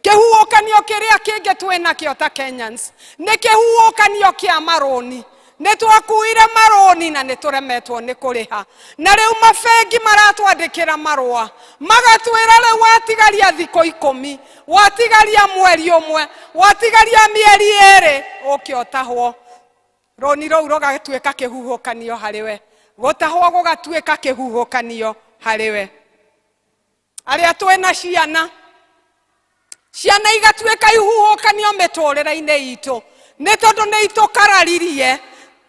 Kĩhuhũkanio kĩrĩa kĩngĩ twĩnakĩo ta Kenyans nĩ kĩhuhũkanio kĩa marũni. Nĩ twakuire marũni na nĩ tũremetwo nĩ kũrĩha, na rĩu mabengi maratwandĩkĩra marũa magatwĩra rĩu watigaria thikũ 10, watigaria mweri ũmwe, watigaria mĩeri 2, ũke ũtahwo. Rũni rũu rũgatuĩka kĩhuhũkanio harĩwe, gũtahwo gũgatuĩka kĩhuhũkanio harĩwe. Arĩa twĩna ciana, ciana igatuĩka ihuhũkanio mĩtũrĩre-inĩ itũ, nĩ tondũ nĩ itũkararirie,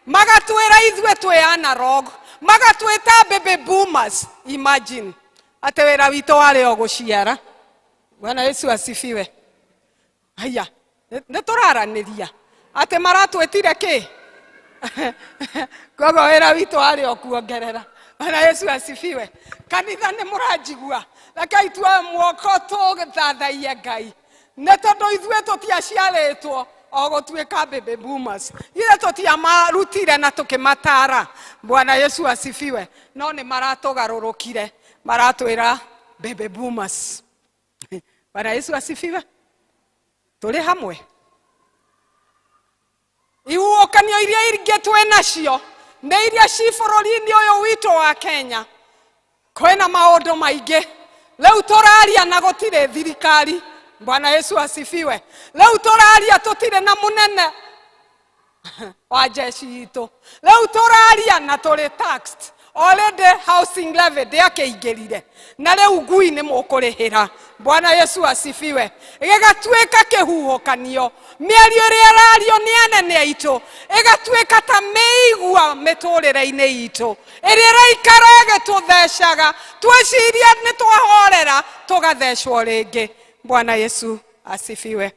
magatwĩra ithuĩ twĩ analog, magatwĩta baby boomers. Imagine atĩ wĩra witũ warĩ o gũciara. Bwana Yesu asifiwe. Haya, nĩ tũraranĩria atĩ maratwĩtire kĩ? Koguo wĩra witũ warĩ o kuongerera. Bwana Yesu asifiwe. Kanitha nĩ mũranjigua? Rekei tuoe mwoko tũthathaiye Ngai, nĩ tondũ ithuĩ tũtiaciarĩtwo o gũtuĩka baby boomers, ithuĩ tũtiamarutire na tũkĩmatara. Bwana Yesu asifiwe. No nĩ maratũgarũrũkire, maratwĩra baby boomers. Bwana Yesu asifiwe. Tũrĩ hamwe. Ihuhũkanio iria ingĩ twĩ nacio nĩ iria ci bũrũri-inĩ ũyũ witũ wa Kenya. Kwĩna maũndũ maingĩ rĩu tũraria na gũtirĩ thirikari. Bwana Yesu asifiwe. Rĩu tũraria tũtirĩ na mũnene. Wa jeshi itũ rĩu tũraria na tũrĩ taxed already. Housing levy ndĩakĩingĩrire na rĩu ngui nĩ mũkũrĩhĩra. Bwana Yesu asifiwe. Gĩgatuĩka kĩhuhũkanio, mĩario ĩrĩa ĩrario nĩ anene aitũ ĩgatuĩka ta mĩigua mĩtũrĩre-inĩ itũ ĩrĩa ĩraikara ĩgĩtũthecaga. Tweciria nĩ twahorera, tũgathecwo rĩngĩ. Bwana Yesu asifiwe.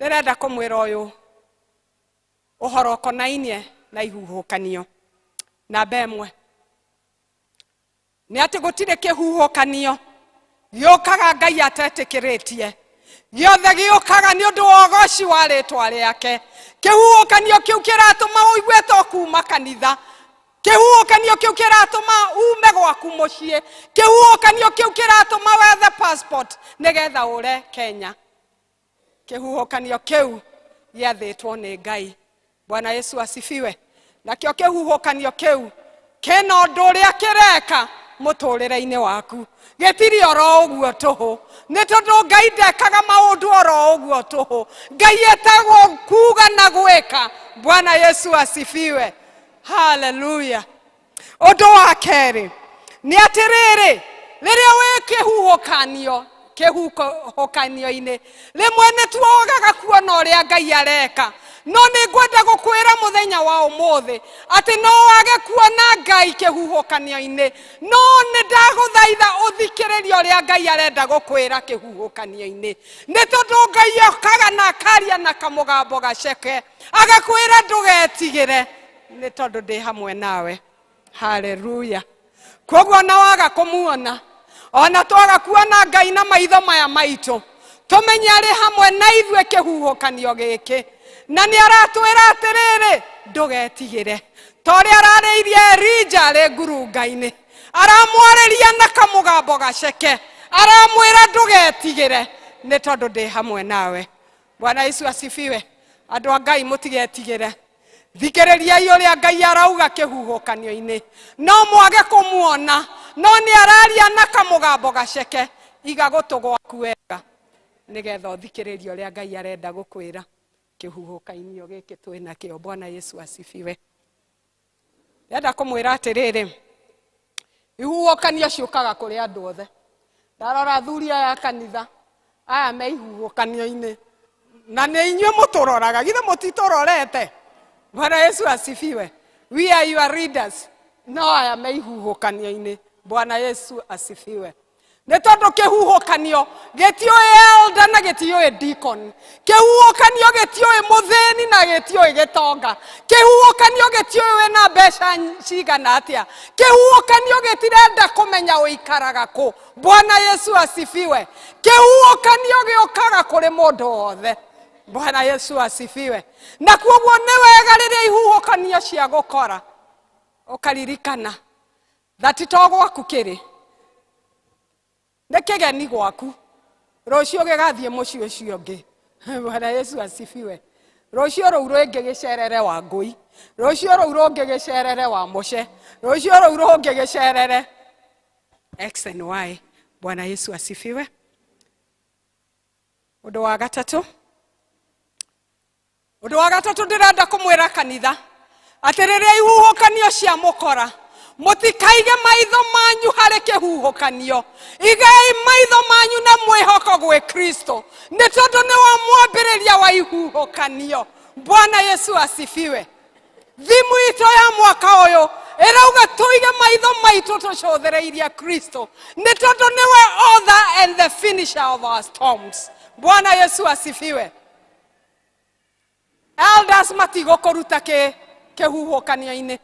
Ndĩrenda kũmwĩra ũyũ ũhoro ũkonainie na ihuhũkanio. Namba 1 nĩ atĩ gũtirĩ kĩhuhũkanio gĩũkaga Ngai atetĩkĩrĩtie. Gĩothe gĩũkaga nĩ ũndũ wa ũgoci wa rĩtwa rĩake. Kĩhuhũkanio kĩu kĩratũma ũigue to kuma kanitha, kĩhuhũkanio kĩu kĩratũma ume gwaku mũciĩ, kĩhuhũkanio kĩu kĩratũma wethe passport nĩgetha ũre Kenya, kĩhuhũkanio kĩu gĩathĩtwo nĩ Ngai. Bwana Yesu asifiwe. Nakĩo kĩhuhũkanio kĩu kĩna ũndũ ũrĩa kĩreka mũtũrĩre-inĩ waku. Gĩtirĩ oro ũguo tũhũ, nĩ tondũ Ngai ndekaga maũndũ oro ũguo tũhũ. Ngai etagwo kuga na gwĩka. Bwana Yesu asifiwe. Haleluya. Ũndũ wa kerĩ nĩ atĩrĩrĩ, rĩrĩa wĩ kĩhuhũkanio, kĩhuhũkanio-inĩ rĩmwe nĩ tuogaga kuona ũrĩa Ngai areka. No nĩ ngwenda gũkwĩra mũthenya wa ũmũthĩ atĩ no wage kuona Ngai kĩhuhũkanio-inĩ, no nĩ ndagũthaitha ũthikĩrĩrie ũrĩa Ngai arenda gũkwĩra kĩhuhũkanio-inĩ, nĩ tondũ Ngai okaga na akaria na kamũgambo gaceke agakwĩra, "Ndũgetigĩre, nĩ tondũ ndĩ hamwe nawe." Haleluya. Koguo ona waga kũmuona, ona twaga kuona Ngai na maitho maya maitũ, tũmenye arĩ hamwe na ithuĩ kĩhuhũkanio gĩkĩ, na nĩ aratwĩra atĩrĩrĩ, "Ndũgetigĩre." Ta ũrĩa ararĩirie Elija arĩ ngurunga-inĩ, aramwarĩria na kamũgambo gaceke, aramwĩra, "Ndũgetigĩre, nĩ tondũ ndĩ hamwe nawe." Bwana Yesu asifiwe. Andũ a Ngai, mũtigetigĩre. Thikĩrĩriai ũrĩa Ngai arauga kĩhuhũkanio-inĩ. No mwage kũmuona, no nĩ araria na kamũgambo gaceke. Iga gũtũ gwaku wega nĩgetha ũthikĩrĩrie ũrĩa Ngai arenda gũkwĩra kĩhuhũkanio gĩkĩ twĩ nakĩo. Bwana Yesu asifiwe. Ndĩrenda kũmwĩra atĩrĩrĩ, ihuhũkanio ciũkaga kũrĩ andũ othe. Ndarora athuri aya a kanitha aya me ihuhũkanio-inĩ, na nĩ inyuĩ mũtũroraga. Githĩ mũtitũrorete? Bwana Yesu asifiwe. We are your leaders. No aya me ihuhũkanio-inĩ. Bwana Yesu asifiwe. Nĩ tondũ kĩhuhũkanio gĩtiũĩ elder na gĩtiũĩ deacon, kĩhuhũkanio gĩtiũĩ mũthĩni na gĩtiũĩ gĩtonga, kĩhuhũkanio gĩtiũĩ wĩna mbeca cigana atĩa, kĩhuhũkanio gĩtirenda kũmenya ũikaraga kũ. Bwana Yesu asifiwe. Kĩhuhũkanio gĩũkaga kũrĩ mũndũ wothe. Bwana Yesu asifiwe. Na kuoguo nĩ wega rĩrĩa ihuhũkanio cia gũkora ũkaririkana that to gwaku kĩrĩ nĩ kĩgeni gwaku, rũciũ gĩgathiĩ mũciĩ ũcio ũngĩ. Bwana Yesu asifiwe. Rũciũ rũu rũngĩ gĩcerere wa ngũi, rũciũ rũu rũngĩ gĩcerere wa mũce, rũciũ rũu rũngĩ gĩcerere X and Y. Bwana Yesu asifiwe. Ũndũ wa gatatũ ndĩrenda kũmwĩra kanitha atĩ rĩrĩa ihuhũkanio cia mũkora, mũtikaige maitho manyu harĩ kĩhuhũkanio. Igai maitho manyu na mwĩhoko gwĩ Kristo, nĩ tondũ nĩ wa mwambĩrĩria wa ihuhũkanio. Bwana Yesu asifiwe. Thimu itũ ya mwaka ũyũ ĩrauga tũige maitho maitũ tũcũthĩrĩirie Kristo, nĩ tondũ nĩwe author and the finisher of our storms. Bwana Yesu asifiwe. Elders matigũkũruta kĩhuhũkanio-inĩ,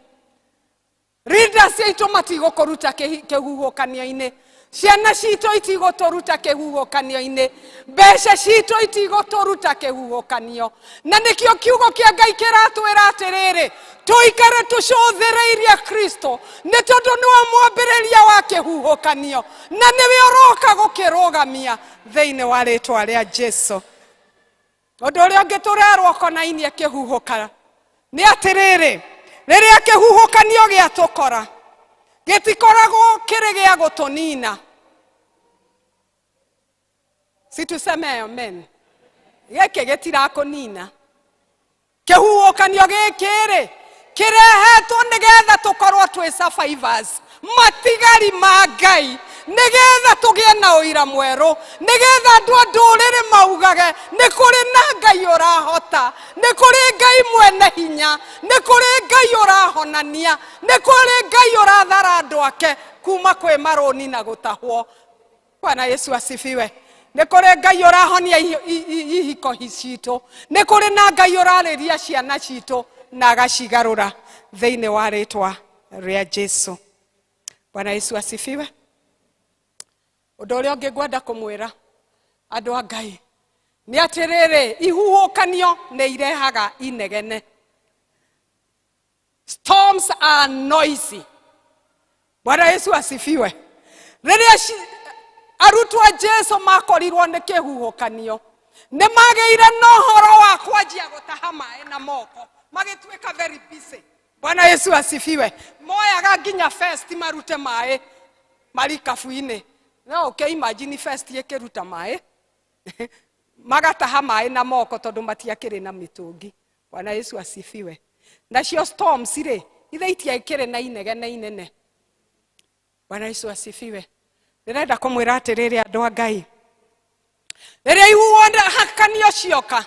leaders aitũ matigũkũruta kĩhuhũkanio-inĩ, ciana citũ itigũtũruta kĩhuhũkanio-inĩ, mbeca citũ itigũtũruta kĩhuhũkanio. Na nĩkĩo kiugo kĩa Ngai kĩratwĩra atĩrĩrĩ, tũikare tũcũthĩrĩirie Kristo, nĩ tondũ nĩwe mwambĩrĩria wa kĩhuhũkanio na nĩwe ũroka gũkĩrũgamia thĩinĩ wa rĩtwa rĩa Jesu. Ũndũ ũrĩa ũngĩ tũrerwo ũkonainie kĩhuhũka nĩ atĩrĩrĩ, rĩrĩa kĩhuhũkanio gĩatũkora, gĩtikoragwo kĩrĩ gĩa gũtũnina. Si tuseme amen? Gĩkĩ gĩtirakũnina. Kĩhuhũkanio gĩkĩ rĩ kĩrehetwo nĩgetha tũkorwo twĩ survivors, matigari ma Ngai, nĩgetha tũgĩe na ũira mwerũ, nĩgetha andũ a ndũrĩrĩ maugage nĩ kũrĩ na Ngai ũrahota, nĩ kũrĩ Ngai mwene hinya, nĩ kũrĩ Ngai ũrahonania, nĩ kũrĩ Ngai ũrathara andũ ake kuma kwĩ marũni na gũtahwo. Bwana Yesu asifiwe. Nĩ kũrĩ Ngai ũrahonia ihiko citũ, nĩ kũrĩ na Ngai ũrarĩria ciana citũ na agacigarũra thĩinĩ wa rĩtwa rĩa Jesu. Bwana Yesu asifiwe. Ũndũ ũrĩa ũngĩ ngwenda kũmwĩra andũ a Ngai nĩ atĩrĩrĩ, ihuhũkanio nĩ irehaga inegene. Storms are noisy. Bwana Yesu asifiwe. Rĩrĩa arutwo a Jesu makorirwo nĩ kĩhuhũkanio, nĩ magĩire na ũhoro wa kwanjia gũtaha maĩ na moko, magĩtuĩka very busy. Bwana Yesu asifiwe. Moyaga nginya fest marute maĩ marikabu-inĩ. No ũkĩ imagine fest ĩkĩruta maĩ magataha maĩ na moko tondũ matiakĩrĩ na mĩtũngi. Bwana Yesu asifiwe. Nacio storms rĩ, ithe itiakĩrĩ na inegene inene. Bwana Yesu asifiwe. Ndĩrenda kũmwĩra atĩrĩrĩ andũ a Ngai, rĩrĩa ihuhũkanio cioka,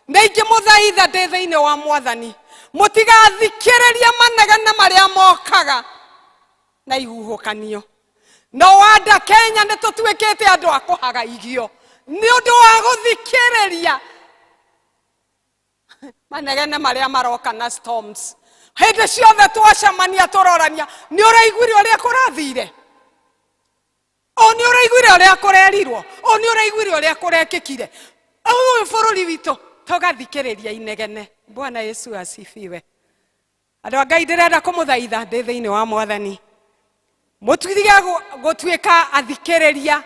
nĩ ingĩmũthaitha ndĩ thĩinĩ wa Mwathani, mũtigathikĩrĩrie manegene marĩa mokaga na ihuhũkanio. No wanda Kenya nĩ tũtuĩkĩte andũ a kũhaga igio nĩ ũndũ wa gũthikĩrĩria manegene marĩa maroka na storms. Hĩndĩ ciothe twacemania tũrorania, nĩ ũraiguire ũrĩa kũrathire, o nĩ ũraiguire ũrĩa kũrerirwo, o nĩ ũraiguire ũrĩa kũrekĩkire ũyũ bũrũri witũ, tũgathikĩrĩria inegene. Bwana Yesu asifiwe. Andũ a Ngai, ndĩrenda kũmũthaitha ndĩ thĩinĩ wa Mwathani, mũtige gũtuĩka athikĩrĩria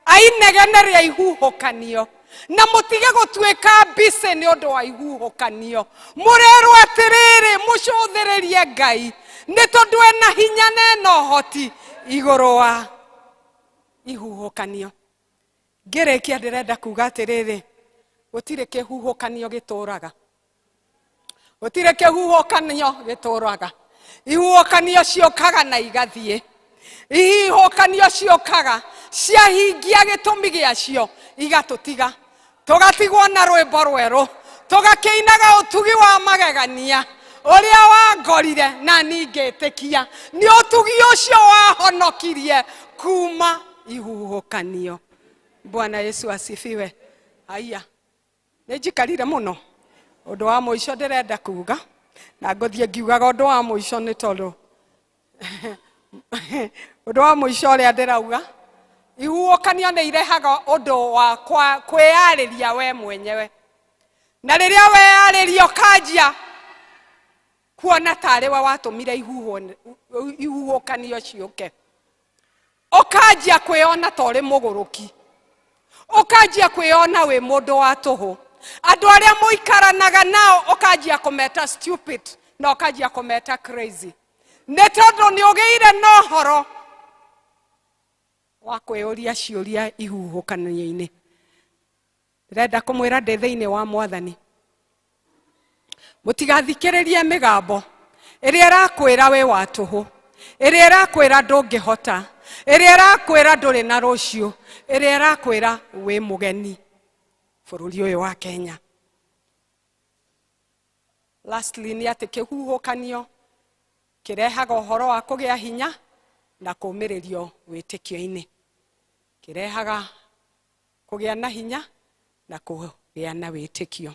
a inegene rĩa ihuhũkanio, na mũtige gũtuĩka busy nĩ ũndũ wa ihuhũkanio. Mũrerwo atĩrĩrĩ, mũcũthĩrĩrie Ngai, nĩ tondũ ena hinya na ena ũhoti igũrũ wa ihuhũkanio. Ngĩrĩkia ndĩrenda kuga atĩrĩrĩ, gũtirĩ kĩhuhũkanio gĩtũraga, gũtirĩ kĩhuhũkanio gĩtũraga. Ihuhũkanio ciũkaga na igathiĩ, ihuhũkanio ciũkaga ciahingia gĩtũmi gĩacio igatũtiga, tũgatigwo na rwĩmbo rwerũ, tũgakĩinaga ũtugi wa magegania ũrĩa wangorire na ningĩtĩkia nĩ ũtugi ũcio wahonokirie kuma ihuhũkanio. Bwana Yesu asifiwe. Haya, nĩ njikarire mũno. Ũndũ wa mũico ndĩrenda kuga, na ngũthiĩ ngiugaga ũndũ wa mũico nĩ tondũ ũndũ wa mũico ũrĩa ndĩrauga, ihuhũkanio nĩ irehaga ũndũ wa kwĩyarĩria we mwenyewe, na rĩrĩa weyarĩria ũkanjia kuona tarĩ we watũmire ihuhũkanio ciũke, ũkanjia kwĩona ta ũrĩ mũgũrũki, ũkanjia kwĩona wĩ mũndũ wa tũhũ, andũ arĩa mũikaranaga nao ũkanjia kũmeta stupid na ũkanjia kũmeta crazy, nĩ tondũ nĩ ũgĩire na ũhoro wa kwĩyũria ciũria ihuhũkanio-inĩ. Ndĩrenda kũmwĩra ndĩ thĩinĩ wa Mwathani, mũtigathikĩrĩrie mĩgambo ĩrĩa ĩrakwĩra wĩ wa tũhũ, ĩrĩa ĩrakwĩra ndũngĩhota, ĩrĩa ĩrakwĩra ndũrĩ na rũciũ, ĩrĩa ĩrakwĩra wĩ mũgeni bũrũri ũyũ wa Kenya. Lastly, nĩ atĩ kĩhuhũkanio kĩrehaga ũhoro wa kũgĩa hinya na kũũmĩrĩrio wĩtĩkio-inĩ, kĩrehaga kũgĩa na hinya na kũgĩa na wĩtĩkio.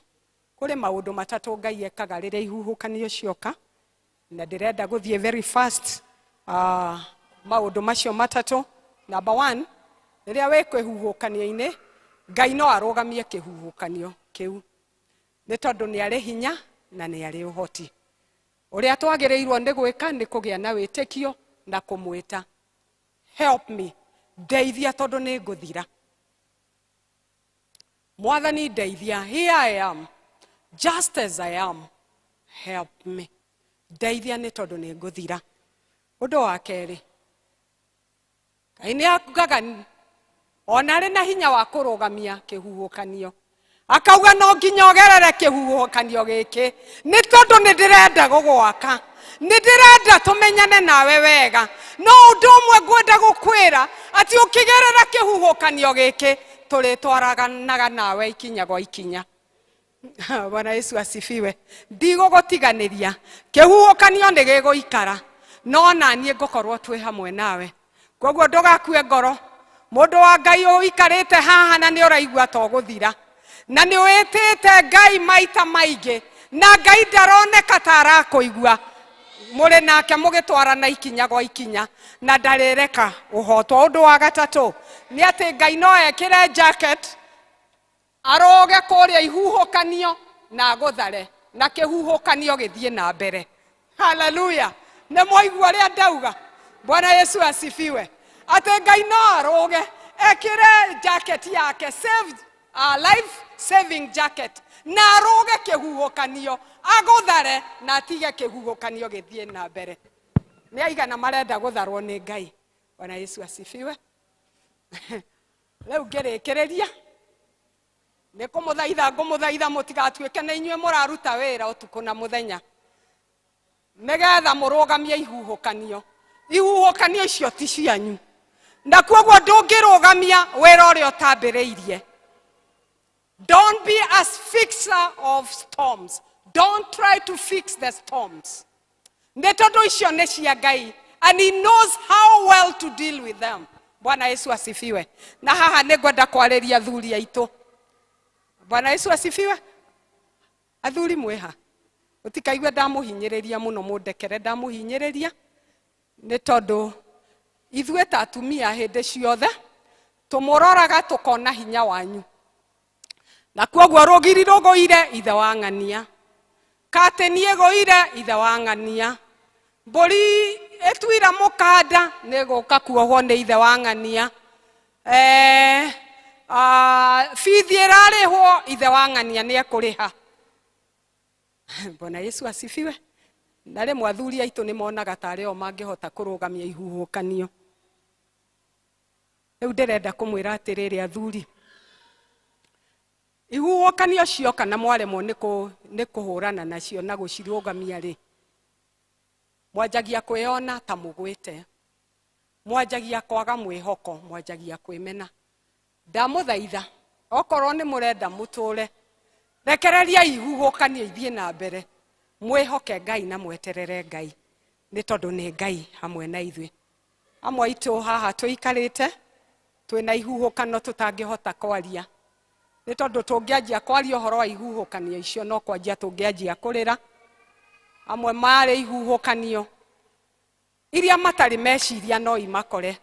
Kũrĩ maũndũ matatũ Ngai ekaga rĩrĩa ihuhũkanio cioka, na ndĩrenda gũthiĩ very fast maũndũ macio matatũ. Number 1, rĩrĩa wĩ kĩhuhũkanio-inĩ, Ngai no arũgamie kĩhuhũkanio kĩu, nĩ tondũ nĩ arĩ hinya na nĩ arĩ ũhoti. Ũrĩa twagĩrĩirwo nĩ gwĩka nĩ kũgĩa na wĩtĩkio na kũmwĩta, help me, ndeithia tondũ nĩ ngũthira. Mwathani ndeithia, here I am, just as I am, help me, ndeithia nĩ tondũ nĩ ngũthira. Ũndũ wa kerĩ, Ngai nĩ augaga ona arĩ na hinya wa kũrũgamia kĩhuhũkanio, Akauga no nginya ũgerere kĩhuhũkanio gĩkĩ nĩ tondũ nĩ ndĩrenda gũgwaka, nĩ ndĩrenda tũmenyane nawe wega. No ũndũ ũmwe ngwenda gũkwĩra atĩ ũkĩgerera kĩhuhũkanio gĩkĩ tũrĩtwaranaga nawe ikinya gwa ikinya. Bwana Yesu asifiwe. Ndigũgũtiganĩria, kĩhuhũkanio nĩ gĩgũikara, no naniĩ ngũkorwo twĩ hamwe nawe. Koguo ndũgakue ngoro. Mũndũ wa Ngai ũikarĩte haha na nĩ ũraigua to gũthira, na nĩ wĩtĩte Ngai maita maingĩ na Ngai ndaroneka ta arakũigua, mũrĩ nake mũgĩtwarana ikinya gwa ikinya na ndarĩreka ũhotwo. Ũndũ wa gatatũ nĩ atĩ Ngai no ekĩre jacket arũge kũrĩa ihuhũkanio na agũthare na kĩhuhũkanio gĩthiĩ na mbere. Haleluya! Nĩ mwaigua ũrĩa ndauga? Bwana Yesu asifiwe. Atĩ Ngai no arũge ekĩre jacket yake save, life saving jacket na arũge kĩhuhũkanio agũthare na atige kĩhuhũkanio gĩthiĩ na mbere. Nĩ aigana marenda gũtharwo nĩ Ngai? Bwana Yesu asifiwe. Rĩu ngĩrĩkĩrĩria nĩ kũmũthaitha, ngũmũthaitha mũtigatuĩke nĩ inyuĩ mũraruta wĩra ũtukũ na mũthenya nĩgetha mũrũgamie ihuhũkanio. Ihuhũkanio icio ti cianyu, na koguo ndũngĩrũgamia wĩra ũrĩa ũtambĩrĩirie. Don't be a fixer of storms. Don't try to fix the storms. Nĩ tondũ icio nĩ cia Ngai and he knows how well to deal with them. Bwana Yesu asifiwe. Na haha nĩ ngwenda kwarĩria athuri aitũ. Bwana Yesu asifiwe. Athuri mwĩha, ũtikaigue ndamũhinyĩrĩria mũno, mũndekere ndamũhinyĩrĩria, nĩ tondũ ithuĩ ta atumia hĩndĩ ciothe tũmũroraga tũkona hinya wanyu, na koguo rũgiri rũgũire ithe wa ng'ania, katĩni ĩgũire ithe wa ng'ania, mbũri ĩtuire mũkanda nĩ gũka kuohwo nĩ ithe wa ng'ania, bithi ĩrarĩhwo ithe wa ng'ania nĩ ekũrĩha. Bwana Yesu asifiwe. Na rĩmwe athuri aitũ nĩ monaga tarĩ o mangĩhota kũrũgamia ihuhũkanio. Rĩu ndĩrenda kũmwĩra atĩrĩrĩ athuri, ihuhũkanio cioka na mwaremwo nĩ kũhũrana nacio na gũcirũgamia rĩ, mwanjagia kwĩona ta mũgwĩte, mwanjagia kwaga mwĩhoko, mwanjagia kwĩmena. Ndamũthaitha, okorwo nĩ mũrenda mũtũre, rekereria ihuhũkanio ithiĩ na mbere, mwĩhoke Ngai na mweterere Ngai, nĩ tondũ nĩ Ngai hamwe na ithuĩ. Amwe aitũ haha tũikarĩte twĩna ihuhũkano tũtangĩhota kwaria, nĩ tondũ tũngĩanjia kwaria ũhoro wa ihuhũkanio icio no kwanjia tũngĩanjia kũrĩra. Amwe marĩ ihuhũkanio iria matarĩ meciria no imakore,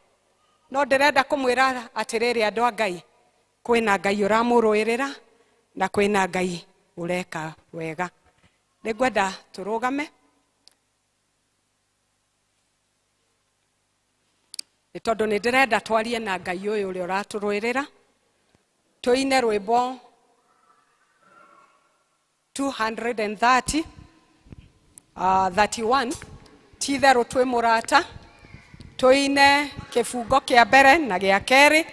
no ndĩrenda kũmwĩra atĩrĩrĩ andũ a Ngai, kwĩna Ngai ũramũrũĩrĩra na kwĩna Ngai ũreka wega. Nĩngwenda tũrũgame nĩ tondũ nĩ ndĩrenda twarie na Ngai ũyũ ũrĩa ũratũrũĩrĩra. Tũine rwĩmbo 230 31, ti itherũ twĩ mũrata. Tũine kĩbungo kĩa mbere na gĩa kerĩ,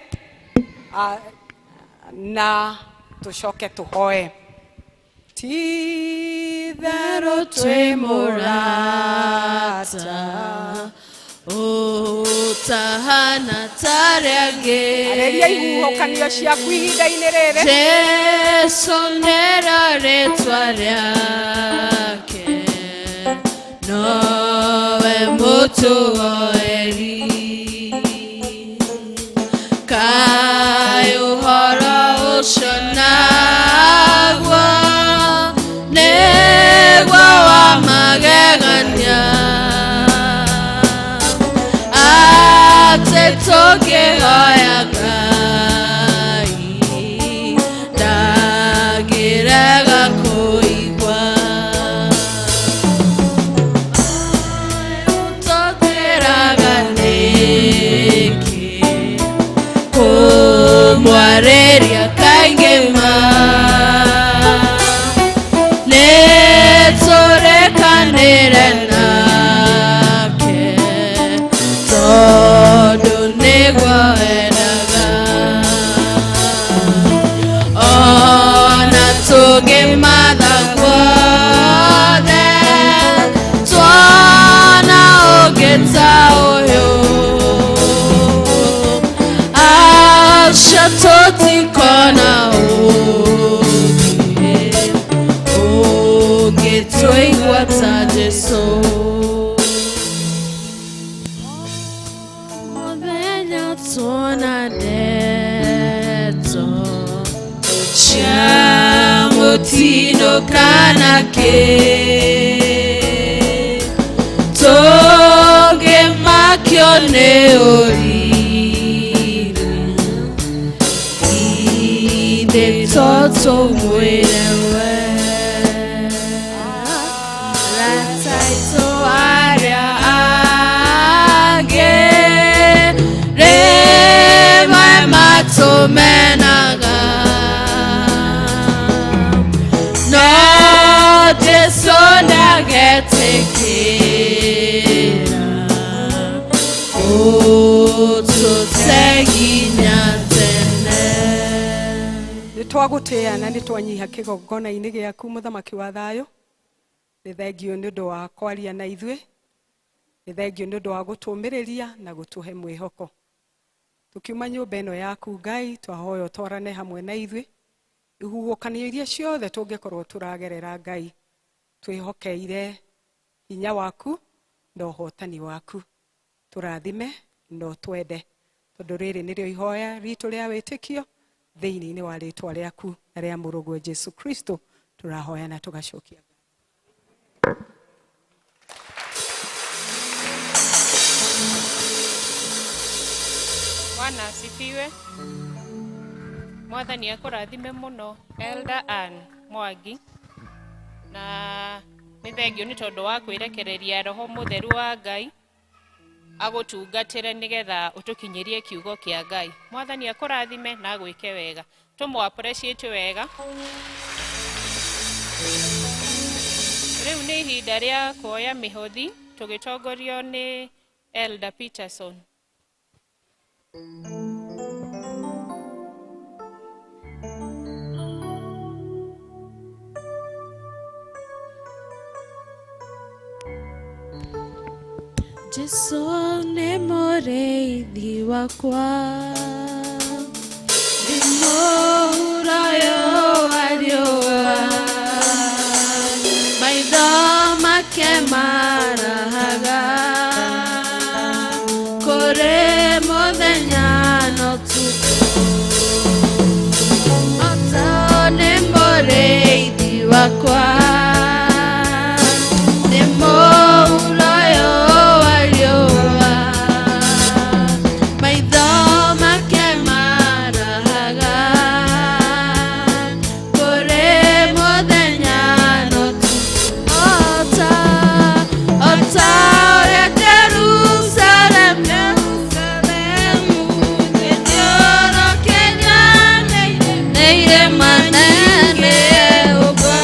na tũcoke tũhoe. Ti itherũ twĩ mũrata ũtahana tarĩ angĩ. Arĩria ihuhũkanio ciaku ihinda-inĩ rĩrĩ. Jesu nĩrĩo rĩtwa rĩake, nowe mũtũoeri. Kaĩ ũhoro ũcio naguo nĩguo wa magegania, atĩ tũngĩhoya Ngai ndangĩrega kũigua. Tũtĩraga nĩkĩ kũmwarĩria kaingĩ ma, nĩ tũrekanĩre nake tondũ nĩguo endaga. Tũngĩmatha guothe tuona ũngĩ ta ũyũ aca tũtikona ũngĩ ũngĩtũigua ta Jesũ. Mũthenya tuona ndeto cia mũtino kana kĩ tũngĩmakio nĩ ũriri ithe to tũmwĩre we arata aitũ arĩa angĩ rĩmwe matũmenaga no Jesũ ndagetĩkĩra ũtũte nginya tene. Nĩ twagũtĩĩa na nĩ twanyiha kĩgongona-inĩ gĩaku mũthamaki wa thayũ. Nĩ thengio nĩ ũndũ wa kwaria na ithuĩ, nĩ thengio nĩ ũndũ wa gũtũũmĩrĩria na gũtũhe mwĩhoko. Tũkiuma nyũmba ĩno yaku Ngai, twahoya ũtwarane hamwe na ithuĩ ihuhũkanio iria ciothe tũngĩkorwo tũragerera Ngai, twĩhokeire hinya waku na ũhotani waku. Tũrathime na ũtwende, tondũ rĩrĩ nĩrĩo ihoya ritũ rĩa wĩtĩkio thĩinĩ-inĩ wa rĩtwa rĩaku na rĩa mũrũguo Jesu Kristo tũrahoya na tũgacokia. Bwana asifiwe. Mwathani akũrathime mũno Elder Ann Mwangi, na nĩ thengio nĩ tondũ wa kwĩrekereria roho mũtheru wa Ngai agũtungatĩre nĩgetha ũtũkinyĩrie kiugo kĩa Ngai. Mwathani akũrathime na agwĩke wega. Tũmũ appreciate wega. Rĩu nĩ ihinda rĩa kuoya mĩhothi tũgĩtongorio nĩ Elder Peterson. Jesũ nĩ mũrĩithi wakwa, ndĩ mũhuro wa riũa, maitho make marahaga kũrĩ mũthenya na ũtukũ. Jesũ nĩ mũrĩithi wakwa, ndĩ mũhuro wa riũa, maitho make marahaga kũrĩ mũthenya na ũtukũ. O ta ũrĩa Jerusalemu ĩthiũrũrũkĩirio nĩ irĩma nene, ũguo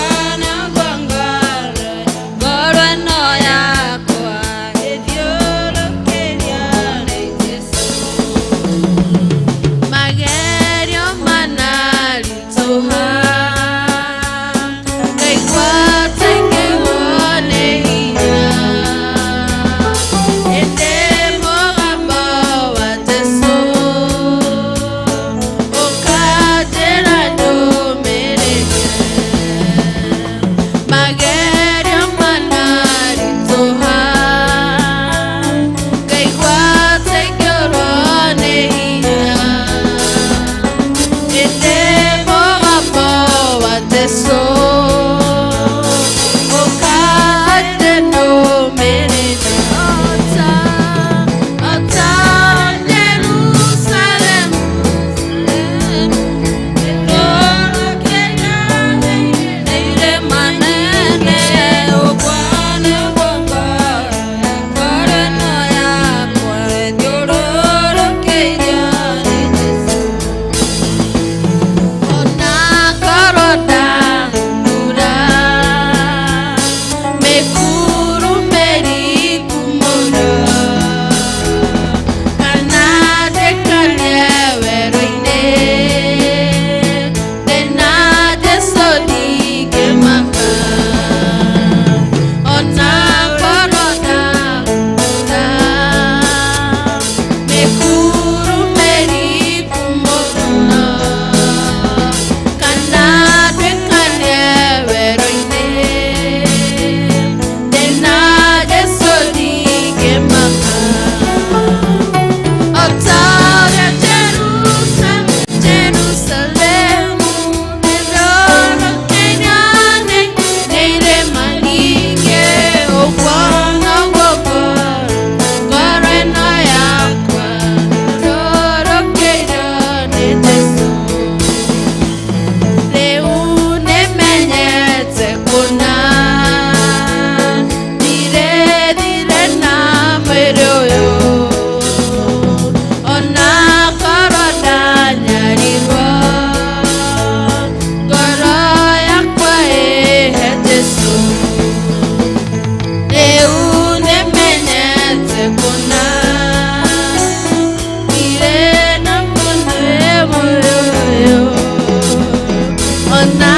Ona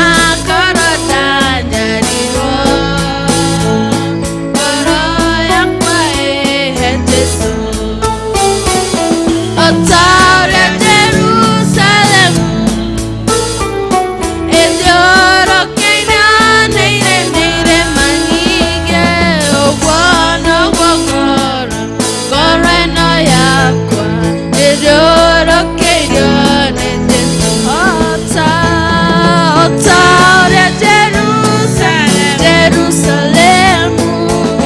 korwo ndanyarirwo, ngoro yakwa ĩhe Jesũ. O ta ũrĩa Jerusalemu ĩthiũrũkĩirio nĩ irĩma nyingĩ, ũguo noguo ngoro ĩno yakwa ĩthiũrũkĩirio nĩ Jesũ. O ta ũrĩa Jerusalemu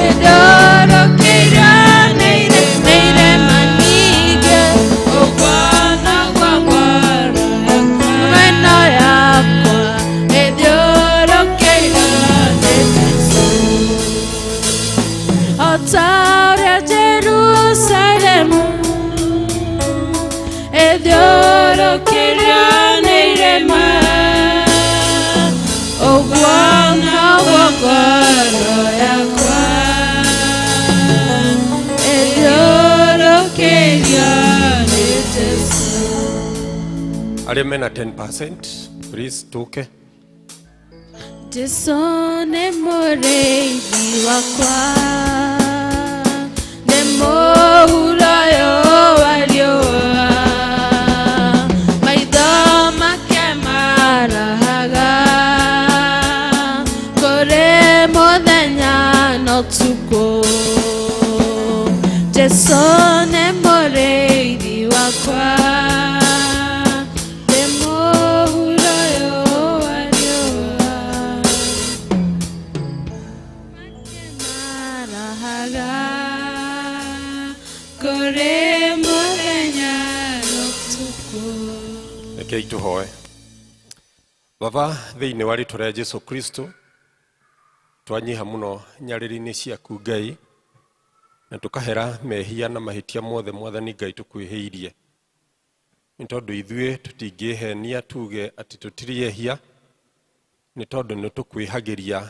ĩthiũrũkĩirio nĩ irĩma nyingĩ, ũguo noguo ngoro ĩno yakwa ĩthiũrũkĩirio nĩ Jesũ. O ta ũrĩa Jerusalemu ĩthiũrũkĩirio nĩ irĩma, ũguo noguo ngoro yakwa ĩthiũrũkĩirio nĩ Jesũ. Arĩa mena 10%, please tũke. Jesũ nĩ mũrĩithi wakwa, nĩ mũhuro ũyũ wa riũa, maitho make marahaga kũrĩ mũthenya na ũtukũ. Jesũ nĩ mũrĩithi wakwa, nĩ mũhuro ũyũ wa riũa, marahaga kũrĩ mũthenya na ũtukũ. Rekei tũhoe. Baba, thĩinĩ wa rĩtwa rĩa Jesu Kristo, twanyiha mũno nyarĩrĩ-inĩ ciaku Ngai, na tũkahera mehia na mahĩtia mothe Mwathani Ngai tũkwĩhĩirie. Nĩ tondũ ithuĩ tũtingĩhenia tuge atĩ tũtirĩ ehia, nĩ tondũ nĩ tũkwĩhagĩria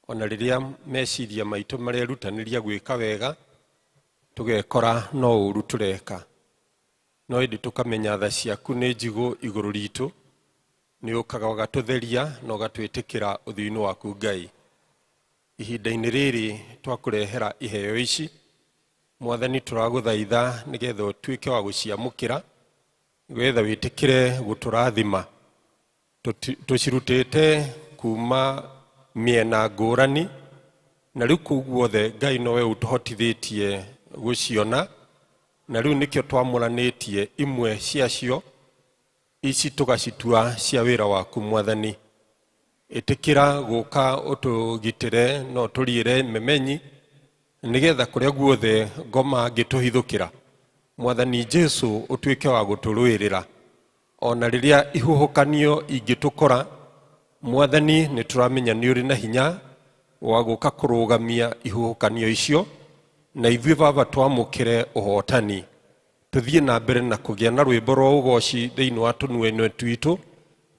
ona rĩrĩa meciria maitũ marerutanĩria gwĩka wega, tũgekora no ũru tũreka. No ĩndĩ tũkamenya tha ciaku nĩ njigũ igũrũ ritũ, nĩ ũkaga ũgatũtheria na ũgatwĩtĩkĩra ũthiũ-inĩ waku Ngai. Ihinda-inĩ rĩrĩ twakũrehera iheo ici, Mwathani tũragũthaitha nĩgetha ũtuĩke wa gũciamũkĩra, nĩgetha wĩtĩkĩre gũtũrathima. Tũcirutĩte kuma mĩena ngũrani, na rĩu kũu guothe Ngai nowe ũtũhotithĩtie gũciona, na rĩu nĩkĩo twamũranĩtie imwe ciacio, ici tũgacitua cia wĩra waku Mwathani. Ĩtĩkĩra gũka ũtũgitĩre na ũtũriĩre memenyi, nĩgetha kũrĩa guothe ngoma angĩtũhithũkĩra, Mwathani Jesu ũtuĩke wa gũtũrũĩrĩra. Ona rĩrĩa ihuhũkanio ingĩtũkora, Mwathani nĩ tũramenya nĩ ũrĩ na hinya wa gũka kũrũgamia ihuhũkanio icio, na ithuĩ Baba twamũkĩre ũhotani. Tũthiĩ na mbere na kũgĩa na rwĩmbo rwa ũgoci thĩinĩ wa tũnua-inĩ twitũ,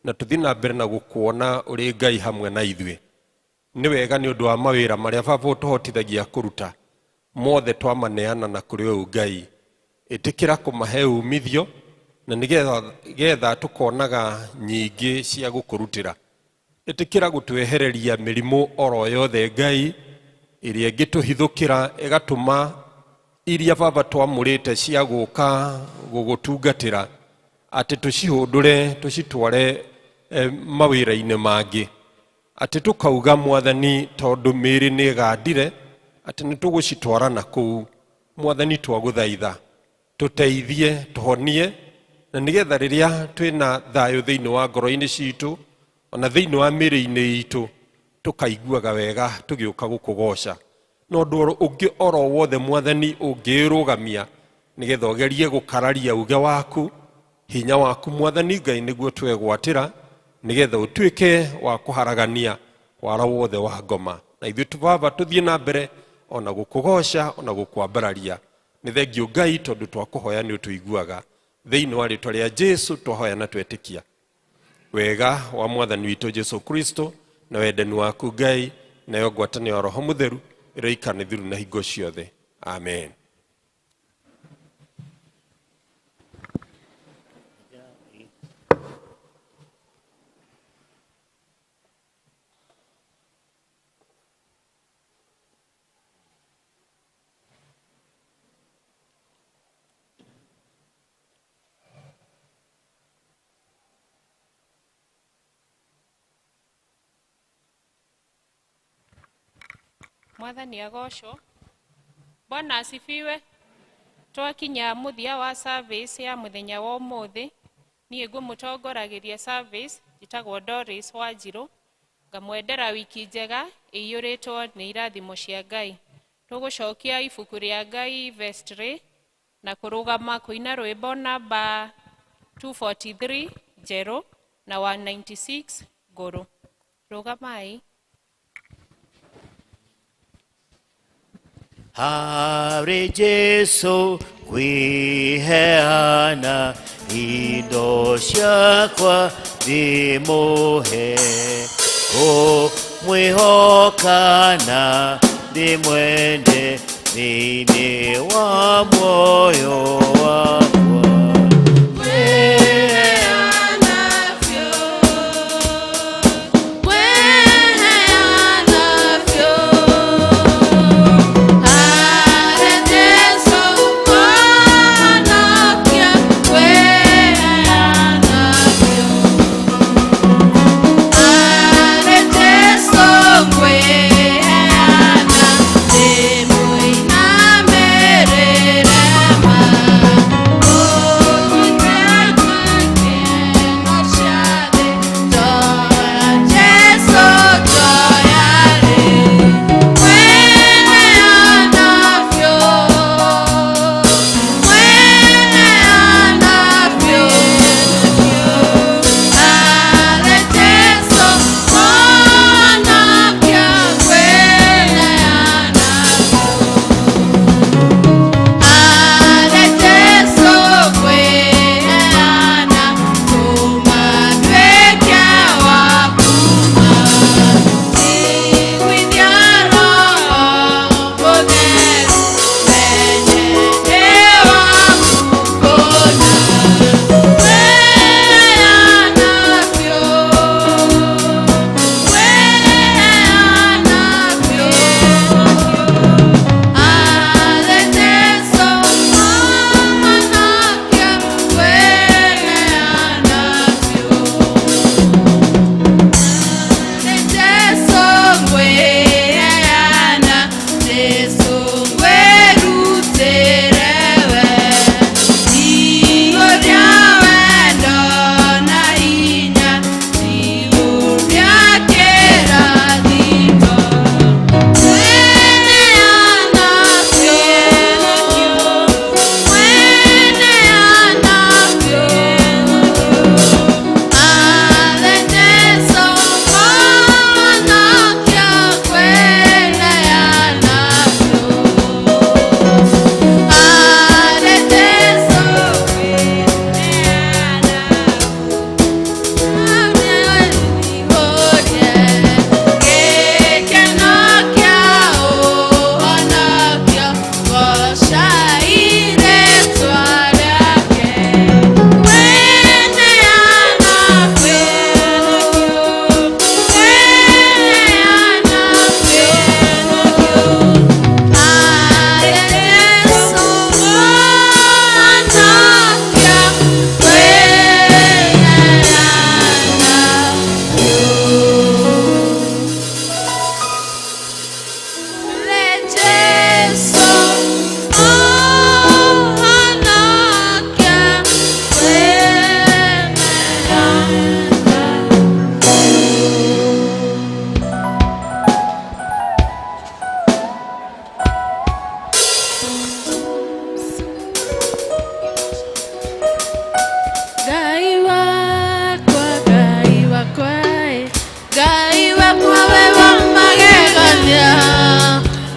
na tũthiĩ na mbere na gũkuona ũrĩ Ngai hamwe na ithuĩ. Nĩ wega nĩ ũndũ wa mawĩra marĩa Baba ũtũhotithagia kũruta, mothe twamaneana na kũrĩ we Ngai. Ĩtĩkĩra kũmahe umithio, na nĩgetha tũkonaga nyingĩ cia gũkũrutĩra. Ĩtĩkĩra gũtwehereria mĩrimũ oro yothe Ngai, ĩrĩa ĩngĩtũhithũkĩra ĩgatũma iria Baba twamũrĩte cia gũka gũgũtungatĩra, atĩ tũcihũndũre tũcitware mawĩra-inĩ mangĩ, atĩ tũkauga Mwathani tondũ mĩĩrĩ nĩ ĩgandire, atĩ nĩ tũgũcitwara na kũu. Mwathani twagũthaitha tũteithie, tũhonie, na nĩgetha rĩrĩa twĩna thayũ thĩinĩ wa ngoro-inĩ citũ ona thĩinĩ wa mĩĩrĩ-inĩ itũ, tũkaiguaga wega tũgĩũka gũkũgoca. No ũndũ ũngĩ oro wothe Mwathani ũngĩrũgamia nĩgetha ũgerie gũkararia uge waku, hinya waku Mwathani Ngai nĩguo twegwatĩra, nĩgetha ũtuĩke wa kũharagania wara wothe wa ngoma. Na ithuĩ Baba tũthiĩ na mbere ona gũkũgoca ona gũkwambararia. Nĩ thengio Ngai tondũ twakũhoya nĩ ũtũiguaga. Thĩinĩ wa rĩtwa rĩa Jesu twahoya na twetĩkia. Wega wa Mwathani witũ Jesu Kristo na wendani waku Ngai nayo ngwatanĩro ya Roho Mũtheru ĩroikara na ithuĩ na hingo ciothe. Amen. Mwathani agocwo. Bwana asifiwe. Twakinya muthia wa service ya muthenya wa umuthi, niĩ ngũmũtongoragiria service njĩtagwo Doris Wanjirũ, ngamwendera wiki njega ĩiyũrĩtwo nĩ irathimo cia Ngai. Tũgũcokia ibuku rĩa Ngai vestry na kũrũgama kũina rwĩmbo namba 243 njerũ na 196 ngũrũ. Rũgamai. Harĩ Jesu kwiheana indo ciakwa ndĩmũhe, kũmwĩhoka na ndĩmwende thĩinĩ wa muoyo wakwa.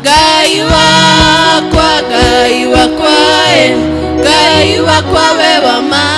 Ngai wakwa, Ngai wakwa, we wa ma